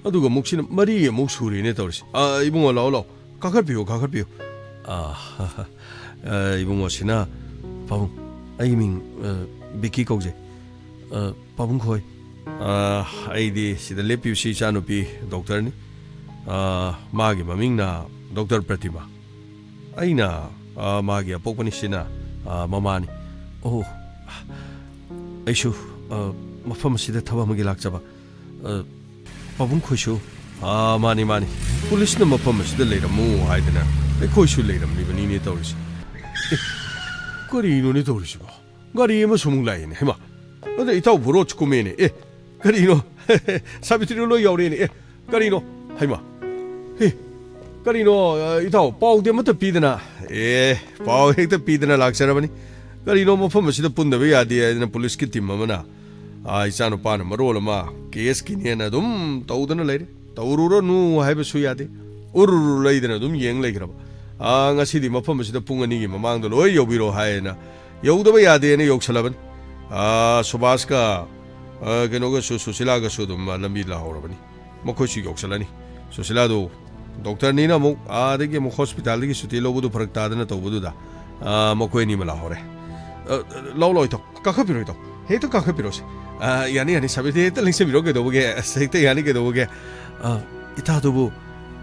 ꯑꯗꯨꯒ ꯑꯃꯨꯛꯁꯤꯅ ꯃꯔꯤ ꯑꯃꯨꯛ ꯁꯨꯔꯦꯅꯦ ꯇꯧꯔꯤꯁꯦ꯫ ꯑ, ꯏꯕꯨꯡꯉꯣ, ꯂꯥꯛꯑꯣ, ꯂꯥꯛꯑꯣ꯫ ꯀꯥꯈꯠꯄꯤꯌꯨ, ꯀꯥꯈꯠꯄꯤꯌꯨ꯫ ꯑ, ꯑ, ꯏꯕꯨꯡꯉꯣꯁꯤꯅ, ꯄꯥꯕꯨꯡ, ꯑꯩꯒꯤ ꯃꯤꯡ, ꯑ, ꯕꯤꯀꯤ ꯀꯧꯖꯩ꯫ ꯑ, ꯄꯥꯕꯨꯡ ꯈꯣꯏ꯫ ꯑ, ꯑꯩꯗꯤ ꯁꯤꯗ ꯂꯦꯞꯄꯤꯕꯁꯤ ꯏꯆꯥꯅꯨꯄꯤ ꯗꯣꯛꯇꯔꯅꯤ꯫ ꯑ, ꯃꯥꯒꯤ ꯃꯃꯤꯡꯅ ꯗꯣꯛꯇꯔ ꯄ꯭ꯔꯇꯤꯃꯥ꯫ ꯑꯩꯅ, ꯑ, ꯃꯥꯒꯤ ꯑꯄꯣꯛꯄꯅꯤ, ꯁꯤꯅ, ꯑ, ꯃꯃꯥꯅꯤ꯫ ꯑꯣ, ꯑꯩꯁꯨ, ꯑ, ꯃꯐꯝ ꯑꯁꯤꯗ ꯊꯕꯛ ꯑꯃꯒꯤ ꯂꯥꯛꯆꯕ꯫ ꯑ, ꯄꯥꯕꯨꯡ ꯈꯣꯏꯁꯨ? ꯑ, ꯃꯥꯅꯤ, ꯃꯥꯅꯤ꯫ ꯄꯨꯂꯤꯁꯅ ꯃꯐꯝ ꯑꯁꯤꯗ ꯂꯩꯔꯝꯃꯨ ꯍꯥꯏꯗꯅ ꯑꯩꯈꯣꯏꯁꯨ ꯂꯩꯔꯝꯂꯤꯕꯅꯤꯅꯦ ꯇꯧꯔꯤꯁꯦ꯫ ꯑꯦ, ꯀꯔꯤꯅꯣꯅꯦ ꯇꯧꯔꯤꯁꯤꯕꯣ? ꯒꯥꯔꯤ ꯑꯃꯁꯨ ꯑꯃꯨꯛ ꯂꯥꯛꯑꯦꯅꯦ꯫ ꯍꯩꯃꯥ! ꯑꯗ ꯏꯇꯥꯎ ꯕꯣꯔꯣꯁ ꯀꯨꯝꯃꯦꯅꯦ꯫ ꯑꯦ, ꯀꯔꯤꯅꯣ? ꯁꯥꯕꯤꯇ꯭ꯔꯤꯗꯣ ꯂꯣꯏ ꯌꯥꯎꯔꯦꯅꯦ꯫ ꯑꯦ, ꯀꯔꯤꯅꯣ? ꯍꯩꯃꯥ! ꯍꯦ, ꯀꯔꯤꯅꯣ, ꯑ, ꯏꯇꯥꯎ, ꯄꯥꯎꯗꯤ ꯑꯃꯠꯇ ꯄꯤꯗꯅ? ꯑꯦ, ꯄꯥꯎ ꯍꯦꯛꯇ ꯄꯤꯗꯅ ꯂꯥꯛꯆꯔꯕꯅꯤ꯫ ꯀꯔꯤꯅꯣ, ꯃꯐꯝ ꯑꯁꯤꯗ ꯄꯨꯟꯗꯕ ꯌꯥꯗꯦ ꯍꯥꯏꯗꯅ ꯄꯨꯂꯤꯁꯀꯤ ꯇꯤꯝ ꯑꯃꯅ, ꯑ, ꯏꯆꯥꯅꯨꯄꯥꯅ ꯃꯔꯣꯜ ꯑꯃ ꯀꯦꯁꯀꯤꯅꯦꯅ ꯑꯗꯨꯝ ꯇꯧꯗꯅ ꯂꯩꯔꯦ꯫ ꯇꯧꯔꯨꯔꯅꯨ ꯍꯥꯏꯕꯁꯨ ꯌꯥꯗꯦ꯫ ꯎꯔꯨꯔꯨ ꯂꯩꯗꯅ ꯑꯗꯨꯝ ꯌꯦꯡ ꯂꯩꯈ꯭ꯔꯕ꯫ ꯑ, ꯉꯁꯤꯗꯤ ꯃꯐꯝ ꯑꯁꯤꯗ ꯄꯨꯡ ꯑꯅꯤꯒꯤ ꯃꯃꯥꯡꯗ ꯂꯣꯏ ꯌꯧꯕꯤꯔꯣ ꯍꯥꯏꯅ ꯌꯧꯗꯕ ꯌꯥꯗꯦꯅ ꯌꯧꯁꯜꯂꯕꯅꯤ꯫ ꯑ, ꯁꯨꯕꯥꯁꯀ, ꯑ, ꯀꯩꯅꯣꯒꯁꯨ, ꯁꯨꯁꯤꯂꯥꯒꯁꯨ ꯑꯗꯨꯝ, ꯑ, ꯂꯝꯕꯤ ꯂꯥꯛꯍꯧꯔꯕꯅꯤ꯫ ꯃꯈꯣꯏꯁꯨ ꯌꯧꯁꯜꯂꯅꯤ꯫ ꯁꯨꯁꯤꯂꯥꯗꯨ ꯗꯣꯛꯇꯔꯅꯤꯅ ꯑꯃꯨꯛ ꯑꯥꯗꯒꯤ ꯑꯃꯨꯛ ꯍꯣꯁꯄꯤꯇꯥꯜꯗꯒꯤ ꯁꯨꯇꯤ ꯂꯧꯕꯗꯨ ꯐꯔꯛ ꯇꯥꯗꯅ ꯇꯧꯕꯗꯨꯗ, ꯑ, ꯃꯈꯣꯏ ꯑꯅꯤꯃꯛ ꯂꯥꯛꯍꯧꯔꯦ꯫ ꯑ, ꯂꯥꯎ, ꯂꯥꯎ, ꯏꯇꯥꯎ꯫ ꯀꯥꯈꯠꯄꯤꯔꯣ, ꯏꯇꯥꯎ꯫ ꯍꯦꯛꯇ ꯀꯥꯈꯠꯄꯤꯔꯣꯁꯦ꯫ ꯑ, ꯌꯥꯅꯤ, ꯌꯥꯅꯤ, ꯁꯥꯕꯤꯇ꯭ꯔꯤ, ꯍꯦꯛꯇ ꯂꯦꯡꯁꯤꯟꯕꯤꯔꯣ, ꯀꯩꯗꯧꯕꯒꯦ? ꯑꯁ, ꯍꯦꯛꯇ ꯌꯥꯅꯤ, ꯀꯩꯗꯧꯕꯒꯦ? ꯑ, ꯏꯇꯥꯗꯨꯕꯨ,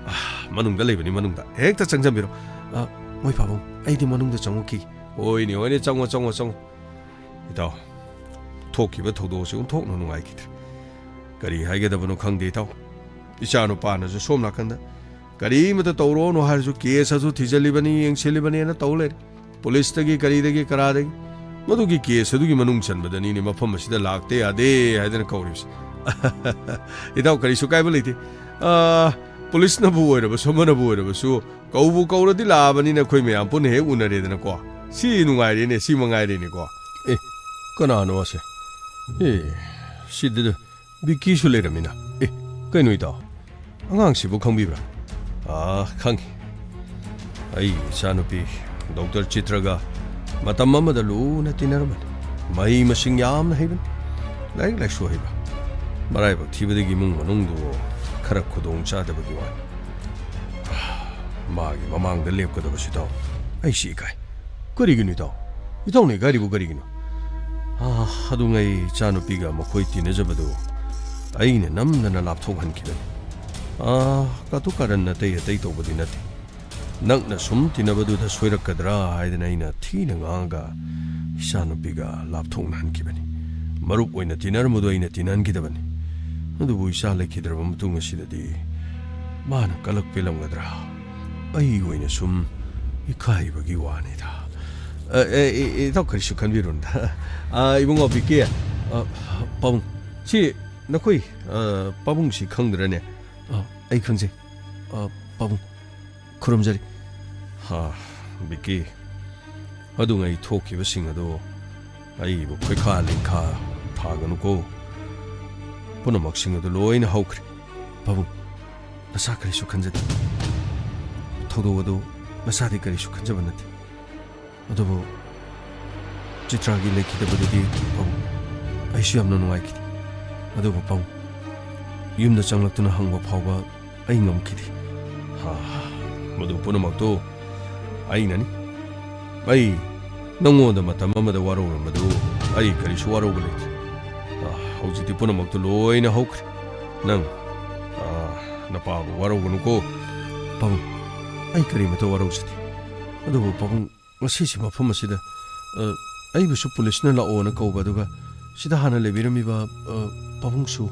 ꯑ, ꯃꯅꯨꯡꯗ ꯂꯩꯕꯅꯤ, ꯃꯅꯨꯡꯗ꯫ ꯍꯦꯛꯇ ꯆꯪꯖꯟꯕꯤꯔꯣ꯫ ꯑ, ꯃꯣꯏ ꯄꯥꯕꯨꯡ, ꯑꯩꯗꯤ ꯃꯅꯨꯡꯗ ꯆꯪꯉꯛꯈꯤꯒꯦ꯫ ꯍꯣꯏꯅꯦ, ꯍꯣꯏꯅꯦ, ꯆꯪꯉꯣ, ꯆꯉꯣ, ꯆꯉꯣ꯫ ꯏꯇꯥꯎ, ꯊꯣꯛꯈꯤꯕ ꯊꯧꯗꯣꯛ ꯑꯁꯤ ꯑꯣꯟꯊꯣꯛꯅ ꯅꯨꯡꯉꯥꯏꯈꯤꯗ꯭ꯔꯦ꯫ ꯀꯔꯤ ꯍꯥꯏꯒꯗꯕꯅꯣ ꯈꯪꯗꯦ, ꯏꯇꯥꯎ꯫ ꯏꯆꯥꯅꯨꯄꯥꯅꯁꯨ ꯁꯣꯝ ꯅꯥꯀꯟꯗ ꯀꯔꯤꯃꯇ ꯇꯧꯔꯣꯅꯨ ꯍꯥꯏꯔꯁꯨ ꯀꯦꯁ ꯑꯗꯨ ꯊꯤꯖꯤꯜꯂꯤꯕꯅꯤ, ꯌꯦꯡꯁꯤꯜꯂꯤꯕꯅꯤꯅ ꯇꯧ ꯂꯩꯔꯦ꯫ ꯄꯨꯂꯤꯁꯇꯒꯤ ꯀꯔꯤꯗꯒꯤ ꯀꯔꯥꯗꯒꯤ꯫ ꯃꯗꯨꯒꯤ ꯀꯦꯁ ꯑꯗꯨꯒꯤ ꯃꯅꯨꯡ ꯆꯟꯕꯗꯅꯤꯅꯦ ꯃꯐꯝ ꯑꯁꯤꯗ ꯂꯥꯛꯇ ꯌꯥꯗꯦ ꯍꯥꯏꯗꯅ ꯀꯧꯔꯤꯕꯁꯦ꯫ ꯏꯇꯥꯎ, ꯀꯔꯤꯁꯨ ꯀꯥꯏꯕ ꯂꯩꯇꯦ꯫ ꯑꯥ, ꯄꯨꯂꯤꯁꯅꯕꯨ ꯑꯣꯏꯔꯕꯁꯨ, ꯑꯃꯅꯕꯨ ꯑꯣꯏꯔꯕꯁꯨ, ꯀꯧꯕꯨ ꯀꯧꯔꯗꯤ ꯂꯥꯛꯑꯕꯅꯤꯅ ꯑꯩꯈꯣꯏ ꯃꯌꯥꯝ ꯄꯨꯟꯅ ꯍꯦꯛ ꯎꯅꯔꯦꯗꯅꯀꯣ꯫ ꯁꯤ ꯅꯨꯡꯉꯥꯏꯔꯦꯅꯦ, ꯁꯤ ꯃꯉꯥꯏꯔꯦꯅꯦꯀꯣ꯫ ꯑꯦ, ꯀꯅꯥꯅꯣ ꯑꯁꯦ? ꯑꯦ, ꯁꯤꯗ ꯕꯤꯀꯤꯁꯨ ꯂꯩꯔꯝꯃꯤꯅ꯫ ꯑꯦ, ꯀꯩꯅꯣ ꯏꯇꯥꯎ? ꯑꯉꯥꯡꯁꯤꯕꯨ ꯈꯪꯕꯤꯕ꯭ꯔꯥ? ꯑꯥ, ꯈꯪꯉꯤ꯫ ꯑꯩ ꯏꯆꯥꯅꯨꯄꯤ ꯗꯣꯛꯇꯔ ꯆꯤꯇ꯭ꯔꯒ ꯃꯇꯝ ꯑꯃꯗ ꯂꯨꯅ ꯇꯤꯟꯅꯔꯝꯕꯅꯤ꯫ ꯃꯍꯩ ꯃꯁꯤꯡ ꯌꯥꯝꯅ ꯍꯩꯕꯅꯤ꯫ ꯂꯥꯏꯔꯤꯛ ꯂꯥꯏꯁꯨ ꯍꯩꯕ꯫ ꯃꯔꯥꯏꯕꯛ ꯊꯤꯕꯗꯒꯤ ꯏꯃꯨꯡ ꯃꯅꯨꯡꯗꯨ ꯈꯔ ꯈꯨꯗꯣꯡ ꯆꯥꯗꯕꯒꯤ ꯋꯥꯅꯤ꯫ ꯃꯥꯒꯤ ꯃꯃꯥꯡꯗ ꯂꯦꯞꯀꯗꯕꯁꯤ ꯏꯇꯥꯎ, ꯑꯩꯁꯤ ꯏꯀꯥꯏ꯫ ꯀꯔꯤꯒꯤꯅꯣ ꯏꯇꯥꯎ? ꯏꯇꯥꯎꯅ ꯏꯀꯥꯏꯔꯤꯕꯨ ꯀꯔꯤꯒꯤꯅꯣ? ꯑꯥ, ꯑꯗꯨꯉꯩ ꯏꯆꯥꯅꯨꯄꯤꯒ ꯃꯈꯣꯏ ꯇꯤꯟꯅꯖꯕꯗꯨ ꯑꯩꯅ ꯅꯝꯗꯅ ꯂꯥꯞꯊꯣꯛꯍꯟꯈꯤꯕꯅꯤ꯫ ꯑꯥ, ꯀꯥꯇꯨ ꯀꯥꯔꯟ ꯑꯇꯩ ꯑꯇꯩ ꯇꯧꯕꯗꯤ ꯅꯠꯇꯦ꯫ ꯅꯛꯅ ꯁꯨꯝ ꯇꯤꯟꯅꯕꯗꯨꯗ ꯁꯣꯏꯔꯛꯀꯗ꯭ꯔꯥ ꯍꯥꯏꯗꯅ ꯑꯩꯅ ꯊꯤꯅ ꯉꯥꯡꯉꯒ ꯏꯆꯥꯅꯨꯄꯤꯒ ꯂꯥꯞꯊꯣꯛꯅꯍꯟꯈꯤꯕꯅꯤ꯫ ꯃꯔꯨꯞ ꯑꯣꯏꯅ ꯇꯤꯟꯅꯔꯝꯕꯗꯨ ꯑꯩꯅ ꯇꯤꯟꯅꯍꯟꯈꯤꯗꯕꯅꯤ꯫ ꯑꯗꯨꯕꯨ ꯏꯆꯥ ꯂꯩꯈꯤꯗ꯭ꯔꯕ ꯃꯇꯨꯡ ꯑꯁꯤꯗꯗꯤ ꯃꯥꯅ ꯀꯂꯛ ꯄꯦꯜꯂꯝꯒꯗ꯭ꯔꯥ? ꯑꯩꯒꯤ ꯑꯣꯏꯅ ꯁꯨꯝ ꯏꯀꯥꯏꯕꯒꯤ ꯋꯥꯅꯤꯗ꯫ ꯑ, ꯑꯦ, ꯑꯦ, ꯏꯇꯥꯎ ꯀꯔꯤꯁꯨ ꯈꯟꯕꯤꯔꯨꯅꯨꯗ꯫ ꯑ, ꯏꯕꯨꯡꯉꯣ ꯕꯤꯀꯤ, ꯑ, ꯄꯥꯕꯨꯡ, ꯁꯤ ꯅꯈꯣꯏ, ꯑ, ꯄꯥꯕꯨꯡꯁꯤ ꯈꯪꯗ꯭ꯔꯅꯦ? ꯑ, ꯑꯩ ꯈꯪꯖꯩ꯫ ꯑ, ꯄꯥꯕꯨꯡ, ꯈꯨꯔꯨꯝꯖꯔꯤ꯫ ꯍꯥ, ꯕꯤꯀꯤ, ꯑꯗꯨꯉꯩ ꯊꯣꯛꯈꯤꯕꯁꯤꯡ ꯑꯗꯨ ꯑꯩꯕꯨ ꯈꯣꯏꯈꯥ ꯂꯤꯡꯈꯥ ꯊꯥꯒꯅꯨꯀꯣ꯫ ꯄꯨꯝꯅꯃꯛꯁꯤꯡ ꯑꯗꯨ ꯂꯣꯏꯅ ꯍꯧꯈ꯭ꯔꯦ꯫ ꯄꯥꯕꯨꯡ, ꯅꯁꯥ ꯀꯔꯤꯁꯨ ꯈꯟꯖꯗꯦ꯫ ꯊꯧꯗꯣꯛ ꯑꯗꯨ ꯅꯁꯥꯗꯤ ꯀꯔꯤꯁꯨ ꯈꯟꯖꯕ ꯅꯠꯇꯦ꯫ ꯑꯗꯨꯕꯨ ꯆꯤꯇ꯭ꯔꯥꯒꯤ ꯂꯩꯈꯤꯗꯕꯗꯨꯗꯤ, ꯄꯥꯕꯨꯡ, ꯑꯩꯁꯨ ꯌꯥꯝꯅ ꯅꯨꯡꯉꯥꯏꯈꯤꯗꯦ꯫ ꯑꯗꯨꯕꯨ ꯄꯥꯕꯨꯡ, ꯌꯨꯝꯗ ꯆꯪꯂꯛꯇꯨꯅ ꯍꯪꯕ ꯐꯥꯎꯕ ꯑꯩ ꯉꯝꯈꯤꯗꯦ꯫ ꯍꯥ, ꯃꯗꯨ ꯄꯨꯝꯅꯃꯛꯇꯨ ꯑꯩꯅꯅꯤ꯫ ꯑꯩ ꯅꯉꯣꯟꯗ ꯃꯇꯝ ꯑꯃꯗ ꯋꯥꯔꯧꯔꯝꯕꯗꯨ ꯑꯩ ꯀꯔꯤꯁꯨ ꯋꯥꯔꯧꯕ ꯂꯩꯇ꯭ꯔꯦ꯫ ꯑ, ꯍꯧꯖꯤꯛꯇꯤ ꯄꯨꯝꯅꯃꯛꯇꯨ ꯂꯣꯏꯅ ꯍꯧꯈ꯭ꯔꯦ꯫ ꯅꯪ, ꯑ, ꯅꯄꯥꯕꯨ ꯋꯥꯔꯧꯒꯅꯨꯀꯣ꯫ ꯄꯥꯕꯨꯡ, ꯑꯩ ꯀꯔꯤꯃꯇ ꯋꯥꯔꯧꯖꯗꯦ꯫ ꯑꯗꯨꯕꯨ ꯄꯥꯕꯨꯡ, ꯉꯁꯤꯁꯤ ꯃꯐꯝ ꯑꯁꯤꯗ, ꯑ, ꯑꯩꯕꯨꯁꯨ ꯄꯨꯂꯤꯁꯅ ꯂꯥꯛꯑꯣꯅ ꯀꯧꯕ, ꯑꯗꯨꯒ ꯁꯤꯗ ꯍꯥꯟꯅ ꯂꯩꯕꯤꯔꯝꯃꯤꯕ, ꯑ, ꯄꯥꯕꯨꯡꯁꯨ,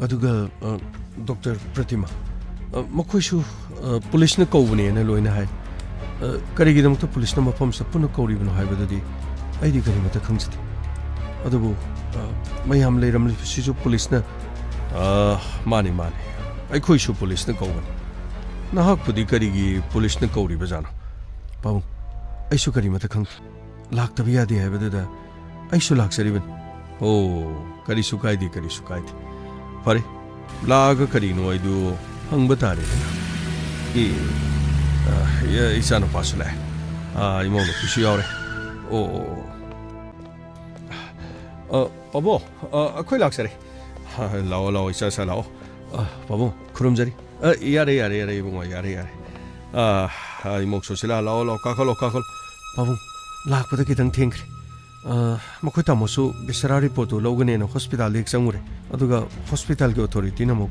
ꯑꯗꯨꯒ, ꯑ, ꯗꯣꯛꯇꯔ ꯄ꯭ꯔꯇꯤꯃꯥ, ꯑ, ꯃꯈꯣꯏꯁꯨ, ꯑ, ꯄꯨꯂꯤꯁꯅ ꯀꯧꯕꯅꯦꯅ ꯂꯣꯏꯅ ꯍꯥꯏ꯫ ꯑ, ꯀꯔꯤꯒꯤꯗꯃꯛꯇ ꯄꯨꯂꯤꯁꯅ ꯃꯐꯝꯁꯤꯗ ꯄꯨꯟꯅ ꯀꯧꯔꯤꯕꯅꯣ ꯍꯥꯏꯕꯗꯨꯗꯤ ꯑꯩꯗꯤ ꯀꯔꯤꯃꯠꯇ ꯈꯪꯖꯗꯦ꯫ ꯑꯗꯨꯕꯨ, ꯑ, ꯃꯌꯥꯝ ꯂꯩꯔꯝꯂꯤꯕꯁꯤꯁꯨ ꯄꯨꯂꯤꯁꯅ, ꯑ, ꯃꯥꯅꯤ, ꯃꯥꯅꯤ, ꯑꯩꯈꯣꯏꯁꯨ ꯄꯨꯂꯤꯁꯅ ꯀꯧꯕꯅꯤ꯫ ꯅꯍꯥꯛꯄꯨꯗꯤ ꯀꯔꯤꯒꯤ ꯄꯨꯂꯤꯁꯅ ꯀꯧꯔꯤꯕꯖꯥꯠꯅꯣ? ꯄꯥꯕꯨꯡ, ꯑꯩꯁꯨ ꯀꯔꯤꯃꯠꯇ ꯈꯪꯗꯦ꯫ ꯂꯥꯛꯇꯕ ꯌꯥꯗꯦ ꯍꯥꯏꯕꯗꯨꯗ ꯑꯩꯁꯨ ꯂꯥꯛꯆꯔꯤꯕꯅꯤ꯫ ꯑꯣ, ꯀꯔꯤꯁꯨ ꯀꯥꯏꯗꯦ, ꯀꯔꯤꯁꯨ ꯀꯥꯏꯗꯦ꯫ ꯐꯔꯦ, ꯂꯥꯛꯑꯒ ꯀꯔꯤꯅꯣ ꯑꯩꯗꯨ ꯍꯪꯕ ꯇꯥꯔꯦꯗꯅ꯫ ꯑꯦ, ꯑ, ꯏ-, ꯏꯆꯥꯅꯨꯄꯥꯁꯨ ꯂꯥꯛꯑꯦ꯫ ꯑ, ꯏꯃꯧ ꯅꯨꯄꯤꯁꯨ ꯌꯥꯎꯔꯦ꯫ ꯑꯣ, ꯑꯣ, ꯑꯣ꯫ ꯑ, ꯄꯥꯕꯨꯡ, ꯑ, ꯑꯩꯈꯣꯏ ꯂꯥꯛꯆꯔꯦ꯫ ꯑ, ꯂꯥꯛꯑꯣ, ꯂꯥꯛꯑꯣ, ꯏꯆꯥ, ꯏꯆꯥ, ꯂꯥꯛꯑꯣ꯫ ꯑ, ꯄꯥꯕꯨꯡ, ꯈꯨꯔꯨꯝꯖꯔꯤ꯫ ꯑ, ꯌꯥꯔꯦ, ꯌꯥꯔꯦ, ꯌꯥꯔꯦ, ꯏꯕꯨꯡꯉꯣ, ꯌꯥꯔꯦ, ꯌꯥꯔꯦ꯫ ꯑ, ꯑ, ꯏꯃꯧ ꯁꯨꯁꯤꯂꯥ, ꯂꯥꯛꯑꯣ, ꯂꯥꯛꯑꯣ, ꯀꯥꯈꯠꯂꯣ, ꯀꯥꯈꯠꯂꯣ꯫ ꯄꯥꯕꯨꯡ, ꯂꯥꯛꯄꯗ ꯈꯤꯇꯪ ꯊꯦꯡꯈ꯭ꯔꯦ꯫ ꯑ, ꯃꯈꯣꯏ ꯇꯥꯃꯣꯁꯨ ꯕꯤꯁꯔꯥ ꯔꯤꯄꯣꯔꯠꯇꯨ ꯂꯧꯒꯅꯦꯅ ꯍꯣꯁꯄꯤꯇꯥꯜꯗ ꯍꯦꯛ ꯆꯪꯉꯨꯔꯦ꯫ ꯑꯗꯨꯒ ꯍꯣꯁꯄꯤꯇꯥꯜꯒꯤ ꯑꯣꯊꯣꯔꯤꯇꯤꯅ ꯑꯃꯨꯛ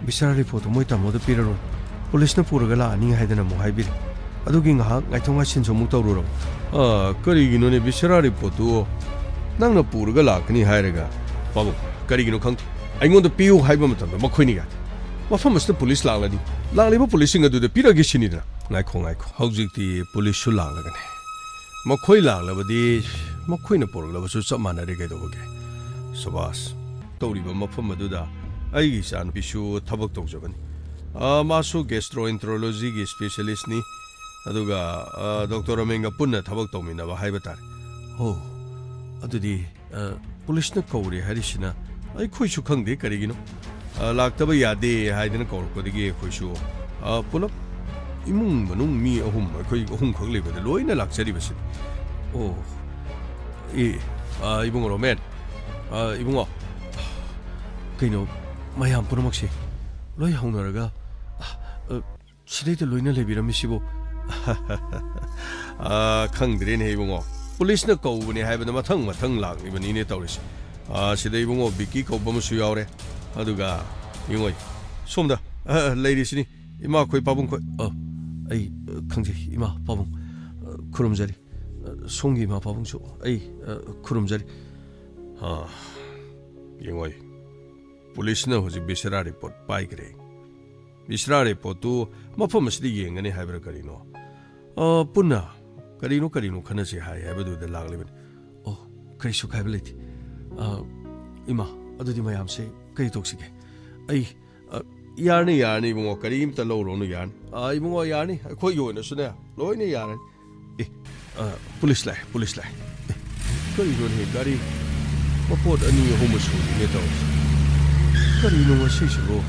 ꯕꯤꯁꯔꯥ ꯔꯤꯄꯣꯔꯠꯇꯨ ꯃꯣꯏ ꯇꯥꯃꯣꯗ ꯄꯤꯔꯔꯣꯏ, ꯄꯨꯂꯤꯁꯅ ꯄꯨꯔꯒ ꯂꯥꯛꯑꯅꯤ ꯍꯥꯏꯗꯅ ꯑꯃꯨꯛ ꯍꯥꯏꯕꯤꯔꯦ꯫ ꯑꯗꯨꯒꯤ ꯉꯥꯏꯍꯥꯛ ꯉꯥꯏꯊꯣꯛ ꯉꯥꯏꯁꯤꯟꯁꯨ ꯑꯃꯨꯛ ꯇꯧꯔꯨꯔꯕ꯫ ꯑ, ꯀꯔꯤꯒꯤꯅꯣꯅꯦ, ꯕꯤꯁꯔꯥ ꯔꯤꯄꯣꯔꯠꯇꯨ ꯅꯪꯅ ꯄꯨꯔꯒ ꯂꯥꯛꯀꯅꯤ ꯍꯥꯏꯔꯒ? ꯄꯥꯕꯨꯡ, ꯀꯔꯤꯒꯤꯅꯣ ꯈꯪꯗꯦ, ꯑꯩꯉꯣꯟꯗ ꯄꯤꯌꯨ ꯍꯥꯏꯕ ꯃꯇꯝꯗ ꯃꯈꯣꯏꯅ ꯌꯥꯗꯦ꯫ ꯃꯐꯝ ꯑꯁꯤꯗ ꯄꯨꯂꯤꯁ ꯂꯥꯛꯂꯗꯤ ꯂꯥꯛꯂꯤꯕ ꯄꯨꯂꯤꯁꯁꯤꯡ ꯑꯗꯨꯗ ꯄꯤꯔꯒꯦ ꯁꯤꯅꯤꯗꯅ꯫ ꯉꯥꯏꯈꯣ, ꯉꯥꯏꯈꯣ, ꯍꯧꯖꯤꯛꯇꯤ ꯄꯨꯂꯤꯁꯁꯨ ꯂꯥꯛꯂꯒꯅꯤ꯫ ꯃꯈꯣꯏ ꯂꯥꯛꯂꯕꯗꯤ ꯃꯈꯣꯏꯅ ꯄꯨꯔꯛꯂꯕꯁꯨ ꯆꯞ ꯃꯥꯟꯅꯔꯦ, ꯀꯩꯗꯧꯕꯒꯦ? ꯁꯕꯥꯁ꯫ ꯇꯧꯔꯤꯕ ꯃꯐꯝ ꯑꯗꯨꯗ ꯑꯩꯒꯤ ꯏꯆꯥꯅꯨꯄꯤꯁꯨ ꯊꯕꯛ ꯇꯧꯖꯕꯅꯤ꯫ ꯑ, ꯃꯥꯁꯨ ꯒꯦꯁꯇ꯭ꯔꯣꯑꯦꯟꯇꯔꯣꯂꯣꯖꯤꯒꯤ ꯁ꯭ꯄꯦꯁꯤꯌꯦꯂꯤꯁꯅꯤ꯫ ꯑꯗꯨꯒ, ꯑ, ꯗꯣꯛꯇꯔ ꯔꯣꯃꯦꯟꯒ ꯄꯨꯟꯅ ꯊꯕꯛ ꯇꯧꯃꯤꯟꯅꯕ ꯍꯥꯏꯕ ꯇꯥꯔꯦ꯫ ꯑꯣ, ꯑꯗꯨꯗꯤ, ꯑ, ꯄꯨꯂꯤꯁꯅ ꯀꯧꯔꯦ ꯍꯥꯏꯔꯤꯁꯤꯅ ꯑꯩꯈꯣꯏꯁꯨ ꯈꯪꯗꯦ ꯀꯔꯤꯒꯤꯅꯣ꯫ ꯑ, ꯂꯥꯛꯇꯕ ꯌꯥꯗꯦ ꯍꯥꯏꯗꯅ ꯀꯧꯔꯛꯄꯗꯒꯤ ꯑꯩꯈꯣꯏꯁꯨ, ꯑ, ꯄꯨꯂꯞ ꯏꯃꯨꯡ ꯃꯅꯨꯡ ꯃꯤ ꯑꯍꯨꯝ, ꯑꯩꯈꯣꯏ ꯑꯍꯨꯝꯈꯛ ꯂꯩꯕꯗ ꯂꯣꯏꯅ ꯂꯥꯛꯆꯔꯤꯕꯁꯤꯅꯤ꯫ ꯑꯣ, ꯑꯦ, ꯑ, ꯏꯕꯨꯡꯉꯣ ꯔꯣꯃꯦꯟ, ꯑ, ꯏꯕꯨꯡꯉꯣ, ꯀꯩꯅꯣ, ꯃꯌꯥꯝ ꯄꯨꯝꯅꯃꯛꯁꯦ ꯂꯣꯏ ꯍꯧꯅꯔꯒ, ꯑ, ꯑ, ꯁꯤꯗꯩꯗ ꯂꯣꯏꯅ ꯂꯩꯕꯤꯔꯝꯃꯤꯁꯤꯕꯨ? ꯑ, ꯈꯪꯗ꯭ꯔꯦꯅꯦ ꯏꯕꯨꯡꯉꯣ, ꯄꯨꯂꯤꯁꯅ ꯀꯧꯕꯅꯦ ꯍꯥꯏꯕꯗ ꯃꯊꯪ ꯃꯊꯪ ꯂꯥꯛꯂꯤꯕꯅꯤꯅꯦ ꯇꯧꯔꯤꯁꯦ꯫ ꯑ, ꯁꯤꯗ ꯏꯕꯨꯡꯉꯣ ꯕꯤꯀꯤ ꯀꯧꯕ ꯑꯃꯁꯨ ꯌꯥꯎꯔꯦ, ꯑꯗꯨꯒ ꯌꯦꯡꯉꯣ, ꯁꯣꯝꯗ, ꯑ, ꯂꯩꯔꯤꯁꯤꯅꯤ ꯏꯃꯥꯈꯣꯏ ꯄꯥꯕꯨꯡꯈꯣꯏ꯫ ꯑ, ꯑꯩ, ꯑ, ꯈꯪꯖꯩ, ꯏꯃꯥ ꯄꯥꯕꯨꯡ, ꯑ, ꯈꯨꯔꯨꯝꯖꯔꯤ꯫ ꯑ, ꯁꯣꯝꯒꯤ ꯏꯃꯥ ꯄꯥꯕꯨꯡꯁꯨ ꯑꯩ, ꯑ, ꯈꯨꯔꯨꯝꯖꯔꯤ꯫ ꯑ, ꯌꯦꯡꯉꯣ, ꯄꯨꯂꯤꯁꯅ ꯍꯧꯖꯤꯛ ꯕꯤꯁꯔꯥ ꯔꯤꯄꯣꯔꯠ ꯄꯥꯏꯈ꯭ꯔꯦ꯫ ꯕꯤꯁꯔꯥ ꯔꯤꯄꯣꯔꯠꯇꯨ ꯃꯐꯝ ꯑꯁꯤꯗ ꯌꯦꯡꯒꯅꯤ ꯍꯥꯏꯕ꯭ꯔꯥ ꯀꯔꯤꯅꯣ? ꯑ, ꯄꯨꯟꯅ ꯀꯔꯤꯅꯣ ꯀꯔꯤꯅꯣ ꯈꯟꯅꯁꯤ ꯍꯥꯏ ꯍꯥꯏꯕꯗꯨꯗ ꯂꯥꯛꯂꯤꯕꯅꯤ꯫ ꯑꯣ, ꯀꯔꯤꯁꯨ ꯀꯥꯏꯕ ꯂꯩꯇꯦ꯫ ꯑ, ꯏꯃꯥ, ꯑꯗꯨꯗꯤ ꯃꯌꯥꯝꯁꯦ ꯀꯔꯤ ꯇꯧꯁꯤꯒꯦ? ꯑꯩ, ꯑ, ꯌꯥꯔꯅꯤ, ꯌꯥꯔꯅꯤ, ꯏꯕꯨꯡꯉꯣ, ꯀꯔꯤꯝꯇ ꯂꯧꯔꯨꯔꯅꯨ, ꯌꯥꯔꯅꯤ꯫ ꯑꯥ, ꯏꯕꯨꯡꯉꯣ, ꯌꯥꯔꯅꯤ, ꯑꯩꯈꯣꯏꯒꯤ ꯑꯣꯏꯅꯁꯨꯅꯦ, ꯂꯣꯏꯅ ꯌꯥꯔꯅꯤ꯫ ꯑꯦ, ꯑꯥ, ꯄꯨꯂꯤꯁ ꯂꯥꯛꯑꯦ, ꯄꯨꯂꯤꯁ ꯂꯥꯛꯑꯦ꯫ ꯑꯦ, ꯀꯔꯤꯅꯣꯅꯦ, ꯒꯥꯔꯤ ꯃꯄꯣꯠ ꯑꯅꯤ ꯑꯍꯨꯝ ꯁꯨꯔꯤꯅꯦ ꯇꯧꯔꯤꯁꯦ꯫ ꯀꯔꯤꯅꯣ ꯉꯁꯤꯁꯤꯕꯨ?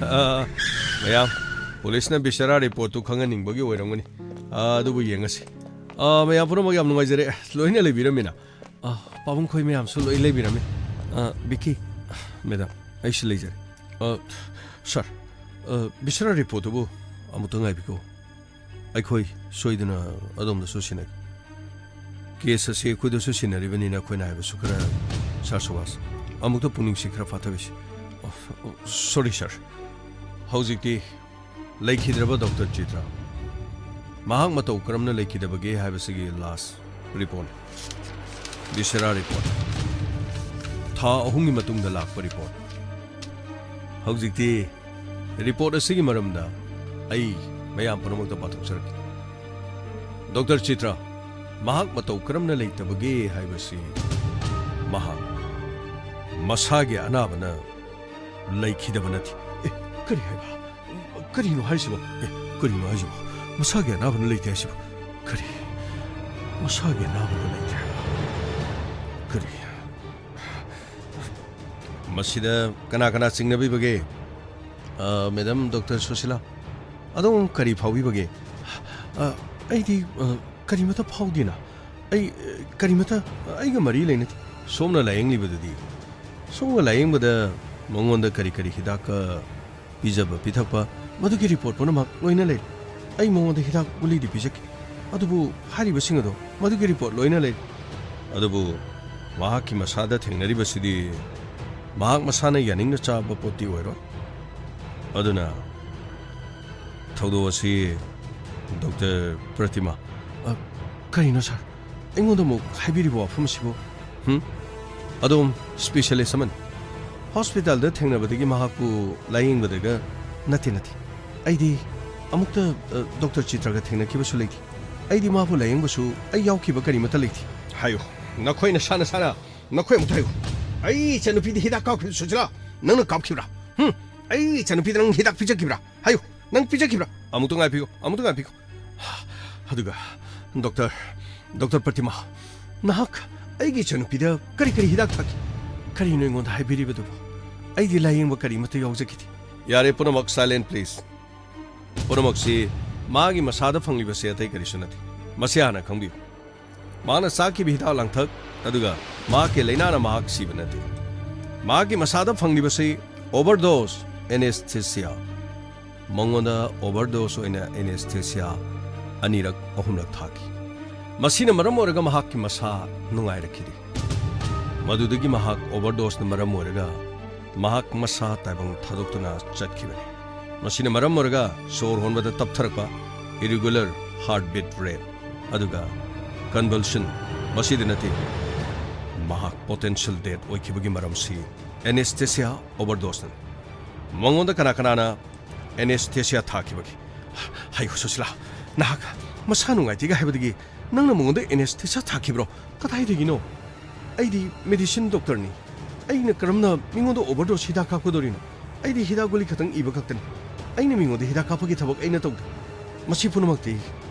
ꯑꯥ, ꯃꯌꯥꯝ, ꯄꯨꯂꯤꯁꯅ ꯕꯤꯁꯥꯔꯥ ꯔꯤꯄꯣꯔꯠꯇꯨ ꯈꯪꯍꯟꯅꯤꯡꯕꯒꯤ ꯑꯣꯏꯔꯝꯒꯅꯤ꯫ ꯑꯥ, ꯑꯗꯨꯕꯨ ꯌꯦꯡꯉꯁꯤ꯫ ꯑꯥ, ꯃꯌꯥꯝ ꯄꯨꯝꯅꯃꯛ ꯌꯥꯝ ꯅꯨꯡꯉꯥꯏꯖꯔꯦ, ꯂꯣꯏꯅ ꯂꯩꯕꯤꯔꯝꯃꯤꯅ꯫ ꯑꯥ, ꯄꯥꯕꯨꯡ ꯈꯣꯏ ꯃꯌꯥꯝꯁꯨ ꯂꯣꯏ ꯂꯩꯕꯤꯔꯝꯃꯤ꯫ ꯑꯥ, ꯕꯤꯀꯤ, ꯃꯦꯗꯥꯝ, ꯑꯩꯁꯨ ꯂꯩꯖꯔꯦ꯫ ꯑꯥ, ꯁꯥꯔ, ꯑꯥ, ꯕꯤꯁꯥꯔꯥ ꯔꯤꯄꯣꯔꯠꯇꯨꯕꯨ ꯑꯃꯨꯛꯇ ꯉꯥꯏꯕꯤꯈꯣ꯫ ꯑꯩꯈꯣꯏ ꯁꯣꯏꯗꯅ ꯑꯗꯣꯝꯗꯁꯨ ꯁꯤꯟꯅꯒꯦ꯫ ꯀꯦꯁ ꯑꯁꯤ ꯑꯩꯈꯣꯏꯗꯁꯨ ꯁꯤꯟꯅꯔꯤꯕꯅꯤꯅ ꯑꯩꯈꯣꯏꯅ ꯍꯥꯏꯕꯁꯨ ꯈꯔ, ꯁꯥꯔ ꯁꯨꯕꯥꯁ, ꯑꯃꯨꯛꯇ ꯄꯨꯛꯅꯤꯡꯁꯤ ꯈꯔ ꯐꯥꯊꯕꯤꯁꯤ꯫ ꯑꯣ, ꯑꯣ, ꯁꯣꯔꯤ, ꯁꯥꯔ꯫ ꯍꯧꯖꯤꯛꯇꯤ ꯂꯩꯈꯤꯗ꯭ꯔꯕ ꯗꯣꯛꯇꯔ ꯆꯤꯇ꯭ꯔ, ꯃꯍꯥꯛ ꯃꯇꯧ ꯀꯔꯝꯅ ꯂꯩꯈꯤꯗꯕꯒꯦ ꯍꯥꯏꯕꯁꯤꯒꯤ ꯂꯥꯁ ꯔꯤꯄꯣꯔꯠ, ꯚꯤꯁꯦꯔꯥ ꯔꯤꯄꯣꯔꯠ, ꯊꯥ ꯑꯍꯨꯝꯒꯤ ꯃꯇꯨꯡꯗ ꯂꯥꯛꯄ ꯔꯤꯄꯣꯔꯠ꯫ ꯍꯧꯖꯤꯛꯇꯤ ꯔꯤꯄꯣꯔꯠ ꯑꯁꯤꯒꯤ ꯃꯔꯝꯗ ꯑꯩ ꯃꯌꯥꯝ ꯄꯨꯝꯅꯃꯛꯇ ꯄꯥꯊꯣꯛꯆꯔꯛꯀꯦ꯫ ꯗꯣꯛꯇꯔ ꯆꯤꯇ꯭ꯔ, ꯃꯍꯥꯛ ꯃꯇꯧ ꯀꯔꯝꯅ ꯂꯩꯇꯕꯒꯦ ꯍꯥꯏꯕꯁꯤ ꯃꯍꯥꯛ ꯃꯁꯥꯒꯤ ꯑꯅꯥꯕꯅ ꯂꯩꯈꯤꯗꯕ ꯅꯠꯇꯦ꯫ ꯑꯦ, ꯀꯔꯤ ꯍꯥꯏꯕ? ꯀꯔꯤꯅꯣ ꯍꯥꯏꯁꯤꯕꯣ? ꯑꯦ, ꯀꯔꯤꯅꯣ ꯍꯥꯏꯁꯤꯕꯣ? ꯃꯁꯥꯒꯤ ꯑꯅꯥꯕꯅ ꯂꯩꯇꯦ ꯍꯥꯏꯁꯤꯕꯣ? ꯀꯔꯤ? ꯃꯁꯥꯒꯤ ꯑꯅꯥꯕꯅ ꯂꯩꯇꯦ ꯍꯥꯏꯕ? ꯀꯔꯤ? ꯃꯁꯤꯗ ꯀꯅꯥ ꯀꯅꯥ ꯆꯤꯡꯅꯕꯤꯕꯒꯦ? ꯑ, ꯃꯦꯗꯥꯝ ꯗꯣꯛꯇꯔ ꯁꯨꯁꯤꯂꯥ, ꯑꯗꯣꯝ ꯀꯔꯤ ꯐꯥꯎꯕꯤꯕꯒꯦ? ꯑ, ꯑꯩꯗꯤ, ꯑ, ꯀꯔꯤꯃꯠꯇ ꯐꯥꯎꯗꯦꯅ꯫ ꯑꯩ, ꯑ, ꯀꯔꯤꯃꯠꯇ, ꯑ, ꯑꯩꯒ ꯃꯔꯤ ꯂꯩꯅꯗꯦ꯫ ꯁꯣꯝꯅ ꯂꯥꯌꯦꯡꯂꯤꯕꯗꯨꯗꯤ? ꯁꯣꯝꯒ ꯂꯥꯌꯦꯡꯕꯗ ꯃꯉꯣꯟꯗ ꯀꯔꯤ ꯀꯔꯤ ꯍꯤꯗꯥꯛꯀ ꯄꯤꯖꯕ ꯄꯤꯊꯛꯄ, ꯃꯗꯨꯒꯤ ꯔꯤꯄꯣꯔꯠ ꯄꯨꯝꯅꯃꯛ ꯂꯣꯏꯅ ꯂꯩ꯫ ꯑꯩ ꯃꯉꯣꯟꯗ ꯍꯤꯗꯥꯛ ꯒꯨꯂꯤꯗꯤ ꯄꯤꯖꯈꯤ, ꯑꯗꯨꯕꯨ ꯍꯥꯏꯔꯤꯕꯁꯤꯡ ꯑꯗꯣ, ꯃꯗꯨꯒꯤ ꯔꯤꯄꯣꯔꯠ ꯂꯣꯏꯅ ꯂꯩ꯫ ꯑꯗꯨꯕꯨ ꯃꯍꯥꯛꯀꯤ ꯃꯁꯥꯗ ꯊꯦꯡꯅꯔꯤꯕꯁꯤꯗꯤ ꯃꯍꯥꯛ ꯃꯁꯥꯅ ꯌꯥꯅꯤꯡꯅ ꯆꯥꯕ ꯄꯣꯠꯇꯤ ꯑꯣꯏꯔꯣꯏ꯫ ꯑꯗꯨꯅ ꯊꯧꯗꯣꯛ ꯑꯁꯤ ꯗꯣꯛꯇꯔ ꯄ꯭ꯔꯇꯤꯃꯥ, ꯑ, ꯀꯔꯤꯅꯣ ꯁꯥꯔ? ꯑꯩꯉꯣꯟꯗ ꯑꯃꯨꯛ ꯍꯥꯏꯕꯤꯔꯤꯕ ꯋꯥꯐꯝ ꯑꯁꯤꯕꯨ? ꯍꯨꯝ? ꯑꯗꯣꯝ ꯁ꯭ꯄꯦꯁꯤꯌꯦꯂꯤꯁ ꯑꯃꯅꯤ꯫ ꯍꯣꯁꯄꯤꯇꯥꯜꯗ ꯊꯦꯡꯅꯕꯗꯒꯤ ꯃꯍꯥꯛꯄꯨ ꯂꯥꯌꯦꯡꯕꯗꯒ ꯅꯠꯇꯦ, ꯅꯠꯇꯦ꯫ ꯑꯩꯗꯤ ꯑꯃꯨꯛꯇ, ꯑ, ꯗꯣꯛꯇꯔ ꯆꯤꯇ꯭ꯔꯒ ꯊꯦꯡꯅꯈꯤꯕꯁꯨ ꯂꯩꯇꯦ꯫ ꯑꯩꯗꯤ ꯃꯥꯕꯨ ꯂꯥꯌꯦꯡꯕꯁꯨ ꯑꯩ ꯌꯥꯎꯈꯤꯕ ꯀꯔꯤꯃꯠꯇ ꯂꯩꯇꯦ꯫ ꯍꯥꯏꯌꯨ, ꯅꯈꯣꯏ ꯅꯁꯥ ꯅꯁꯥꯅ, ꯅꯈꯣꯏ ꯑꯃꯨꯛꯇ ꯍꯥꯏꯌꯨ꯫ ꯑꯩ ꯏꯆꯟꯅꯨꯄꯤꯗ ꯍꯤꯗꯥꯛ ꯀꯥꯞꯈꯤꯕ ꯁꯨꯁꯤꯂꯥ ꯅꯪꯅ ꯀꯥꯞꯈꯤꯕ꯭ꯔꯥ? ꯍꯨꯝ? ꯑꯩ ꯏꯆꯥꯅꯨꯄꯤꯗ ꯅꯪ ꯍꯤꯗꯥꯛ ꯄꯤꯖꯈꯤꯕ꯭ꯔꯥ? ꯍꯥꯏꯌꯨ, ꯅꯪ ꯄꯤꯖꯈꯤꯕ꯭ꯔꯥ? ꯑꯃꯨꯛꯇ ꯉꯥꯏꯕꯤꯌꯨ, ꯑꯃꯨꯛꯇ ꯉꯥꯏꯕꯤꯌꯨ꯫ ꯑꯗꯨꯒ, ꯗꯣꯛꯇꯔ, ꯗꯣꯛꯇꯔ ꯄ꯭ꯔꯇꯤꯃꯥ, ꯅꯍꯥꯛ ꯑꯩꯒꯤ ꯏꯆꯥꯅꯨꯄꯤꯗ ꯀꯔꯤ ꯀꯔꯤ ꯍꯤꯗꯥꯛ ꯊꯥꯈꯤ? ꯀꯔꯤꯅꯣ ꯑꯩꯉꯣꯟꯗ ꯍꯥꯏꯕꯤꯔꯤꯕꯗꯨꯕꯣ? ꯑꯩꯗꯤ ꯂꯥꯌꯦꯡꯕ ꯀꯔꯤꯃꯠꯇ ꯌꯥꯎꯖꯈꯤꯗꯦ꯫ ꯌꯥꯔꯦ ꯄꯨꯝꯅꯃꯛ, silent please꯫ ꯄꯨꯝꯅꯃꯛꯁꯤ ꯃꯥꯒꯤ ꯃꯁꯥꯗ ꯐꯪꯂꯤꯕꯁꯦ ꯑꯇꯩ ꯀꯔꯤꯁꯨ ꯅꯠꯇꯦ꯫ ꯃꯁꯤ ꯍꯥꯟꯅ ꯈꯪꯕꯤꯌꯨ꯫ ꯃꯥꯅ ꯆꯥꯈꯤꯕ ꯍꯤꯗꯥꯛ ꯂꯥꯡꯊꯛ ꯑꯗꯨꯒ ꯃꯍꯥꯛꯀꯤ ꯂꯥꯏꯅꯥꯅ ꯃꯍꯥꯛ ꯁꯤꯕ ꯅꯠꯇꯦ꯫ ꯃꯍꯥꯛꯀꯤ ꯃꯁꯥꯗ ꯐꯪꯂꯤꯕꯁꯤ overdose anesthesia꯫ ꯃꯉꯣꯟꯗ overdose ꯑꯣꯏꯅ anesthesia ꯑꯅꯤꯔꯛ ꯑꯍꯨꯝꯂꯛ ꯊꯥꯈꯤ꯫ ꯃꯁꯤꯅ ꯃꯔꯝ ꯑꯣꯏꯔꯒ ꯃꯍꯥꯛꯀꯤ ꯃꯁꯥ ꯅꯨꯡꯉꯥꯏꯔꯛꯈꯤꯗꯦ꯫ ꯃꯗꯨꯗꯒꯤ ꯃꯍꯥꯛ overdoseꯅ ꯃꯔꯝ ꯑꯣꯏꯔꯒ ꯃꯍꯥꯛ ꯃꯁꯥ ꯇꯥꯏꯕꯪ ꯊꯥꯗꯣꯛꯇꯨꯅ ꯆꯠꯈꯤꯕꯅꯤ꯫ ꯃꯁꯤꯅ ꯃꯔꯝ ꯑꯣꯏꯔꯒ ꯁꯣꯔ ꯍꯣꯟꯕꯗ ꯇꯞꯊꯔꯛꯄ, irregular heartbeat rate, ꯑꯗꯨꯒ convulsion꯫ ꯃꯁꯤꯗ ꯅꯠꯇꯦ, ꯃꯍꯥꯛ potential death ꯑꯣꯏꯈꯤꯕꯒꯤ ꯃꯔꯝꯁꯤ anesthesia overdoseꯅꯤ꯫ ꯃꯉꯣꯟꯗ ꯀꯅꯥ ꯀꯅꯥꯅ anesthesia ꯊꯥꯈꯤꯕꯒꯦ? ꯍꯥꯏꯌꯨ ꯁꯨꯁꯤꯂꯥ, ꯅꯍꯥꯛ ꯃꯁꯥ ꯅꯨꯡꯉꯥꯏꯇꯦꯒ ꯍꯥꯏꯕꯗꯒꯤ ꯅꯪꯅ ꯃꯉꯣꯟꯗ anesthesia ꯊꯥꯈꯤꯕ꯭ꯔꯣ? ꯀꯗꯥꯏꯗꯒꯤꯅꯣ? ꯑꯩꯗꯤ medicine doctorꯅꯤ꯫ ꯑꯩꯅ ꯀꯔꯝꯅ ꯃꯤꯉꯣꯟꯗ overdose ꯍꯤꯗꯥꯛ ꯀꯥꯞꯀꯗꯧꯔꯤꯅꯣ? ꯑꯩꯗꯤ ꯍꯤꯗꯥꯛ ꯒꯨꯂꯤ ꯈꯛꯇꯪ ꯏꯕ ꯈꯛꯇꯅꯤ꯫ ꯑꯩꯅ ꯃꯤꯉꯣꯟꯗ ꯍꯤꯗꯥꯛ ꯀꯥꯞꯄꯒꯤ ꯊꯕꯛ ꯑꯩꯅ ꯇꯧꯗꯦ꯫ ꯃꯁꯤ ꯄꯨꯝꯅꯃꯛꯇꯤ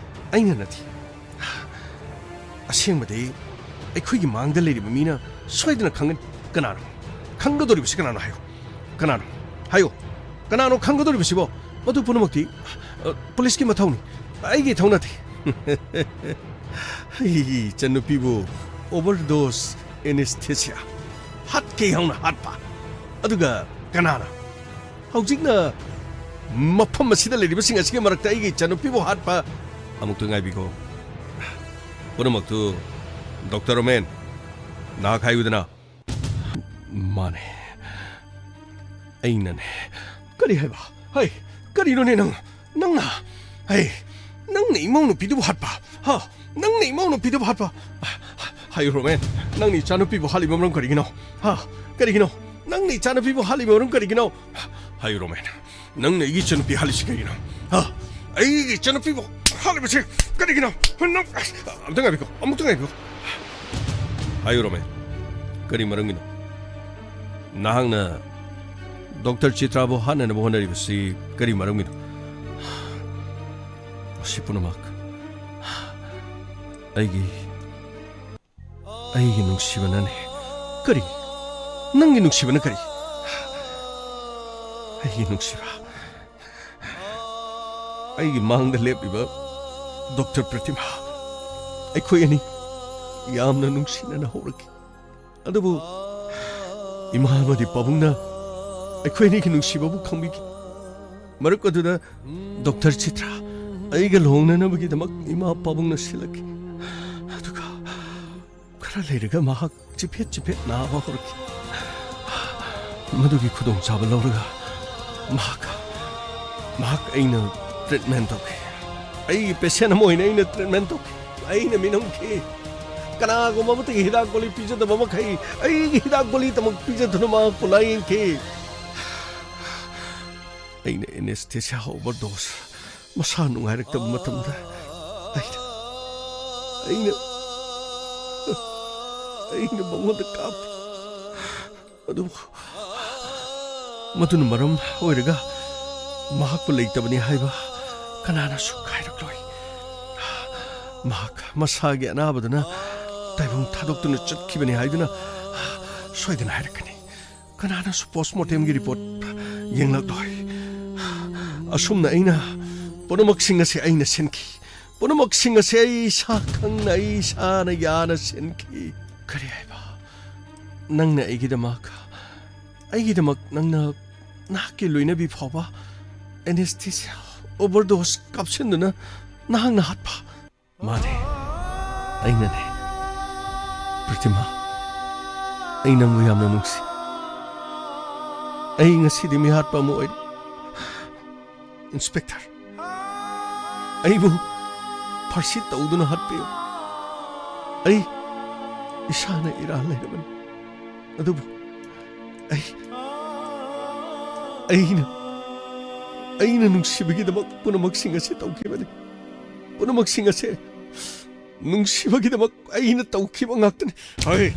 ꯑꯩꯅ ꯅꯠꯇꯦ꯫ ꯑꯁꯦꯡꯕꯗꯤ ꯑꯩꯈꯣꯏꯒꯤ ꯃꯥꯡꯗ ꯂꯩꯔꯤꯕ ꯃꯤꯅ ꯁꯣꯏꯗꯅ ꯈꯪꯒꯅꯤ꯫ ꯀꯅꯥꯅꯣ? ꯈꯪꯒꯗꯧꯔꯤꯕꯁꯤ ꯀꯅꯥꯅꯣ ꯍꯥꯏꯌꯨ꯫ ꯀꯅꯥꯅꯣ? ꯍꯥꯏꯌꯨ꯫ ꯀꯅꯥꯅꯣ ꯈꯪꯒꯗꯧꯔꯤꯕꯁꯤꯕꯣ? ꯃꯗꯨ ꯄꯨꯝꯅꯃꯛꯇꯤ, ꯑ, ꯄꯨꯂꯤꯁꯀꯤ ꯃꯊꯧꯅꯤ꯫ ꯑꯩꯒꯤ ꯏꯊꯧ ꯅꯠꯇꯦ꯫ ꯑꯩꯒꯤ ꯏꯆꯟꯅꯨꯄꯤꯕꯨ overdose anesthesia ꯍꯥꯠꯀꯦ ꯍꯧꯅ ꯍꯥꯠꯄ꯫ ꯑꯗꯨꯒ ꯀꯅꯥꯅ? ꯍꯧꯖꯤꯛꯅ ꯃꯐꯝ ꯑꯁꯤꯗ ꯂꯩꯔꯤꯕꯁꯤꯡ ꯑꯁꯤꯒꯤ ꯃꯔꯛꯇ ꯑꯩꯒꯤ ꯏꯆꯟꯅꯨꯄꯤꯕꯨ ꯍꯥꯠꯄ꯫ ꯑꯃꯨꯛꯇ ꯉꯥꯏꯕꯤꯈꯣ꯫ ꯄꯨꯝꯅꯃꯛꯇꯨ ꯗꯣꯛꯇꯔ ꯔꯣꯃꯦꯟ, ꯅꯍꯥꯛ ꯍꯥꯏꯌꯨꯗꯅ꯫ ꯃꯥꯅꯦ꯫ ꯑꯩꯅꯅꯦ꯫ ꯀꯔꯤ ꯍꯥꯏꯕ? ꯍꯩ, ꯀꯔꯤꯅꯣꯅꯦ ꯅꯪ? ꯅꯪꯅ, ꯍꯩ, ꯅꯪꯅ ꯏꯃꯧ ꯅꯨꯄꯤꯗꯨꯕꯨ ꯍꯥꯠꯄ? ꯍꯥ? ꯅꯪꯅ ꯏꯃꯧ ꯅꯨꯄꯤꯗꯨꯕꯨ ꯍꯥꯠꯄ? ꯍꯥꯏꯌꯨ ꯔꯣꯃꯦꯟ, ꯅꯪꯅ ꯏꯆꯥꯅꯨꯄꯤꯕꯨ ꯍꯥꯠꯂꯤꯕ ꯃꯔꯝ ꯀꯔꯤꯒꯤꯅꯣ? ꯍꯥ? ꯀꯔꯤꯒꯤꯅꯣ? ꯅꯪꯅ ꯏꯆꯥꯅꯨꯄꯤꯕꯨ ꯍꯥꯠꯂꯤꯕ ꯃꯔꯝ ꯀꯔꯤꯒꯤꯅꯣ? ꯍꯥꯏꯌꯨ ꯔꯣꯃꯦꯟ, ꯅꯪꯅ ꯑꯩꯒꯤ ꯏꯆꯥꯅꯨꯄꯤ ꯍꯥꯠꯂꯤꯁꯤ ꯀꯔꯤꯒꯤꯅꯣ? ꯍꯥ? ꯑꯩꯒꯤ ꯏꯆꯥꯅꯨꯄꯤꯕꯨ ꯍꯥꯠꯂꯤꯕꯁꯤ ꯀꯔꯤꯒꯤꯅꯣ? ꯅꯪ, ꯑꯝꯇ ꯉꯥꯏꯕꯤꯌꯨ, ꯑꯃꯨꯛꯇ ꯉꯥꯏꯕꯤꯌꯨ꯫ ꯍꯥꯏꯌꯨ ꯔꯣꯃꯦꯟ, ꯀꯔꯤ ꯃꯔꯝꯒꯤꯅꯣ? ꯅꯍꯥꯛꯅ ꯗꯣꯛꯇꯔ ꯆꯤꯇ꯭ꯔꯥꯕꯨ ꯍꯥꯠꯅꯅꯕ ꯍꯣꯠꯅꯔꯤꯕꯁꯤ ꯀꯔꯤ ꯃꯔꯝꯒꯤꯅꯣ? ꯃꯁꯤ ꯄꯨꯝꯅꯃꯛ ꯑꯩꯒꯤ, ꯑꯩꯒꯤ ꯅꯨꯡꯁꯤꯕꯅꯅꯤ꯫ ꯀꯔꯤ? ꯅꯪꯒꯤ ꯅꯨꯡꯁꯤꯕꯅ ꯀꯔꯤ? ꯑꯩꯒꯤ ꯅꯨꯡꯁꯤꯕ, ꯑꯩꯒꯤ ꯃꯥꯡꯗ ꯂꯦꯞꯂꯤꯕ ꯗꯣꯛꯇꯔ ꯄ꯭ꯔꯇꯤꯃꯥ, ꯑꯩꯈꯣꯏ ꯑꯅꯤ ꯌꯥꯝꯅ ꯅꯨꯡꯁꯤꯅꯅ ꯍꯧꯔꯛꯈꯤ꯫ ꯑꯗꯨꯕꯨ ꯏꯃꯥ ꯑꯃꯗꯤ ꯄꯥꯕꯨꯡꯅ ꯑꯩꯈꯣꯏ ꯑꯅꯤꯒꯤ ꯅꯨꯡꯁꯤꯕꯕꯨ ꯈꯪꯕꯤꯈꯤ꯫ ꯃꯔꯛ ꯑꯗꯨꯗ ꯗꯣꯛꯇꯔ ꯆꯤꯇ꯭ꯔꯥ ꯑꯩꯒ ꯂꯨꯍꯣꯡꯅꯅꯕꯒꯤꯗꯃꯛ ꯏꯃꯥ ꯄꯥꯕꯨꯡꯅ ꯁꯤꯜꯂꯛꯈꯤ꯫ ꯑꯗꯨꯒ ꯈꯔ ꯂꯩꯔꯒ ꯃꯍꯥꯛ ꯆꯤꯐꯦꯠ ꯆꯤꯐꯦꯠ ꯅꯥꯕ ꯍꯧꯔꯛꯈꯤ꯫ ꯃꯗꯨꯒꯤ ꯈꯨꯗꯣꯡꯆꯥꯕ ꯂꯧꯔꯒ ꯃꯍꯥꯛ, ꯃꯍꯥꯛ ꯑꯩꯅ ꯇ꯭ꯔꯤꯠꯃꯦꯟ ꯇꯧꯈꯤ꯫ ꯑꯩꯒꯤ ꯄꯦꯁꯦꯟ ꯑꯃ ꯑꯣꯏꯅ ꯑꯩꯅ ꯇ꯭ꯔꯤꯠꯃꯦꯟ ꯇꯧꯈꯤ꯫ ꯑꯩꯅ ꯃꯤꯅꯝꯈꯤ꯫ ꯀꯅꯥꯒꯨꯝꯕ ꯑꯃꯠꯇꯒꯤ ꯍꯤꯗꯥꯛ ꯒꯨꯂꯤ ꯄꯤꯖꯗꯕ ꯃꯈꯩ ꯑꯩꯒꯤ ꯍꯤꯗꯥꯛ ꯒꯨꯂꯤꯗꯃꯛ ꯄꯤꯖꯗꯨꯅ ꯃꯍꯥꯛꯄꯨ ꯂꯥꯌꯦꯡꯈꯤ꯫ ꯑꯩꯅ ꯑꯦꯅꯦꯁꯊꯦꯁꯤꯌꯥ ꯑꯣꯚꯔꯗꯣꯁ, ꯃꯁꯥ ꯅꯨꯡꯉꯥꯏꯔꯛꯇꯕ ꯃꯇꯝꯗ ꯑꯩꯅ, ꯑꯩꯅ, ꯑꯩꯅ ꯃꯉꯣꯟꯗ ꯀꯥꯞꯈꯤ꯫ ꯑꯗꯨꯕꯨ ꯃꯗꯨꯅ ꯃꯔꯝ ꯑꯣꯏꯔꯒ ꯃꯍꯥꯛꯄꯨ ꯂꯩꯇꯕꯅꯤ ꯍꯥꯏꯕ ꯀꯅꯥꯅꯁꯨ ꯍꯥꯏꯔꯛꯂꯣꯏ꯫ ꯃꯍꯥꯛ ꯃꯁꯥꯒꯤ ꯑꯅꯥꯕꯗꯨꯅ ꯇꯥꯏꯕꯪ ꯊꯥꯗꯣꯛꯇꯨꯅ ꯆꯠꯈꯤꯕꯅꯤ ꯍꯥꯏꯗꯨꯅ ꯁꯣꯏꯗꯅ ꯍꯥꯏꯔꯛꯀꯅꯤ꯫ ꯀꯅꯥꯅꯁꯨ ꯄꯣꯁꯃꯣꯔꯇꯦꯝꯒꯤ ꯔꯤꯄꯣꯔꯠ ꯌꯦꯡꯂꯛꯂꯣꯏ꯫ ꯑꯁꯨꯝꯅ ꯑꯩꯅ ꯄꯨꯝꯅꯃꯛꯁꯤꯡ ꯑꯁꯤ ꯑꯩꯅ ꯁꯤꯟꯈꯤ꯫ ꯄꯨꯝꯅꯃꯛꯁꯤꯡ ꯑꯁꯤ ꯑꯩ ꯏꯁꯥ ꯈꯪꯅ, ꯑꯩ ꯏꯁꯥꯅ ꯌꯥꯅ ꯁꯤꯟꯈꯤ꯫ ꯀꯔꯤ ꯍꯥꯏꯕ? ꯅꯪꯅ ꯑꯩꯒꯤꯗꯃꯛ, ꯑꯩꯒꯤꯗꯃꯛ ꯅꯪꯅ ꯅꯍꯥꯛꯀꯤ ꯂꯣꯏꯅꯕꯤ ꯐꯥꯎꯕ ꯑꯦꯅꯦꯁꯊꯦꯁꯤꯌꯥ ꯑꯣꯚꯔꯗꯣꯁ ꯀꯥꯞꯁꯤꯟꯗꯨꯅ ꯅꯍꯥꯛꯅ ꯍꯥꯠꯄ? ꯃꯥꯅꯦ, ꯑꯩꯅꯅꯦ꯫ ꯄ꯭ꯔꯤꯇꯤꯃꯥ, ꯑꯩ ꯅꯪꯕꯨ ꯌꯥꯝꯅ ꯅꯨꯡꯁꯤ꯫ ꯑꯩ ꯉꯁꯤꯗꯤ ꯃꯤꯍꯥꯠꯄ ꯑꯃ ꯑꯣꯏꯔꯦ꯫ ꯏꯟꯁꯄꯦꯛꯇꯔ, ꯑꯩꯕꯨ ꯐꯥꯔꯁꯤ ꯇꯧꯗꯨꯅ ꯍꯥꯠꯄꯤꯌꯨ꯫ ꯑꯩ ꯏꯁꯥꯅ ꯏꯔꯥꯜ ꯂꯩꯔꯕꯅꯤ꯫ ꯑꯗꯨꯕꯨ ꯑꯩ, ꯑꯩꯅ, ꯑꯩꯅ ꯅꯨꯡꯁꯤꯕꯒꯤꯗꯃꯛ ꯄꯨꯝꯅꯃꯛꯁꯤꯡ ꯑꯁꯤ ꯇꯧꯈꯤꯕꯅꯤ꯫ ꯄꯨꯝꯅꯃꯛꯁꯤꯡ ꯑꯁꯦ ꯅꯨꯡꯁꯤꯕꯒꯤꯗꯃꯛ ꯑꯩꯅ ꯇꯧꯈꯤꯕ ꯉꯥꯛꯇꯅꯤ꯫ ꯍꯩ!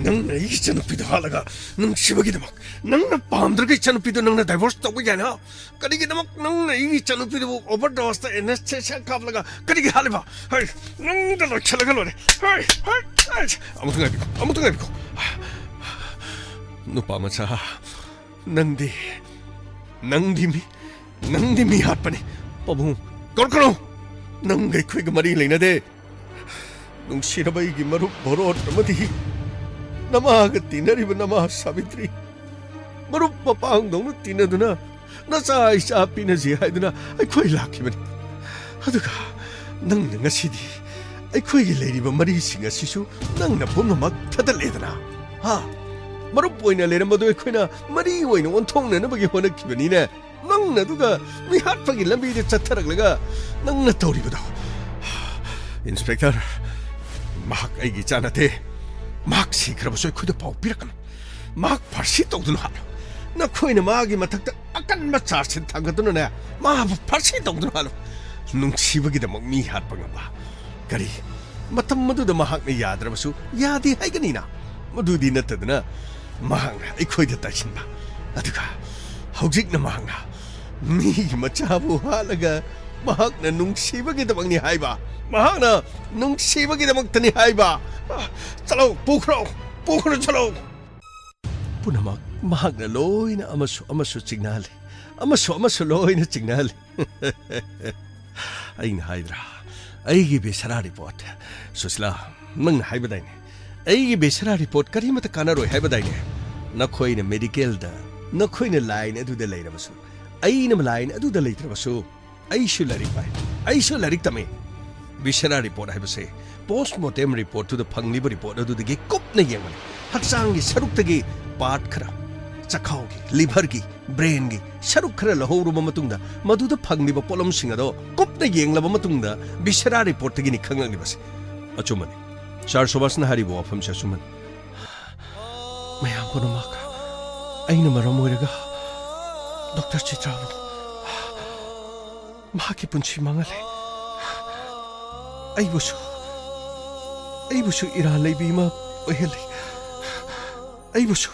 ꯅꯪꯅ ꯑꯩꯒꯤ ꯏꯆꯟꯅꯨꯄꯤꯗꯣ ꯍꯥꯠꯂꯒ ꯅꯨꯡꯁꯤꯕꯒꯤꯗꯃꯛ, ꯅꯪꯅ ꯄꯥꯝꯗ꯭ꯔꯒ ꯏꯆꯟꯅꯨꯄꯤꯗꯣ ꯅꯪꯅ divorce ꯇꯧꯕ ꯌꯥꯏꯅ? ꯀꯔꯤꯒꯤꯗꯃꯛ ꯅꯪꯅ ꯑꯩꯒꯤ ꯏꯆꯟꯅꯨꯄꯤꯗꯨꯕꯨ overdose ꯇ anesthesia ꯀꯥꯞꯂꯒ ꯀꯔꯤꯒꯤ ꯍꯥꯠꯂꯤꯕ? ꯍꯩ, ꯅꯪꯗ ꯂꯣꯏꯁꯤꯜꯂꯒ ꯂꯣꯏꯔꯦ꯫ ꯍꯩ, ꯍꯩ, ꯍꯩ꯫ ꯑꯃꯨꯛꯇ ꯉꯥꯏꯕꯤꯈꯣ, ꯑꯃꯨꯛꯇ ꯉꯥꯏꯕꯤꯈꯣ꯫ ꯅꯨꯄꯥ ꯃꯆꯥ, ꯅꯪꯗꯤ, ꯅꯪꯗꯤ ꯃꯤ, ꯅꯪꯗꯤ ꯃꯤ ꯍꯥꯠꯄꯅꯤ꯫ ꯄꯥꯕꯨꯡ, ꯀꯧꯔꯛꯀꯅꯨ꯫ ꯅꯪꯒ ꯑꯩꯈꯣꯏꯒ ꯃꯔꯤ ꯂꯩꯅꯗꯦ꯫ ꯅꯨꯡꯁꯤꯔꯕ ꯑꯩꯒꯤ ꯃꯔꯨꯞ ꯚꯣꯔꯣꯠ ꯑꯃꯗꯤ ꯅꯃꯥꯒ ꯇꯤꯟꯅꯔꯤꯕ ꯅꯃꯥ ꯁꯥꯕꯤꯇ꯭ꯔꯤ, ꯃꯔꯨꯞ ꯃꯄꯥꯡꯗꯧꯅ ꯇꯤꯟꯅꯗꯨꯅ ꯅꯆꯥ ꯏꯆꯥ ꯄꯤꯅꯁꯤ ꯍꯥꯏꯗꯨꯅ ꯑꯩꯈꯣꯏ ꯂꯥꯛꯈꯤꯕꯅꯤ꯫ ꯑꯗꯨꯒ ꯅꯪꯅ ꯉꯁꯤꯗꯤ ꯑꯩꯈꯣꯏꯒꯤ ꯂꯩꯔꯤꯕ ꯃꯔꯤꯁꯤꯡ ꯑꯁꯤꯁꯨ ꯅꯪꯅ ꯄꯨꯝꯅꯃꯛ ꯊꯗꯠꯂꯦꯗꯅ꯫ ꯍꯥ? ꯃꯔꯨꯞ ꯑꯣꯏꯅ ꯂꯩꯔꯝꯕꯗꯨ ꯑꯩꯈꯣꯏꯅ ꯃꯔꯤ ꯑꯣꯏꯅ ꯑꯣꯟꯊꯣꯛꯅꯅꯕꯒꯤ ꯍꯣꯠꯅꯈꯤꯕꯅꯤꯅꯦ꯫ ꯅꯪꯅ ꯑꯗꯨꯒ ꯃꯤꯍꯥꯠꯄꯒꯤ ꯂꯝꯕꯤꯗ ꯆꯠꯊꯔꯛꯂꯒ ꯅꯪꯅ ꯇꯧꯔꯤꯕꯗꯣ꯫ ꯏꯟꯁꯄꯦꯛꯇꯔ, ꯃꯍꯥꯛ ꯑꯩꯒꯤ ꯏꯆꯥ ꯅꯠꯇꯦ꯫ ꯃꯍꯥꯛ ꯁꯤꯈ꯭ꯔꯕꯁꯨ ꯑꯩꯈꯣꯏꯗ ꯄꯥꯎ ꯄꯤꯔꯛꯀꯅꯨ꯫ ꯃꯍꯥꯛ ꯐꯥꯔꯁꯤ ꯇꯧꯗꯨꯅ ꯍꯥꯠꯂꯨ꯫ ꯅꯈꯣꯏꯅ ꯃꯥꯒꯤ ꯃꯊꯛꯇ ꯑꯀꯟꯕ ꯆꯥꯔꯖꯁꯤꯡ ꯊꯥꯡꯒꯠꯇꯨꯅꯅꯦ, ꯃꯥꯕꯨ ꯐꯥꯔꯁꯤ ꯇꯧꯗꯨꯅ ꯍꯥꯠꯂꯨ꯫ ꯅꯨꯡꯁꯤꯕꯒꯤꯗꯃꯛ ꯃꯤ ꯍꯥꯠꯄ ꯉꯝꯕ꯫ ꯀꯔꯤ? ꯃꯇꯝ ꯑꯗꯨꯗ ꯃꯍꯥꯛꯅ ꯌꯥꯗ꯭ꯔꯕꯁꯨ ꯌꯥꯗꯦ ꯍꯥꯏꯒꯅꯤꯅ? ꯃꯗꯨꯗꯤ ꯅꯠꯇꯗꯅ ꯃꯍꯥꯛꯅ ꯑꯩꯈꯣꯏꯗ ꯇꯥꯏꯁꯤꯟꯕ꯫ ꯑꯗꯨꯒ ꯍꯧꯖꯤꯛꯅ ꯃꯍꯥꯛꯅ ꯃꯤꯒꯤ ꯃꯆꯥꯕꯨ ꯍꯥꯠꯂꯒ ꯃꯍꯥꯛꯅ ꯅꯨꯡꯁꯤꯕꯒꯤꯗꯃꯛꯅꯤ ꯍꯥꯏꯕ꯫ ꯃꯍꯥꯛꯅ ꯅꯨꯡꯁꯤꯕꯒꯤꯗꯃꯛꯇꯅꯤ ꯍꯥꯏꯕ꯫ ꯆꯠꯂꯣ, ꯄꯨꯈ꯭ꯔꯣ, ꯄꯨꯈ꯭ꯔꯣ, ꯆꯠꯂꯣ꯫ ꯄꯨꯝꯅꯃꯛ ꯃꯍꯥꯛꯅ ꯂꯣꯏꯅ ꯑꯃꯁꯨ ꯑꯃꯁꯨ ꯆꯤꯡꯅꯍꯜꯂꯤ, ꯑꯃꯁꯨ ꯑꯃꯁꯨ ꯂꯣꯏꯅ ꯆꯤꯡꯅꯍꯜꯂꯤ꯫ ꯑꯩꯅ ꯍꯥꯏꯗ꯭ꯔꯥ, ꯑꯩꯒꯤ ꯚꯤꯁꯔꯥ ꯔꯤꯄꯣꯔꯠ꯫ ꯁꯨꯁꯤꯂꯥ, ꯅꯪꯅ ꯍꯥꯏꯕꯗꯥꯏꯅꯦ, ꯑꯩꯒꯤ ꯚꯤꯁꯔꯥ ꯔꯤꯄꯣꯔꯠ ꯀꯔꯤꯃꯠꯇ ꯀꯥꯟꯅꯔꯣꯏ ꯍꯥꯏꯕꯗꯥꯏꯅꯦ? ꯅꯈꯣꯏꯅ ꯃꯦꯗꯤꯀꯦꯜꯗ, ꯅꯈꯣꯏꯅ ꯂꯥꯏꯟ ꯑꯗꯨꯗ ꯂꯩꯔꯕꯁꯨ, ꯑꯩꯅ ꯂꯥꯏꯟ ꯑꯗꯨꯗ ꯂꯩꯇ꯭ꯔꯕꯁꯨ, ꯑꯩꯁꯨ ꯂꯥꯏꯔꯤꯛ ꯄꯥꯏ, ꯑꯩꯁꯨ ꯂꯥꯏꯔꯤꯛ ꯇꯝꯃꯤ꯫ ꯚꯤꯁꯔꯥ ꯔꯤꯄꯣꯔꯠ ꯍꯥꯏꯕꯁꯦ ꯄꯣꯁ꯭ꯠ ꯃꯣꯔꯇꯦꯝ ꯔꯤꯄꯣꯔꯠꯇꯨꯗ ꯐꯪꯂꯤꯕ ꯔꯤꯄꯣꯔꯠ ꯑꯗꯨꯗꯒꯤ ꯀꯨꯞꯅ ꯌꯦꯡꯕꯅꯤ꯫ ꯍꯛꯆꯥꯡꯒꯤ ꯁꯔꯨꯛꯇꯒꯤ ꯄꯥꯔꯠ ꯈꯔ, ꯆꯈꯥꯎꯒꯤ, ꯂꯤꯚꯔꯒꯤ, ꯕ꯭ꯔꯦꯟꯒꯤ ꯁꯔꯨꯛ ꯈꯔ ꯂꯧꯍꯧꯔꯕ ꯃꯇꯨꯡꯗ, ꯃꯗꯨꯗ ꯐꯪꯂꯤꯕ ꯄꯣꯠꯂꯝꯁꯤꯡ ꯑꯗꯣ ꯀꯨꯞꯅ ꯌꯦꯡꯂꯕ ꯃꯇꯨꯡꯗ, ꯚꯤꯁꯔꯥ ꯔꯤꯄꯣꯔꯠꯇꯒꯤꯅꯤ ꯈꯪꯂꯛꯂꯤꯕꯁꯦ꯫ ꯑꯆꯨꯝꯕꯅꯤ꯫ ꯁꯥꯔ ꯁꯨꯕꯥꯁꯅ ꯍꯥꯏꯔꯤꯕ ꯋꯥꯐꯝꯁꯦ ꯑꯆꯨꯝꯕꯅꯤ꯫ ꯃꯌꯥꯝ ꯄꯨꯝꯅꯃꯛ ꯑꯩꯅ ꯃꯔꯝ ꯑꯣꯏꯔꯒ ꯗꯣꯛꯇꯔ ꯆꯤꯇ꯭ꯔꯥꯕꯨ ꯃꯍꯥꯛꯀꯤ ꯄꯨꯟꯁꯤ ꯃꯥꯡꯍꯜꯂꯦ꯫ ꯑꯩꯕꯨꯁꯨ, ꯑꯩꯕꯨꯁꯨ ꯏꯔꯥꯜ ꯂꯩꯕꯤ ꯑꯃ ꯑꯣꯏꯍꯜꯂꯤ꯫ ꯑꯩꯕꯨꯁꯨ,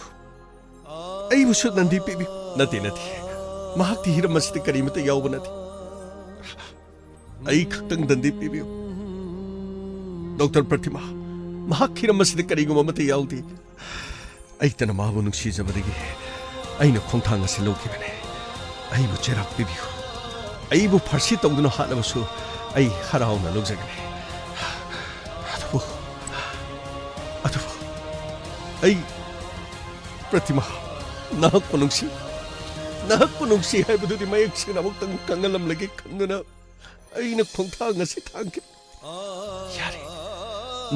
ꯑꯩꯕꯨꯁꯨ ꯗꯟꯗꯤ ꯄꯤꯕꯤꯌꯨ꯫ ꯅꯠꯇꯦ, ꯅꯠꯇꯦ꯫ ꯃꯍꯥꯛꯇꯤ ꯍꯤꯔꯝ ꯑꯁꯤꯗ ꯀꯔꯤꯃꯠꯇ ꯌꯥꯎꯕ ꯅꯠꯇꯦ꯫ ꯑꯩ ꯈꯛꯇꯪ ꯗꯟꯗꯤ ꯄꯤꯕꯤꯌꯨ꯫ ꯗꯣꯛꯇꯔ ꯄ꯭ꯔꯇꯤꯃꯥ, ꯃꯍꯥꯛ ꯍꯤꯔꯝ ꯑꯁꯤꯗ ꯀꯔꯤꯒꯨꯝꯕ ꯑꯃꯠꯇ ꯌꯥꯎꯗꯦ꯫ ꯑꯩꯇꯅ ꯃꯥꯕꯨ ꯅꯨꯡꯁꯤꯖꯕꯗꯒꯤ ꯑꯩꯅ ꯈꯣꯡꯊꯥꯡ ꯑꯁꯤ ꯂꯧꯈꯤꯕꯅꯤ꯫ ꯑꯩꯕꯨ ꯆꯩꯔꯥꯛ ꯄꯤꯕꯤꯌꯨ꯫ ꯑꯩꯕꯨ ꯐꯥꯔꯁꯤ ꯇꯧꯗꯨꯅ ꯍꯥꯠꯂꯕꯁꯨ ꯑꯩ ꯍꯔꯥꯎꯅ ꯂꯧꯖꯒꯅꯤ꯫ ꯑꯗꯨꯕꯨ, ꯑꯗꯨꯕꯨ ꯑꯩ, ꯄ꯭ꯔꯇꯤꯃꯥ, ꯅꯍꯥꯛꯄꯨ ꯅꯨꯡꯁꯤ, ꯅꯍꯥꯛꯄꯨ ꯅꯨꯡꯁꯤ ꯍꯥꯏꯕꯗꯨꯗꯤ ꯃꯌꯦꯛ ꯁꯦꯡꯅ ꯑꯃꯨꯛꯇꯪ ꯈꯪꯍꯜꯂꯝꯂꯒꯦ ꯈꯟꯗꯨꯅ ꯑꯩꯅ ꯈꯣꯡꯊꯥꯡ ꯑꯁꯤ ꯊꯥꯡꯈꯤ꯫ ꯌꯥꯔꯦ,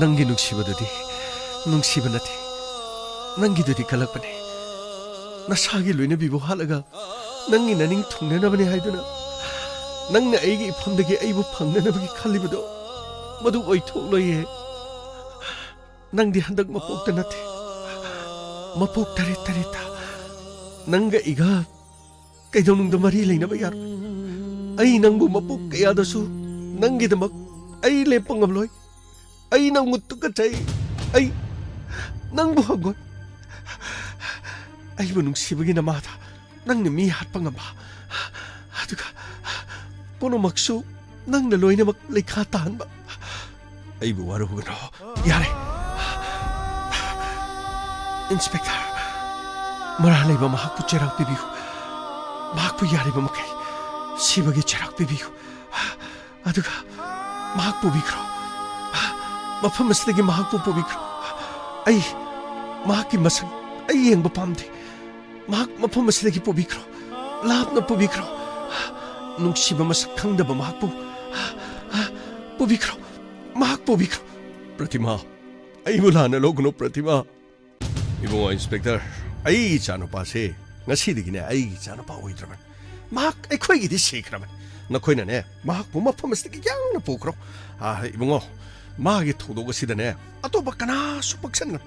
ꯅꯪꯒꯤ ꯅꯨꯡꯁꯤꯕꯗꯨꯗꯤ ꯅꯨꯡꯁꯤꯕ ꯅꯠꯇꯦ, ꯅꯪꯒꯤꯗꯨꯗꯤ ꯀꯜꯂꯛꯄꯅꯦ꯫ ꯅꯁꯥꯒꯤ ꯂꯣꯏꯅꯕꯤꯕꯨ ꯍꯥꯠꯂꯒ ꯅꯪꯒꯤ ꯅꯅꯤꯡ ꯊꯨꯡꯅꯅꯕꯅꯦ ꯍꯥꯏꯗꯨꯅ ꯅꯪꯅ ꯑꯩꯒꯤ ꯏꯐꯝꯗꯒꯤ ꯑꯩꯕꯨ ꯐꯪꯅꯅꯕꯒꯤ ꯈꯜꯂꯤꯕꯗꯣ, ꯃꯗꯨ ꯑꯣꯏꯊꯣꯛꯂꯣꯏꯌꯦ꯫ ꯅꯪꯗꯤ ꯍꯟꯗꯛ ꯃꯄꯣꯛꯇ ꯅꯠꯇꯦ, ꯃꯄꯣꯛ ꯇꯔꯦꯠ ꯇꯔꯦꯠꯇ ꯅꯪꯒ ꯑꯩꯒ ꯀꯩꯗꯧꯅꯨꯡꯗ ꯃꯔꯤ ꯂꯩꯅꯕ ꯌꯥꯔꯣꯏ꯫ ꯑꯩ ꯅꯪꯕꯨ ꯃꯄꯣꯛ ꯀꯌꯥꯗꯁꯨ ꯅꯪꯒꯤꯗꯃꯛ ꯑꯩ ꯂꯦꯞꯄ ꯉꯝꯂꯣꯏ꯫ ꯑꯩ ꯅꯪꯕꯨ ꯇꯨꯀꯠꯆꯩ꯫ ꯑꯩ ꯅꯪꯕꯨ ꯍꯪꯒꯣꯏ꯫ ꯑꯩꯕꯨ ꯅꯨꯡꯁꯤꯕꯒꯤ ꯅꯃꯥꯗ ꯅꯪꯅ ꯃꯤ ꯍꯥꯠꯄ ꯉꯝꯕ, ꯑꯗꯨꯒ ꯄꯨꯝꯅꯃꯛꯁꯨ ꯅꯪꯅ ꯂꯣꯏꯅꯃꯛ ꯂꯩꯈꯥ ꯇꯥꯍꯟꯕ꯫ ꯑꯩꯕꯨ ꯋꯥꯔꯧꯒꯅꯨ꯫ ꯌꯥꯔꯦ꯫ ꯏꯟꯁꯄꯦꯛꯇꯔ, ꯃꯔꯥꯜ ꯂꯩꯕ ꯃꯍꯥꯛꯄꯨ ꯆꯩꯔꯥꯛ ꯄꯤꯕꯤꯌꯨ꯫ ꯃꯍꯥꯛꯄꯨ ꯌꯥꯔꯤꯕ ꯃꯈꯩ ꯁꯤꯕꯒꯤ ꯆꯩꯔꯥꯛ ꯄꯤꯕꯤꯌꯨ꯫ ꯑꯗꯨꯒ ꯃꯍꯥꯛ ꯄꯨꯕꯤꯈ꯭ꯔꯣ꯫ ꯃꯐꯝ ꯑꯁꯤꯗꯒꯤ ꯃꯍꯥꯛꯄꯨ ꯄꯨꯕꯤꯈ꯭ꯔꯣ꯫ ꯑꯩ ꯃꯍꯥꯛꯀꯤ ꯃꯁꯛ ꯑꯩ ꯌꯦꯡꯕ ꯄꯥꯝꯗꯦ꯫ ꯃꯍꯥꯛ ꯃꯐꯝ ꯑꯁꯤꯗꯒꯤ ꯄꯨꯕꯤꯈ꯭ꯔꯣ꯫ ꯂꯥꯞꯅ ꯄꯨꯕꯤꯈ꯭ꯔꯣ꯫ ꯅꯨꯡꯁꯤꯕ ꯃꯁꯛ ꯈꯪꯗꯕ ꯃꯍꯥꯛꯄꯨ ꯄꯨꯕꯤꯈ꯭ꯔꯣ꯫ ꯃꯍꯥꯛ ꯄꯨꯕꯤꯈ꯭ꯔꯣ꯫ ꯄ꯭ꯔꯇꯤꯃꯥ, ꯑꯩꯕꯨ ꯂꯥꯟꯅ ꯂꯧꯒꯅꯨ, ꯄ꯭ꯔꯇꯤꯃꯥ꯫ ꯏꯕꯨꯡꯉꯣ ꯏꯟꯁꯄꯦꯛꯇꯔ, ꯑꯩ ꯏꯆꯥꯅꯨꯄꯥꯁꯦ ꯉꯁꯤꯗꯒꯤꯅꯦ ꯑꯩꯒꯤ ꯏꯆꯥꯅꯨꯄꯥ ꯑꯣꯏꯗ꯭ꯔꯕꯅꯤ꯫ ꯃꯍꯥꯛ ꯑꯩꯈꯣꯏꯒꯤꯗꯤ ꯁꯤꯈ꯭ꯔꯕꯅꯤ꯫ ꯅꯈꯣꯏꯅꯅꯦ ꯃꯍꯥꯛꯄꯨ ꯃꯐꯝ ꯑꯁꯤꯗꯒꯤ ꯌꯥꯡꯅ ꯄꯨꯈ꯭ꯔꯣ꯫ ꯑꯥ, ꯏꯕꯨꯡꯉꯣ, ꯃꯥꯒꯤ ꯊꯧꯗꯣꯛ ꯑꯁꯤꯗꯅꯦ ꯑꯇꯣꯞꯄ ꯀꯅꯥꯁꯨ ꯄꯛꯁꯟꯒꯅꯨ꯫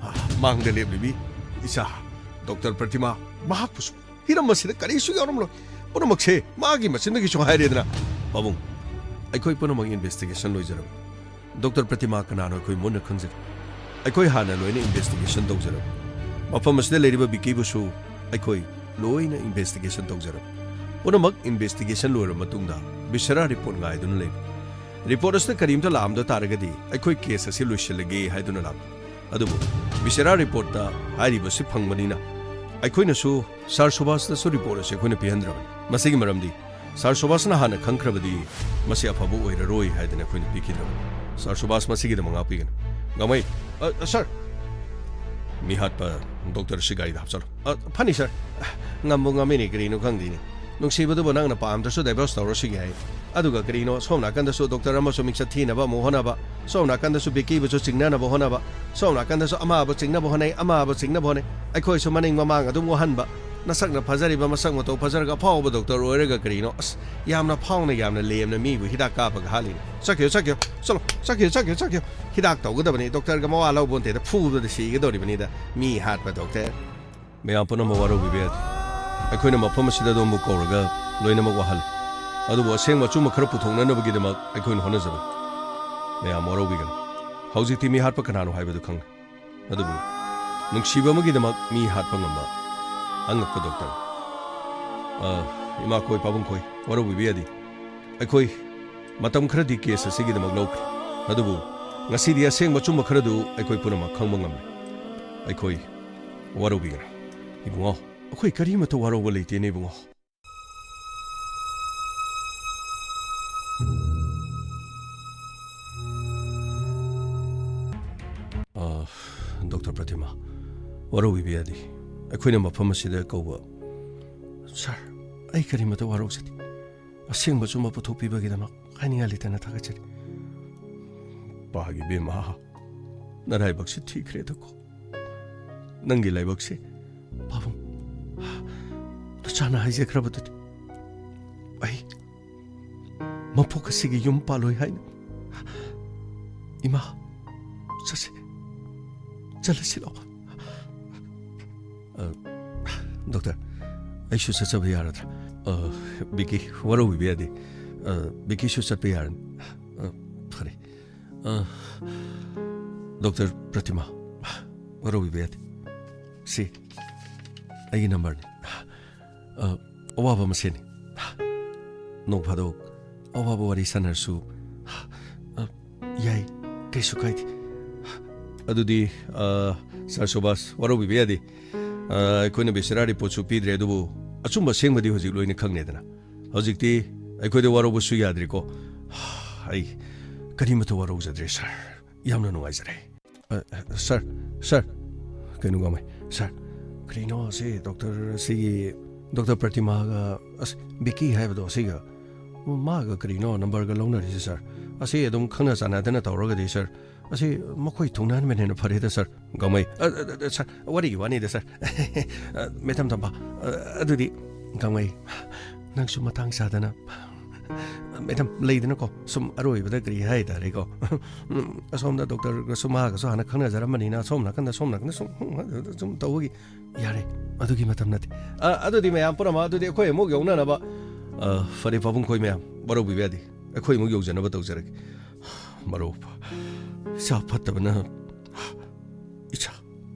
ꯑꯥ, ꯃꯥꯡꯗ ꯂꯦꯞꯂꯤꯕꯤ ꯏꯆꯥ ꯗꯣꯛꯇꯔ ꯄ꯭ꯔꯇꯤꯃꯥ, ꯃꯍꯥꯛꯄꯨꯁꯨ ꯍꯤꯔꯝ ꯑꯁꯤꯗ ꯀꯔꯤꯁꯨ ꯌꯥꯎꯔꯝꯂꯣꯏ꯫ ꯄꯨꯝꯅꯃꯛꯁꯦ ꯃꯥꯒꯤ ꯃꯆꯤꯟꯗꯒꯤꯁꯨ ꯍꯥꯏꯔꯦꯗꯅ꯫ ꯄꯥꯕꯨꯡ, ꯑꯩꯈꯣꯏ ꯄꯨꯝꯅꯃꯛ ꯏꯟꯚꯦꯁꯇꯤꯒꯦꯁꯟ ꯂꯣꯏꯖꯔꯕꯅꯤ꯫ ꯗꯣꯛꯇꯔ ꯄ꯭ꯔꯇꯤꯃꯥ ꯀꯅꯥꯅꯣ ꯑꯩꯈꯣꯏ ꯃꯨꯟꯅ ꯈꯪꯖꯔꯦ꯫ ꯑꯩꯈꯣꯏ ꯍꯥꯟꯅ ꯂꯣꯏꯅ ꯏꯟꯚꯦꯁꯇꯤꯒꯦꯁꯟ ꯇꯧꯖꯔꯕꯅꯤ꯫ ꯃꯐꯝ ꯑꯁꯤꯗ ꯂꯩꯔꯤꯕ ꯕꯤꯀꯤꯕꯨꯁꯨ ꯑꯩꯈꯣꯏ ꯂꯣꯏꯅ ꯏꯟꯚꯦꯁꯇꯤꯒꯦꯁꯟ ꯇꯧꯖꯔꯕꯅꯤ꯫ ꯄꯨꯝꯅꯃꯛ ꯏꯟꯚꯦꯁꯇꯤꯒꯦꯁꯟ ꯂꯣꯏꯔꯕ ꯃꯇꯨꯡꯗ ꯚꯤꯁꯦꯔꯥ ꯔꯤꯄꯣꯔꯠ ꯉꯥꯏꯗꯨꯅ ꯂꯩꯕꯅꯤ꯫ ꯔꯤꯄꯣꯔꯠ ꯑꯁꯤꯗ ꯀꯔꯤꯝꯇ ꯂꯥꯛꯑꯝꯗ ꯇꯥꯔꯒꯗꯤ ꯑꯩꯈꯣꯏ ꯀꯦꯁ ꯑꯁꯤ ꯂꯣꯏꯁꯤꯜꯂꯒꯦ ꯍꯥꯏꯗꯨꯅ ꯂꯥꯛꯄꯅꯤ꯫ ꯑꯗꯨꯕꯨ ꯚꯤꯁꯦꯔꯥ ꯔꯤꯄꯣꯔꯠꯇ ꯍꯥꯏꯔꯤꯕꯁꯤ ꯐꯪꯕꯅꯤꯅ ꯑꯩꯈꯣꯏꯅꯁꯨ ꯁꯥꯔ ꯁꯨꯕꯥꯁꯇꯁꯨ ꯔꯤꯄꯣꯔꯠ ꯑꯁꯤ ꯑꯩꯈꯣꯏꯅ ꯄꯤꯍꯟꯗ꯭ꯔꯕꯅꯤ꯫ ꯃꯁꯤꯒꯤ ꯃꯔꯝꯗꯤ ꯁꯥꯔ ꯁꯨꯕꯥꯁꯅ ꯍꯥꯟꯅ ꯈꯪꯈ꯭ꯔꯕꯗꯤ ꯃꯁꯤ ꯑꯐꯕ ꯑꯣꯏꯔꯔꯣꯏ ꯍꯥꯏꯗꯅ ꯑꯩꯈꯣꯏꯅ ꯄꯤꯈꯤꯗ꯭ꯔꯕꯅꯤ꯫ ꯁꯥꯔ ꯁꯨꯕꯥꯁ ꯃꯁꯤꯒꯤꯗꯃꯛ ꯉꯥꯛꯄꯤꯒꯅꯨ꯫ ꯒꯥꯡꯃꯩ, ꯑ, ꯑ, ꯁꯥꯔ! ꯃꯤ ꯍꯥꯠꯄ ꯗꯣꯛꯇꯔ ꯑꯁꯤ ꯒꯥꯔꯤꯗ ꯍꯥꯞꯆꯜꯂꯣ꯫ ꯑ, ꯐꯅꯤ, ꯁꯥꯔ꯫ ꯉꯝꯕꯨ ꯉꯝꯃꯤꯅꯦ, ꯀꯔꯤꯅꯣ ꯈꯪꯗꯦꯅꯦ꯫ ꯅꯨꯡꯁꯤꯕꯗꯨꯕꯨ ꯅꯪꯅ ꯄꯥꯝꯗ꯭ꯔꯁꯨ ꯗꯥꯏꯚꯣꯔꯁ ꯇꯧꯔꯁꯤꯒꯦ ꯍꯥꯏ꯫ ꯑꯗꯨꯒ ꯀꯔꯤꯅꯣ, ꯁꯣꯝ ꯅꯥꯀꯟꯗꯁꯨ ꯗꯣꯛꯇꯔ ꯑꯃꯁꯨ ꯃꯤꯡꯆꯠ ꯊꯤꯅꯕ ꯑꯃꯨꯛ ꯍꯣꯠꯅꯕ, ꯁꯣꯝ ꯅꯥꯀꯟꯗꯁꯨ ꯕꯤꯀꯤꯕꯨꯁꯨ ꯆꯤꯡꯅꯅꯕ ꯍꯣꯠꯅꯕ, ꯁꯣꯝ ꯅꯥꯀꯟꯗꯁꯨ ꯑꯃꯕꯨ ꯆꯤꯡꯅꯕ ꯍꯣꯠꯅꯩ, ꯑꯃꯕꯨ ꯆꯤꯡꯅꯕ ꯍꯣꯠꯅꯩ꯫ ꯑꯩꯈꯣꯏꯁꯨ ꯃꯅꯤꯡ ꯃꯃꯥꯡ ꯑꯗꯨꯝ ꯋꯥꯍꯟꯕ꯫ ꯅꯁꯛꯅ ꯐꯖꯔꯤꯕ, ꯃꯁꯛ ꯃꯇꯧ ꯐꯖꯔꯒ ꯑꯐꯥꯎꯕ ꯗꯣꯛꯇꯔ ꯑꯣꯏꯔꯒ ꯀꯔꯤꯅꯣ? ꯑꯁ, ꯌꯥꯝꯅ ꯐꯥꯎꯅ, ꯌꯥꯝꯅ ꯂꯦꯝꯅ ꯃꯤꯕꯨ ꯍꯤꯗꯥꯛ ꯀꯥꯞꯄꯒ ꯍꯥꯠꯂꯤꯅꯦ꯫ ꯆꯠꯈꯤꯌꯨ, ꯆꯠꯈꯤꯌꯨ, ꯆꯠꯂꯣ, ꯆꯠꯈꯤꯌꯨ, ꯆꯠꯈꯤꯌꯨ, ꯆꯠꯈꯤꯌꯨ꯫ ꯍꯤꯗꯥꯛ ꯇꯧꯒꯗꯕꯅꯤ, ꯗꯣꯛꯇꯔꯒ ꯃꯋꯥ ꯂꯧꯕ ꯅꯠꯇꯦꯗ, ꯐꯨꯕꯗ ꯁꯤꯒꯗꯧꯔꯤꯕꯅꯤꯗ, ꯃꯤ ꯍꯥꯠꯄ ꯗꯣꯛꯇꯔ꯫ ꯃꯌꯥꯝ ꯄꯨꯝꯅꯃꯛ ꯋꯥꯔꯧꯕꯤꯕ ꯌꯥꯗꯦ꯫ ꯑꯩꯈꯣꯏꯅ ꯃꯐꯝ ꯑꯁꯤꯗ ꯑꯗꯣꯝꯕꯨ ꯀꯧꯔꯒ ꯂꯣꯏꯅꯃꯛ ꯋꯥꯍꯜꯂꯤ꯫ ꯑꯗꯨꯕꯨ ꯑꯁꯦꯡꯕ ꯑꯆꯨꯝꯕ ꯈꯔ ꯄꯨꯊꯣꯛꯅꯅꯕꯒꯤꯗꯃꯛ ꯑꯩꯈꯣꯏꯅ ꯍꯣꯠꯅꯖꯕꯅꯤ꯫ ꯃꯌꯥꯝ ꯋꯥꯔꯧꯕꯤꯒꯅꯨ꯫ ꯍꯧꯖꯤꯛꯇꯤ ꯃꯤ ꯍꯥꯠꯄ ꯀꯅꯥꯅꯣ ꯍꯥꯏꯕꯗꯨ ꯈꯪꯂꯦ꯫ ꯑꯗꯨꯕꯨ ꯅꯨꯡꯁꯤꯕ ꯑꯃꯒꯤꯗꯃꯛ ꯃꯤ ꯍꯥꯠꯄ ꯉꯝꯕ ꯑꯉꯛꯄ ꯗꯣꯛꯇꯔ꯫ ꯑ, ꯏꯃꯥ ꯈꯣꯏ, ꯄꯥꯕꯨꯡ ꯈꯣꯏ, ꯋꯥꯔꯧꯕꯤꯕ ꯌꯥꯗꯦ꯫ ꯑꯩꯈꯣꯏ ꯃꯇꯝ ꯈꯔꯗꯤ ꯀꯦꯁ ꯑꯁꯤꯒꯤꯗꯃꯛ ꯂꯧꯈ꯭ꯔꯦ꯫ ꯑꯗꯨꯕꯨ ꯉꯁꯤꯗꯤ ꯑꯁꯦꯡꯕ ꯑꯆꯨꯝꯕ ꯈꯔꯗꯨ ꯑꯩꯈꯣꯏ ꯄꯨꯝꯅꯃꯛ ꯈꯪꯕ ꯉꯝꯂꯦ꯫ ꯑꯩꯈꯣꯏ ꯋꯥꯔꯧꯕꯤꯒꯅꯨ꯫ ꯏꯕꯨꯡꯉꯣ, ꯑꯩꯈꯣꯏ ꯀꯔꯤꯃꯠꯇ ꯋꯥꯔꯧꯕ ꯂꯩꯇꯦꯅꯦ, ꯏꯕꯨꯡꯉꯣ꯫ ꯑ, ꯗꯣꯛꯇꯔ ꯄ꯭ꯔꯇꯤꯃꯥ, ꯋꯥꯔꯧꯕꯤꯕ ꯌꯥꯗꯦ꯫ ꯑꯩꯈꯣꯏꯅ ꯃꯐꯝ ꯑꯁꯤꯗ ꯀꯧꯕ꯫ ꯁꯥꯔ, ꯑꯩ ꯀꯔꯤꯃꯠꯇ ꯋꯥꯔꯧꯖꯗꯦ꯫ ꯑꯁꯦꯡꯕ ꯑꯆꯨꯝꯕ ꯄꯨꯊꯣꯛꯄꯤꯕꯒꯤꯗꯃꯛ ꯍꯥꯏꯅꯤꯡꯉꯥꯏ ꯂꯩꯇꯅ ꯊꯥꯒꯠꯆꯔꯤ꯫ ꯄꯥꯒꯤ ꯏꯕꯦꯝꯃ, ꯅꯔꯥꯏꯕꯛꯁꯤ ꯊꯤꯈ꯭ꯔꯦꯗꯀꯣ꯫ ꯅꯪꯒꯤ ꯂꯥꯏꯕꯛꯁꯤ, ꯄꯥꯕꯨꯡ, ꯅꯆꯥꯅ ꯍꯥꯏꯖꯈ꯭ꯔꯕꯗꯨꯗꯤ, ꯑꯩ ꯃꯄꯣꯛ ꯑꯁꯤꯒꯤ ꯌꯨꯝ ꯄꯥꯜꯂꯣꯏ ꯍꯥꯏꯅ꯫ ꯏꯃꯥ, ꯆꯠꯁꯤ, ꯆꯠꯂꯁꯤ ꯂꯥꯛꯑꯣ꯫ ꯑ, ꯗꯣꯛꯇꯔ, ꯑꯩꯁꯨ ꯆꯠꯆꯕ ꯌꯥꯔꯗ꯭ꯔꯥ? ꯑ, ꯕꯤꯀꯤ, ꯋꯥꯔꯧꯕꯤꯕ ꯌꯥꯗꯦ꯫ ꯑ, ꯕꯤꯀꯤꯁꯨ ꯆꯠꯄ ꯌꯥꯔꯅꯤ꯫ ꯑ, ꯐꯔꯦ꯫ ꯑ, ꯗꯣꯛꯇꯔ ꯄ꯭ꯔꯇꯤꯃꯥ, ꯋꯥꯔꯧꯕꯤꯕ ꯌꯥꯗꯦ꯫ ꯁꯤ ꯑꯩꯒꯤ ꯅꯝꯕꯔꯅꯤ꯫ ꯑ, ꯑꯋꯥꯕ ꯃꯁꯦꯟꯅꯤ꯫ ꯅꯣꯡ ꯐꯥꯗꯣꯛ ꯑꯋꯥꯕ ꯋꯥꯔꯤ ꯁꯥꯟꯅꯔꯁꯨ, ꯑ, ꯌꯥꯏ, ꯀꯩꯁꯨ ꯀꯥꯏꯗꯦ꯫ ꯑꯗꯨꯗꯤ, ꯑ, ꯁꯥꯔ ꯁꯨꯕꯥꯁ, ꯋꯥꯔꯧꯕꯤꯕ ꯌꯥꯗꯦ꯫ ꯑ, ꯑꯩꯈꯣꯏꯅ ꯕꯦꯆꯦꯂꯔ ꯔꯤꯄꯣꯔꯠꯁꯨ ꯄꯤꯗ꯭ꯔꯦ, ꯑꯗꯨꯕꯨ ꯑꯆꯨꯝꯕ ꯑꯁꯦꯡꯕꯗꯤ ꯍꯧꯖꯤꯛ ꯂꯣꯏꯅ ꯈꯪꯂꯦꯗꯅ꯫ ꯍꯧꯖꯤꯛꯇꯤ ꯑꯩꯈꯣꯏꯗ ꯋꯥꯔꯧꯕꯁꯨ ꯌꯥꯗ꯭ꯔꯦꯀꯣ꯫ ꯑꯩ ꯀꯔꯤꯃꯠꯇ ꯋꯥꯔꯧꯖꯗ꯭ꯔꯦ, ꯁꯥꯔ꯫ ꯌꯥꯝꯅ ꯅꯨꯡꯉꯥꯏꯖꯔꯦ꯫ ꯑ, ꯁꯥꯔ, ꯁꯥꯔ, ꯀꯩꯅꯣ ꯒꯥꯡꯃꯩ? ꯁꯥꯔ, ꯀꯔꯤꯅꯣ ꯁꯤ ꯗꯣꯛꯇꯔ ꯁꯤꯒꯤ, ꯗꯣꯛꯇꯔ ꯄ꯭ꯔꯇꯤꯃꯥꯒ, ꯑꯁ, ꯕꯤꯀꯤ ꯍꯥꯏꯕꯗꯣ ꯁꯤꯒ, ꯃꯥꯒ ꯀꯔꯤꯅꯣ ꯅꯝꯕꯔꯒ ꯂꯧꯅꯔꯤꯁꯦ, ꯁꯥꯔ? ꯑꯁꯤ ꯑꯗꯨꯝ ꯈꯪꯅ ꯆꯥꯟꯅꯗꯅ ꯇꯧꯔꯒꯗꯤ, ꯁꯥꯔ, ꯑꯁꯤ ꯃꯈꯣꯏ ꯊꯨꯡꯅꯍꯟꯕꯅ ꯍꯦꯟꯅ ꯐꯔꯦꯗ, ꯁꯥꯔ꯫ ꯒꯥꯡꯃꯩ, ꯑ, ꯑ, ꯑ, ꯁꯥꯔ, ꯋꯥꯔꯤꯒꯤ ꯋꯥꯅꯤꯗ, ꯁꯥꯔ꯫ ꯑ, ꯃꯦꯗꯥꯝ ꯇꯝꯐꯥ, ꯑ, ꯑꯗꯨꯗꯤ ꯒꯥꯡꯃꯩ, ꯅꯪꯁꯨ ꯃꯇꯥꯡ ꯆꯥꯗꯅ, ꯃꯦꯗꯥꯝ, ꯂꯩꯗꯅꯀꯣ, ꯁꯨꯝ ꯑꯔꯣꯏꯕꯗ ꯀꯔꯤ ꯍꯥꯏ ꯇꯥꯔꯦꯀꯣ, ꯎꯝ, ꯑꯁꯣꯝꯗ ꯗꯣꯛꯇꯔꯒꯁꯨ ꯃꯥꯒꯁꯨ ꯍꯥꯟꯅ ꯈꯪꯅꯖꯔꯝꯕꯅꯤꯅ, ꯑꯁꯣꯝ ꯅꯥꯀꯟꯗ, ꯁꯣꯝ ꯅꯥꯀꯟꯗ ꯁꯨꯝ, ꯁꯨꯝ ꯇꯧꯕꯒꯤ, ꯌꯥꯔꯦ, ꯑꯗꯨꯒꯤ ꯃꯇꯝ ꯅꯠꯇꯦ꯫ ꯑ, ꯑꯗꯨꯗꯤ ꯃꯌꯥꯝ ꯄꯨꯝꯅꯃꯛ, ꯑꯗꯨꯗꯤ ꯑꯩꯈꯣꯏ ꯑꯃꯨꯛ ꯌꯧꯅꯅꯕ, ꯑ, ꯐꯔꯦ, ꯄꯥꯕꯨꯡ ꯈꯣꯏ ꯃꯌꯥꯝ, ꯋꯥꯔꯧꯕꯤꯕ ꯌꯥꯗꯦ, ꯑꯩꯈꯣꯏ ꯑꯃꯨꯛ ꯌꯧꯖꯅꯕ ꯇꯧꯖꯔꯒꯦ꯫ ꯃꯔꯨꯞ, ꯏꯁꯥ ꯐꯠꯇꯕꯅ ꯏꯆꯥ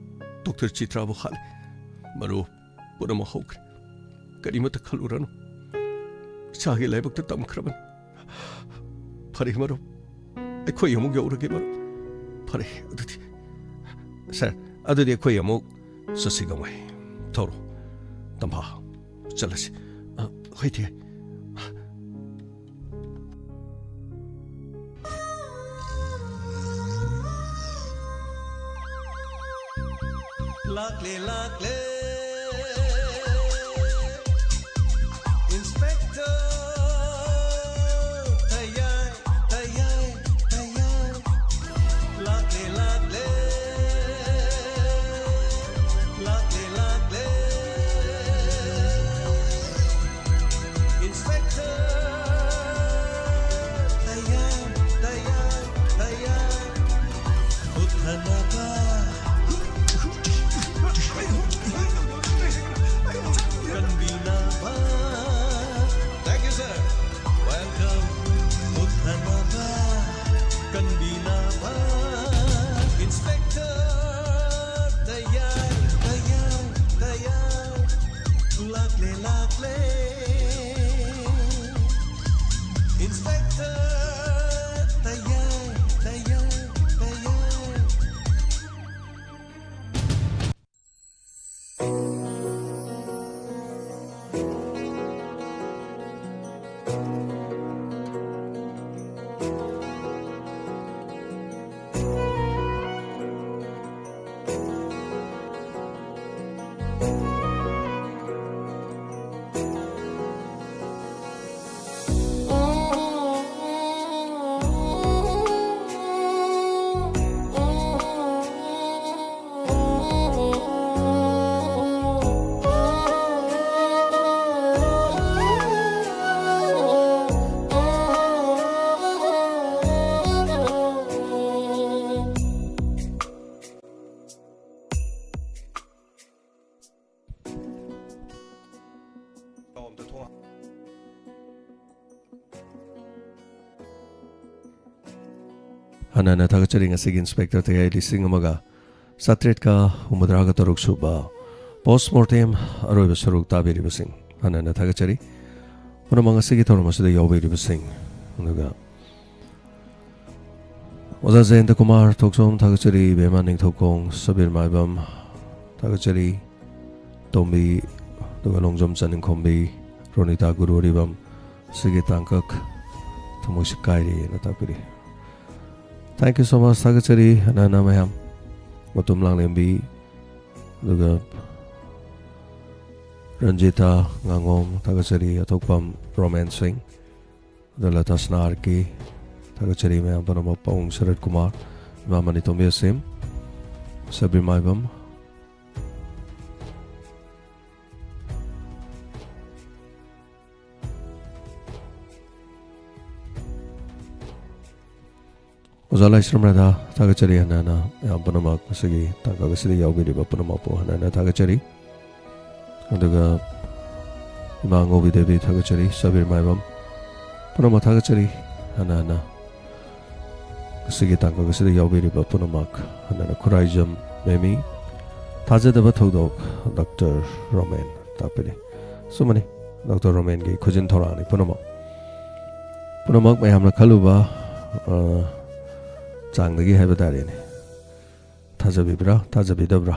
ꯗꯣꯛꯇꯔ ꯆꯤꯇ꯭ꯔꯥꯕꯨ ꯍꯥꯠꯂꯦ꯫ ꯃꯔꯨꯞ, ꯄꯨꯝꯅꯃꯛ ꯍꯧꯈ꯭ꯔꯦ꯫ ꯀꯔꯤꯃꯠꯇ ꯈꯜꯂꯨꯔꯅꯨ꯫ ꯏꯆꯥꯒꯤ ꯂꯥꯏꯕꯛꯇ ꯇꯝꯈ꯭ꯔꯕꯅꯤ꯫ ꯐꯔꯦ ꯃꯔꯨꯞ, ꯑꯩꯈꯣꯏ ꯑꯃꯨꯛ ꯌꯧꯔꯒꯦ ꯃꯔꯨꯞ꯫ ꯐꯔꯦ ꯑꯗꯨꯗꯤ꯫ ꯁꯥꯔ, ꯑꯗꯨꯗꯤ ꯑꯩꯈꯣꯏ ꯑꯃꯨꯛ ꯆꯠꯁꯤ ꯒꯥꯡꯃꯩ꯫ ꯊꯧꯔꯣ꯫ ꯇꯝꯐꯥ, ꯆꯠꯂꯁꯤ꯫ ꯑ, ꯍꯣꯏ ꯇꯦ꯫ ꯂꯥꯛꯂꯦ, ꯂꯥꯛꯂꯦ꯫ Inspector ꯊꯌꯥꯏ, ꯊꯌꯥꯏ, ꯊꯌꯥꯏ꯫ ꯂꯥꯛꯂꯦ, ꯂꯥꯛꯂꯦ꯫ ꯂꯥꯛꯂꯦ, ꯂꯥꯛꯂꯦ꯫ ꯂꯥꯛꯂꯦ, ꯂꯥꯛꯂꯦ꯫ Inspector ꯇꯌꯥꯏ, ꯇꯌꯥꯏ, ꯇꯌꯥꯏ꯫ ꯍꯟꯅ ꯍꯟꯅ ꯊꯥꯒꯠꯆꯔꯤ꯫ ꯉꯁꯤꯒꯤ Inspector ꯇꯌꯥꯏ ꯂꯤꯁꯤꯡ ꯑꯃꯒ ꯆꯥꯇ꯭ꯔꯦꯠꯀ ꯍꯨꯝꯐꯨꯇꯔꯥꯒ ꯇꯔꯨꯛ ꯁꯨꯕ post mortem ꯑꯔꯣꯏꯕ ꯁꯔꯨꯛ ꯇꯥꯕꯤꯔꯤꯕꯁꯤꯡ ꯍꯟꯅ ꯍꯟꯅ ꯊꯥꯒꯠꯆꯔꯤ꯫ ꯄꯨꯝꯅꯃꯛ ꯉꯁꯤꯒꯤ ꯊꯧꯔꯝ ꯑꯁꯤꯗ ꯌꯥꯎꯕꯤꯔꯤꯕꯁꯤꯡ, ꯑꯗꯨꯒ ꯑꯣꯖꯥ ꯖꯌꯟꯇ ꯀꯨꯃꯥꯔ ꯊꯣꯛꯆꯣꯝ ꯊꯥꯒꯠꯆꯔꯤ, ꯏꯕꯦꯝꯃ ꯅꯤꯡꯊꯧꯈꯣꯡ ꯁꯕꯤꯔ ꯃꯥꯏꯕꯝ ꯊꯥꯒꯠꯆꯔꯤ, ꯇꯣꯝꯕꯤ, ꯑꯗꯨꯒ ꯂꯣꯡꯖꯝ ꯆꯅꯤꯡꯈꯣꯝꯕꯤ, ꯔꯣꯅꯤꯇꯥ ꯒꯨꯔꯨ ꯑꯔꯤꯕꯝ, ꯁꯤꯒꯤ ꯇꯥꯡꯀꯛ ꯊꯃꯣꯏꯁꯤ ꯀꯥꯏꯔꯦꯅ ꯇꯥꯛꯄꯤꯔꯤ꯫ Thank you so much, ꯊꯥꯒꯠꯆꯔꯤ ꯍꯟꯅ ꯍꯟꯅ ꯃꯌꯥꯝ꯫ ꯃꯇꯨꯝ ꯂꯥꯡꯂꯦꯝꯕꯤ, ꯑꯗꯨꯒ ꯔꯟꯖꯤꯇꯥ ꯉꯥꯉꯣꯝ ꯊꯥꯒꯠꯆꯔꯤ, ꯑꯊꯣꯛꯄꯝ ꯔꯣꯃꯦꯟ ꯁꯤꯡ, ꯑꯗꯨꯒ ꯂꯇꯥ ꯁꯅꯥ ꯑꯥꯔ ꯀꯦ ꯊꯥꯒꯠꯆꯔꯤ ꯃꯌꯥꯝ ꯄꯨꯝꯅꯃꯛ, ꯄꯥꯕꯨꯡ ꯁꯔꯠ ꯀꯨꯃꯥꯔ, ꯏꯃꯥ ꯃꯅꯤꯇꯣꯝꯕꯤ ꯑꯁꯦꯝ, ꯁꯕꯤꯔ ꯃꯥꯏꯕꯝ, ꯑꯣꯖꯥ ꯂꯥꯏꯁ꯭ꯔꯝ ꯔꯥꯙꯥ ꯊꯥꯒꯠꯆꯔꯤ ꯍꯟꯅ ꯍꯟꯅ ꯃꯌꯥꯝ ꯄꯨꯝꯅꯃꯛ, ꯉꯁꯤꯒꯤ ꯇꯥꯡꯀꯛ ꯑꯁꯤꯗ ꯌꯥꯎꯕꯤꯔꯤꯕ ꯄꯨꯝꯅꯃꯛꯄꯨ ꯍꯟꯅ ꯍꯟꯅ ꯊꯥꯒꯠꯆꯔꯤ꯫ ꯑꯗꯨꯒ ꯏꯃꯥ ꯉꯧꯕꯤ ꯗꯦꯕꯤ ꯊꯥꯒꯠꯆꯔꯤ, ꯁꯕꯤꯔ ꯃꯥꯏꯕꯝ ꯄꯨꯝꯅꯃꯛ ꯊꯥꯒꯠꯆꯔꯤ ꯍꯟꯅ ꯍꯟꯅ꯫ ꯉꯁꯤꯒꯤ ꯇꯥꯡꯀꯛ ꯑꯁꯤꯗ ꯌꯥꯎꯕꯤꯔꯤꯕ ꯄꯨꯝꯅꯃꯛ ꯍꯟꯅ ꯍꯟꯅ꯫ ꯈꯨꯔꯥꯏꯖꯝ ꯃꯦꯃꯤ, ꯊꯥꯖꯗꯕ ꯊꯧꯗꯣꯛ, ꯗꯥꯛꯇꯔ ꯔꯣꯃꯦꯟ ꯇꯥꯛꯄꯤꯔꯤ꯫ ꯑꯆꯨꯝꯕꯅꯤ, ꯗꯣꯛꯇꯔ ꯔꯣꯃꯦꯟꯒꯤ ꯈꯨꯖꯤꯟ ꯊꯧꯔꯥꯡꯅꯤ ꯄꯨꯝꯅꯃꯛ꯫ ꯄꯨꯝꯅꯃꯛ ꯃꯌꯥꯝꯅ ꯈꯜꯂꯨꯕ, ꯑ, ꯆꯥꯡꯗꯒꯤ ꯍꯥꯏꯕ ꯇꯥꯔꯦꯅꯦ꯫ ꯊꯥꯖꯕꯤꯕ꯭ꯔꯥ? ꯊꯥꯖꯕꯤꯗꯕ꯭ꯔꯥ?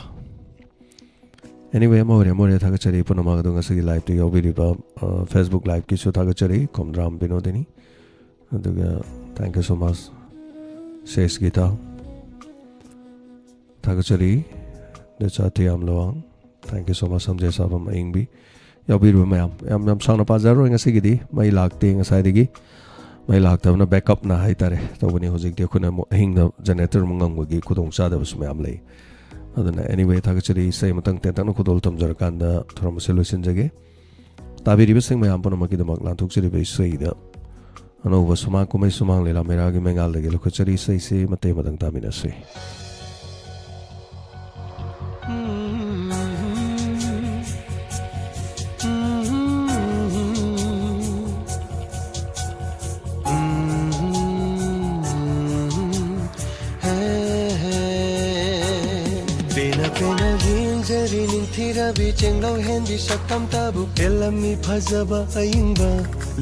Anyway, ꯑꯃ ꯑꯣꯏꯔꯦ, ꯑꯃ ꯑꯣꯏꯔꯦ, ꯊꯥꯒꯠꯆꯔꯤ ꯄꯨꯝꯅꯃꯛ꯫ ꯑꯗꯣ ꯉꯁꯤꯒꯤ live-ꯇ ꯌꯥꯎꯕꯤꯔꯤꯕ, ꯑ, Facebook live-ꯀꯤꯁꯨ ꯊꯥꯒꯠꯆꯔꯤ, ꯈꯣꯝꯗ꯭ꯔꯥꯝ ꯕꯤꯅꯣꯗꯤꯅꯤ꯫ ꯑꯗꯨꯒ thank you so much, ꯁꯦꯁ ꯒꯤꯇꯥ꯫ ꯊꯥꯒꯠꯆꯔꯤ, ꯗꯦꯆꯥ ꯊꯤꯌꯥꯝ ꯂꯋꯥꯡ꯫ Thank you so much, ꯁꯝꯖꯦ ꯁꯥꯕꯝ ꯑꯏꯪꯕꯤ꯫ ꯌꯥꯎꯕꯤꯔꯤꯕ ꯃꯌꯥꯝ, ꯌꯥꯝ, ꯌꯥꯝ ꯁꯥꯡꯅ ꯄꯥꯖꯔꯔꯣꯏ ꯉꯁꯤꯒꯤꯗꯤ꯫ ꯃꯩ ꯂꯥꯛꯇꯦ ꯉꯁꯥꯏꯗꯒꯤ꯫ ꯃꯩ ꯂꯥꯛꯇꯕꯅ backup-ꯅ ꯍꯥꯏꯇꯥꯔꯦ ꯇꯧꯕꯅꯤ꯫ ꯍꯧꯖꯤꯛꯇꯤ ꯑꯩꯈꯣꯏꯅ ꯑꯃꯨꯛ ꯑꯍꯤꯡꯗ generator ꯑꯃꯨꯛ ꯉꯪꯕꯒꯤ ꯈꯨꯗꯣꯡꯆꯥꯗꯕꯁꯨ ꯃꯌꯥꯝ ꯂꯩ꯫ ꯑꯗꯨꯅ anyway, ꯊꯥꯒꯠꯆꯔꯤ꯫ ꯏꯁꯩ ꯑꯃꯇꯪ ꯇꯦꯟꯇꯛꯅ ꯈꯨꯗꯣꯜ ꯇꯝꯖꯔꯀꯥꯟꯗ ꯊꯧꯔꯝ ꯑꯁꯤ ꯂꯣꯏꯁꯤꯟꯖꯒꯦ꯫ ꯇꯥꯕꯤꯔꯤꯕꯁꯤꯡ ꯃꯌꯥꯝ ꯄꯨꯝꯅꯃꯛꯀꯤꯗꯃꯛ ꯂꯥꯟꯊꯣꯛꯆꯔꯤꯕ ꯏꯁꯩꯗ ꯑꯅꯧꯕ ꯁꯨꯃꯥꯡ ꯀꯨꯝꯍꯩ ꯁꯨꯃꯥꯡ ꯂꯤꯂꯥ ꯃꯩꯔꯥꯒꯤ ꯃꯩꯉꯥꯜꯗꯒꯤ ꯂꯧꯈꯠꯆꯔꯤ꯫ ꯏꯁꯩꯁꯤ ꯃꯇꯦꯛ ꯑꯃꯇꯪ ꯇꯥꯃꯤꯟꯅꯁꯤ꯫ ꯄꯦꯟꯅ ꯄꯦꯟꯅ ꯌꯦꯡꯖꯔꯤ ꯅꯤꯡꯊꯤꯔꯕꯤ ꯆꯦꯡꯂꯧ ꯍꯦꯟꯕꯤ ꯁꯛꯇꯝꯇꯕꯨ ꯄꯦꯜꯂꯝꯃꯤ ꯐꯖꯕ ꯑꯏꯪꯕ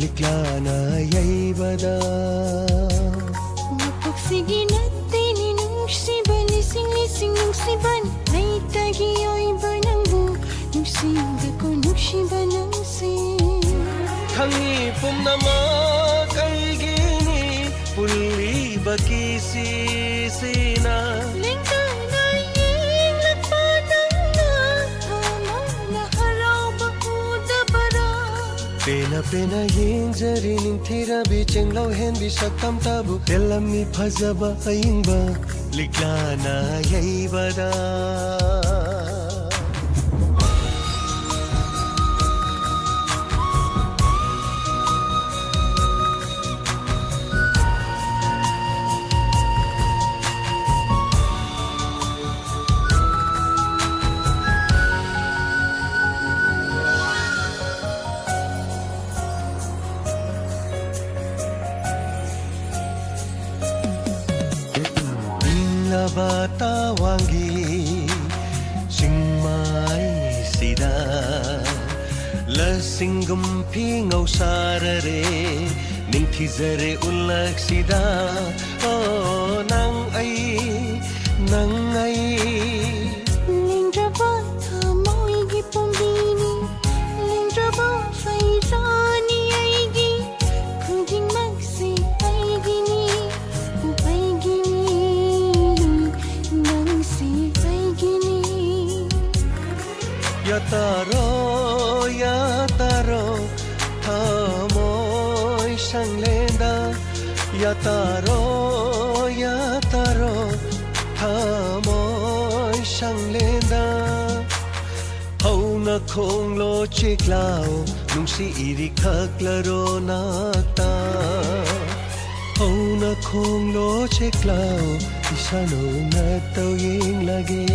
ꯂꯤꯛꯂꯥꯅ ꯌꯩꯕꯗ꯫ ꯃꯄꯣꯛꯁꯤꯒꯤ ꯅꯠꯇꯦꯅꯤ ꯅꯨꯡꯁꯤꯕ ꯂꯤꯁꯤꯡ ꯂꯤꯁꯤꯡ ꯅꯨꯡꯁꯤꯕꯅꯤ ꯑꯩꯇꯒꯤ ꯑꯣꯏꯕ ꯅꯪꯕꯨ ꯅꯨꯡꯁꯤꯕꯀꯣ ꯅꯨꯡꯁꯤꯕ ꯅꯪꯁꯤ꯫ ꯈꯪꯉꯤ ꯄꯨꯝꯅꯃꯛ ꯑꯩꯒꯤꯅꯤ ꯄꯨꯜꯂꯤꯕ ꯀꯤꯁꯤꯁꯤꯅ꯫ ꯂꯦꯡꯗꯅ ꯌꯦꯡꯂꯛꯄ ꯅꯪꯅ ꯊꯃꯣꯏꯅ ꯍꯔꯥꯎꯕ ꯎꯗꯕꯔꯥ? ꯄꯦꯟꯅ ꯄꯦꯟꯅ ꯌꯦꯡꯖꯔꯤ ꯅꯤꯡꯊꯤꯔꯕꯤ ꯆꯦꯡꯂꯧ ꯍꯦꯟꯕꯤ ꯁꯛꯇꯝꯇꯕꯨ ꯄꯦꯜꯂꯝꯃꯤ ꯐꯖꯕ ꯑꯏꯪꯕ ꯂꯤꯛꯂꯥꯅ ꯌꯩꯕꯗ꯫ ꯏꯪꯂꯕ ꯇꯋꯥꯡꯒꯤ ꯆꯤꯡꯃꯥꯏꯁꯤꯗ ꯂꯁꯤꯡꯒꯨꯝ ꯐꯤ ꯉꯧꯁꯥꯔꯔꯦ, ꯅꯤꯡꯊꯤꯖꯔꯦ ꯎꯜꯂꯛꯁꯤꯗ꯫ ꯑꯣ, ꯅꯪ ꯑꯩ, ꯅꯪ ꯑꯩ꯫ ꯂꯦꯡꯗ꯭ꯔꯕ ꯊꯃꯣꯏꯒꯤ ꯄꯣꯝꯕꯤꯅꯤ, ꯂꯦꯡꯗ꯭ꯔꯕ ꯐꯩꯖꯥꯅꯤ ꯑꯩꯒꯤ꯫ ꯈꯨꯗꯤꯡꯃꯛꯁꯤ ꯑꯩꯒꯤꯅꯤ, ꯑꯩꯒꯤꯅꯤ, ꯅꯪꯁꯤ ꯑꯩꯒꯤꯅꯤ꯫ ꯌꯥꯇꯥꯔꯣ, ꯌꯥꯇꯥꯔꯣ, ꯊꯃꯣꯏ ꯁꯪꯂꯦꯟꯗ꯫ ꯌꯥꯇꯥꯔꯣ, ꯌꯥꯇꯥꯔꯣ, ꯊꯃꯣꯏ ꯁꯪꯂꯦꯟꯗ꯫ ꯍꯧꯅ ꯈꯣꯡꯂꯣ ꯆꯦꯛꯂꯥꯎ, ꯅꯨꯡꯁꯤ ꯏꯔꯤꯛ ꯊꯛꯂꯔꯣ ꯅꯥꯛꯇ꯫ ꯍꯧꯅ ꯈꯣꯡꯂꯣ ꯆꯦꯛꯂꯥꯎ, ꯏꯁꯥ ꯅꯧꯅ ꯇꯧ ꯌꯦꯡꯂꯒꯦ꯫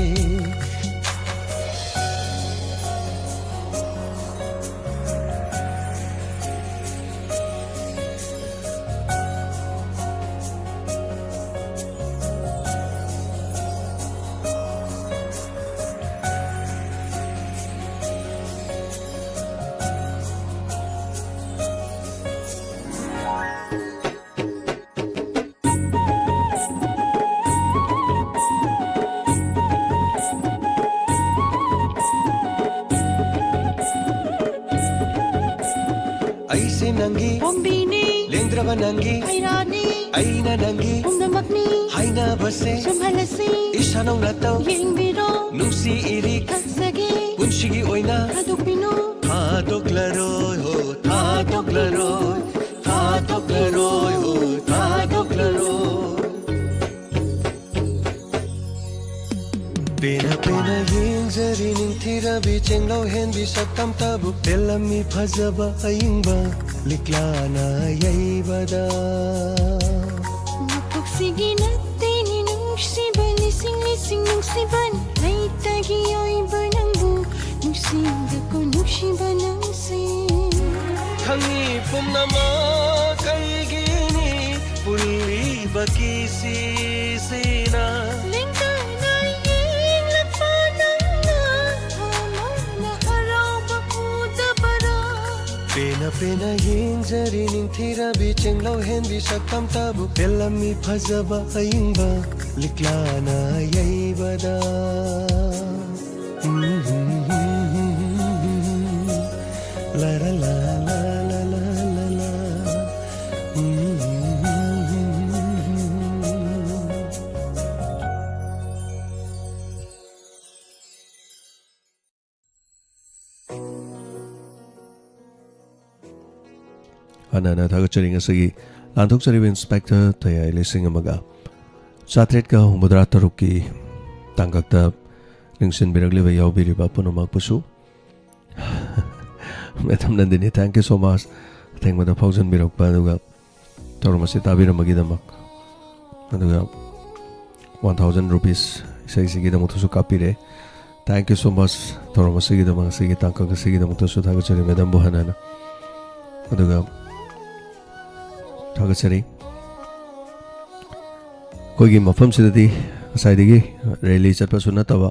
ꯑꯩꯁꯦ ꯅꯪꯒꯤ ꯄꯣꯝꯕꯤꯅꯤ꯫ ꯂꯦꯡꯗ꯭ꯔꯕ ꯅꯪꯒꯤ ꯍꯩꯔꯥꯅꯤ꯫ ꯑꯩꯅ ꯅꯪꯒꯤ ꯄꯨꯝꯅꯃꯛꯅꯤ꯫ ꯍꯥꯏꯅꯕꯁꯦ ꯆꯨꯝꯍꯜꯂꯁꯤ꯫ ꯏꯁꯥ ꯅꯧꯅ ꯇꯧ ꯌꯦꯡꯕꯤꯔꯣ꯫ ꯅꯨꯡꯁꯤ ꯏꯔꯤꯛ ꯊꯛꯆꯒꯦ꯫ ꯄꯨꯟꯁꯤꯒꯤ ꯑꯣꯏꯅ ꯊꯥꯗꯣꯛꯄꯤꯅꯨ꯫ ꯊꯥꯗꯣꯛꯂꯔꯣꯏ ꯍꯣ, ꯊꯥꯗꯣꯛꯂꯔꯣꯏ꯫ ꯊꯥꯗꯣꯛꯂꯔꯣꯏ ꯍꯣ, ꯊꯥꯗꯣꯛꯂꯔꯣꯏ꯫ ꯄꯦꯟꯅ ꯄꯦꯟꯅ ꯌꯦꯡꯖꯔꯤ ꯅꯤꯡꯊꯤꯔꯕꯤ ꯆꯦꯡꯂꯧ ꯍꯦꯟꯕꯤ ꯁꯛꯇꯝꯇꯕꯨ ꯄꯦꯜꯂꯝꯃꯤ ꯐꯖꯕ ꯑꯏꯪꯕ ꯂꯤꯛꯂꯥꯅ ꯌꯩꯕꯗ꯫ ꯃꯄꯣꯛꯁꯤꯒꯤ ꯅꯠꯇꯦꯅꯤ ꯅꯨꯡꯁꯤꯕ ꯂꯤꯁꯤꯡ ꯂꯤꯁꯤꯡ ꯅꯨꯡꯁꯤꯕ ꯂꯩꯇꯒꯤ ꯑꯣꯏꯕ ꯅꯪꯕꯨ ꯅꯨꯡꯁꯤꯕꯀꯣ ꯅꯨꯡꯁꯤꯕ ꯅꯪꯁꯤ꯫ ꯈꯪꯉꯤ ꯄꯨꯝꯅꯃꯛ ꯑꯩꯒꯤꯅꯤ ꯄꯨꯜꯂꯤꯕ ꯀꯤꯁꯤꯁꯤꯅ꯫ ꯂꯦꯡꯗꯅ ꯌꯦꯡꯂꯛꯄ ꯅꯪꯅ ꯊꯃꯣꯏꯅ ꯍꯔꯥꯎꯕ ꯎꯗꯕ ꯄꯦꯟꯅ ꯄꯦꯟꯅ ꯌꯦꯡꯖꯔꯤ ꯅꯤꯡꯊꯤꯔꯕꯤ ꯆꯦꯡꯂꯧ ꯍꯦꯟꯕꯤ ꯁꯛꯇꯝꯇꯕꯨ ꯄꯦꯜꯂꯝꯃꯤ ꯐꯖꯕ ꯑꯏꯪꯕ ꯂꯤꯛꯂꯥꯅ ꯌꯩꯕꯗ꯫ ꯂꯔ ꯂ ꯂ ꯂ ꯂ ꯂ ꯂ꯫ ꯍꯥꯟꯅ ꯍꯥꯟꯅ ꯊꯥꯒꯠꯆꯔꯤ ꯉꯁꯤꯒꯤ ꯂꯥꯟꯊꯣꯛꯆꯔꯤꯕ ꯏꯟꯁꯄꯦꯛꯇꯔ ꯊꯌꯥꯏ ꯂꯤꯁꯤꯡ ꯑꯃꯒ ꯆꯥꯇ꯭ꯔꯦꯠꯀ ꯍꯨꯝꯐꯨꯇꯔꯥ ꯇꯔꯨꯛꯀꯤ ꯇꯥꯡꯀꯛꯇ ꯅꯤꯡꯁꯤꯟꯕꯤꯔꯛꯂꯤꯕ ꯌꯥꯎꯕꯤꯔꯤꯕ ꯄꯨꯝꯅꯃꯛꯄꯨꯁꯨ꯫ Madam Nandini, thank you so much ꯑꯊꯦꯡꯕꯗ ꯐꯥꯎꯖꯟꯕꯤꯔꯛꯄ ꯑꯗꯨꯒ ꯊꯧꯔꯝ ꯑꯁꯤ ꯇꯥꯕꯤꯔꯝꯕꯒꯤꯗꯃꯛ꯫ ꯑꯗꯨꯒ one thousand rupees ꯏꯁꯩꯁꯤꯒꯤꯗꯃꯛꯇꯁꯨ ꯀꯥꯞꯄꯤꯔꯦ꯫ Thank you so much ꯊꯧꯔꯝ ꯑꯁꯤꯒꯤꯗꯃꯛ, ꯑꯁꯤꯒꯤ ꯇꯥꯡꯀꯛ ꯑꯁꯤꯒꯤꯗꯃꯛꯇꯁꯨ ꯊꯥꯒꯠꯆꯔꯤ madamꯕꯨ ꯍꯟꯅ ꯍꯟꯅ꯫ ꯑꯗꯨꯒ ꯊꯥꯒꯠꯆꯔꯤ꯫ ꯑꯩꯈꯣꯏꯒꯤ ꯃꯐꯝꯁꯤꯗꯗꯤ ꯉꯁꯥꯏꯗꯒꯤ rally ꯆꯠꯄꯁꯨ ꯅꯠꯇꯕ,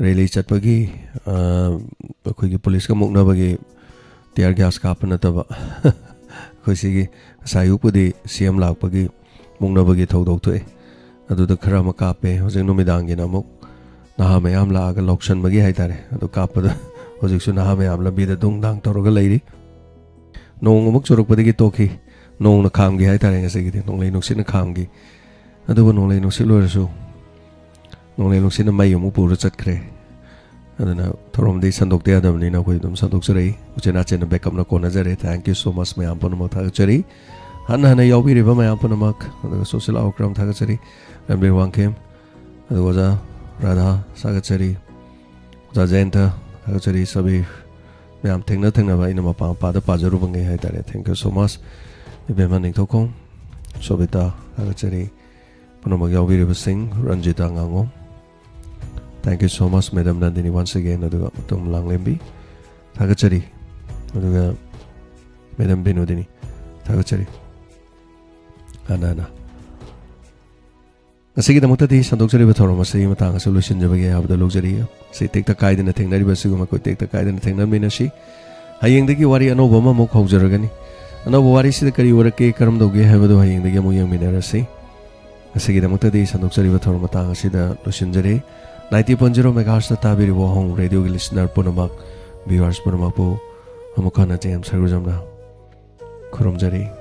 rally ꯆꯠꯄꯒꯤ, ꯑ, ꯑꯩꯈꯣꯏꯒꯤ ꯄꯨꯂꯤꯁꯀ ꯃꯨꯛꯅꯕꯒꯤ tear gas ꯀꯥꯞꯄ ꯅꯠꯇꯕ, ꯑꯩꯈꯣꯏ ꯁꯤꯒꯤ ꯉꯁꯥꯏ ꯑꯌꯨꯛꯄꯨꯗꯤ C M ꯂꯥꯛꯄꯒꯤ ꯃꯨꯛꯅꯕꯒꯤ ꯊꯧꯗꯣꯛ ꯊꯣꯛꯑꯦ꯫ ꯑꯗꯨꯗ ꯈꯔ ꯑꯃ ꯀꯥꯞꯄꯦ꯫ ꯍꯧꯖꯤꯛ ꯅꯨꯃꯤꯗꯥꯡꯒꯤꯅ ꯑꯃꯨꯛ ꯅꯍꯥ ꯃꯌꯥꯝ ꯂꯥꯛꯑꯒ ꯂꯧꯁꯟꯕꯒꯤ ꯍꯥꯏꯇꯥꯔꯦ꯫ ꯑꯗꯨ ꯀꯥꯞꯄꯗ ꯍꯧꯖꯤꯛꯁꯨ ꯅꯍꯥ ꯃꯌꯥꯝ ꯂꯝꯕꯤꯗ ꯗꯨꯡ ꯗꯥꯡ ꯇꯧꯔꯒ ꯂꯩꯔꯤ꯫ ꯅꯣꯡ ꯑꯃꯨꯛ ꯆꯨꯔꯛꯄꯗꯒꯤ ꯇꯣꯛꯈꯤ꯫ ꯅꯣꯡꯅ ꯈꯥꯝꯈꯤ ꯍꯥꯏꯇꯥꯔꯦ ꯉꯁꯤꯒꯤꯗꯤ꯫ ꯅꯣꯡꯂꯩ ꯅꯨꯡꯁꯤꯠꯅ ꯈꯥꯝꯈꯤ꯫ ꯑꯗꯨꯕꯨ ꯅꯣꯡꯂꯩ ꯅꯨꯡꯁꯤꯠ ꯑꯣꯏꯔꯁꯨ, ꯅꯣꯡꯂꯩ ꯅꯨꯡꯁꯤꯠꯅ ꯃꯩ ꯑꯃꯨꯛ ꯄꯨꯔ ꯆꯠꯈ꯭ꯔꯦ꯫ ꯑꯗꯨꯅ ꯊꯧꯔꯝꯗꯤ ꯁꯟꯗꯣꯛꯇ ꯌꯥꯗꯕꯅꯤꯅ ꯑꯩꯈꯣꯏ ꯑꯗꯨꯝ ꯁꯟꯗꯣꯛꯆꯔꯛꯏ꯫ ꯎꯆꯤꯟ ꯅꯥꯆꯤꯟꯅ backupꯅ ꯀꯣꯟꯅꯖꯔꯦ꯫ Thank you so much ꯃꯌꯥꯝ ꯄꯨꯝꯅꯃꯛ ꯊꯥꯒꯠꯆꯔꯤ꯫ ꯍꯟꯅ ꯍꯟꯅ ꯌꯥꯎꯕꯤꯔꯤꯕ ꯃꯌꯥꯝ ꯄꯨꯝꯅꯃꯛ, ꯑꯗꯨꯒ social outcome ꯊꯥꯒꯠꯆꯔꯤ꯫ ꯔꯟꯕꯤꯔ ꯋꯥꯡꯈꯦꯝ, ꯑꯗꯨꯒ ꯑꯣꯖꯥ ꯔꯥꯙꯥ ꯊꯥꯒꯠꯆꯔꯤ꯫ ꯑꯣꯖꯥ ꯖꯌꯟꯇ ꯊꯥꯒꯠꯆꯔꯤ꯫ ꯁꯕꯤꯔ, ꯃꯌꯥꯝ ꯊꯦꯡꯅ ꯊꯦꯡꯅꯕ ꯑꯩꯅ ꯃꯄꯥ ꯃꯄꯥꯗ ꯄꯥꯖꯔꯨꯕꯉꯩ ꯍꯥꯏꯇꯥꯔꯦ꯫ Thank you so much꯫ ꯏꯕꯦꯝꯃ ꯅꯤꯡꯊꯧꯈꯣꯡ, ꯁꯣꯕꯤꯇꯥ ꯊꯥꯒꯠꯆꯔꯤ꯫ ꯄꯨꯝꯅꯃꯛ ꯌꯥꯎꯕꯤꯔꯤꯕꯁꯤꯡ, Ranjita ꯉꯥꯉꯣꯝ, thank you so much꯫ Madam Nandini once again, ꯑꯗꯨꯒ ꯃꯇꯝ ꯂꯥꯡꯂꯦꯝꯕꯤ ꯊꯥꯒꯠꯆꯔꯤ, ꯑꯗꯨꯒ Madam ꯕꯤꯅꯣꯗꯤꯅꯤ ꯊꯥꯒꯠꯆꯔꯤ꯫ ꯍꯟꯅ ꯍꯟꯅ ꯉꯁꯤꯒꯤꯗꯃꯛꯇꯗꯤ ꯁꯟꯗꯣꯛꯆꯔꯤꯕ ꯊꯧꯔꯝ ꯑꯁꯤꯒꯤ ꯃꯇꯥꯡ ꯑꯁꯤ ꯂꯣꯏꯁꯤꯟꯖꯕꯒꯤ ꯑꯌꯥꯕꯗ ꯂꯧꯖꯔꯤ꯫ ꯁꯤ ꯇꯦꯛꯇ ꯀꯥꯏꯗꯅ ꯊꯦꯡꯅꯔꯤꯕ ꯑꯁꯤꯒꯨꯝꯕ ꯑꯩꯈꯣꯏ ꯇꯦꯛꯇ ꯀꯥꯏꯗꯅ ꯊꯦꯡꯅꯃꯤꯟꯅꯁꯤ꯫ ꯍꯌꯦꯡꯗꯒꯤ ꯋꯥꯔꯤ ꯑꯅꯧꯕ ꯑꯃꯃꯨꯛ ꯍꯧꯖꯔꯒꯅꯤ꯫ ꯑꯅꯧꯕ ꯋꯥꯔꯤꯁꯤꯗ ꯀꯔꯤ ꯑꯣꯏꯔꯛꯀꯦ, ꯀꯔꯝ ꯇꯧꯒꯦ ꯍꯥꯏꯕꯗꯨ ꯍꯌꯦꯡꯗꯒꯤ ꯑꯃꯨꯛ ꯌꯦꯡꯃꯤꯟꯅꯔꯁꯤ꯫ ꯉꯁꯤꯒꯤꯗꯃꯛꯇꯗꯤ ꯁꯟꯗꯣꯛꯆꯔꯤꯕ ꯊꯧꯔꯝ ꯃꯇꯥꯡ ꯑꯁꯤꯗ ꯂꯣꯏꯁꯤꯟꯖꯔꯦ꯫ Ninety point zero megahertz ꯇ ꯇꯥꯕꯤꯔꯤꯕ ꯋꯥꯍꯣꯡ ꯔꯦꯗꯤꯑꯣꯒꯤ listener ꯄꯨꯝꯅꯃꯛ, viewers ꯄꯨꯝꯅꯃꯛꯄꯨ ꯑꯃꯨꯛ ꯍꯟꯅ ꯖꯦ ꯑꯦꯝ ꯁꯔꯒꯨꯖꯝꯅ ꯈꯨꯔꯨꯝꯖꯔꯤ꯫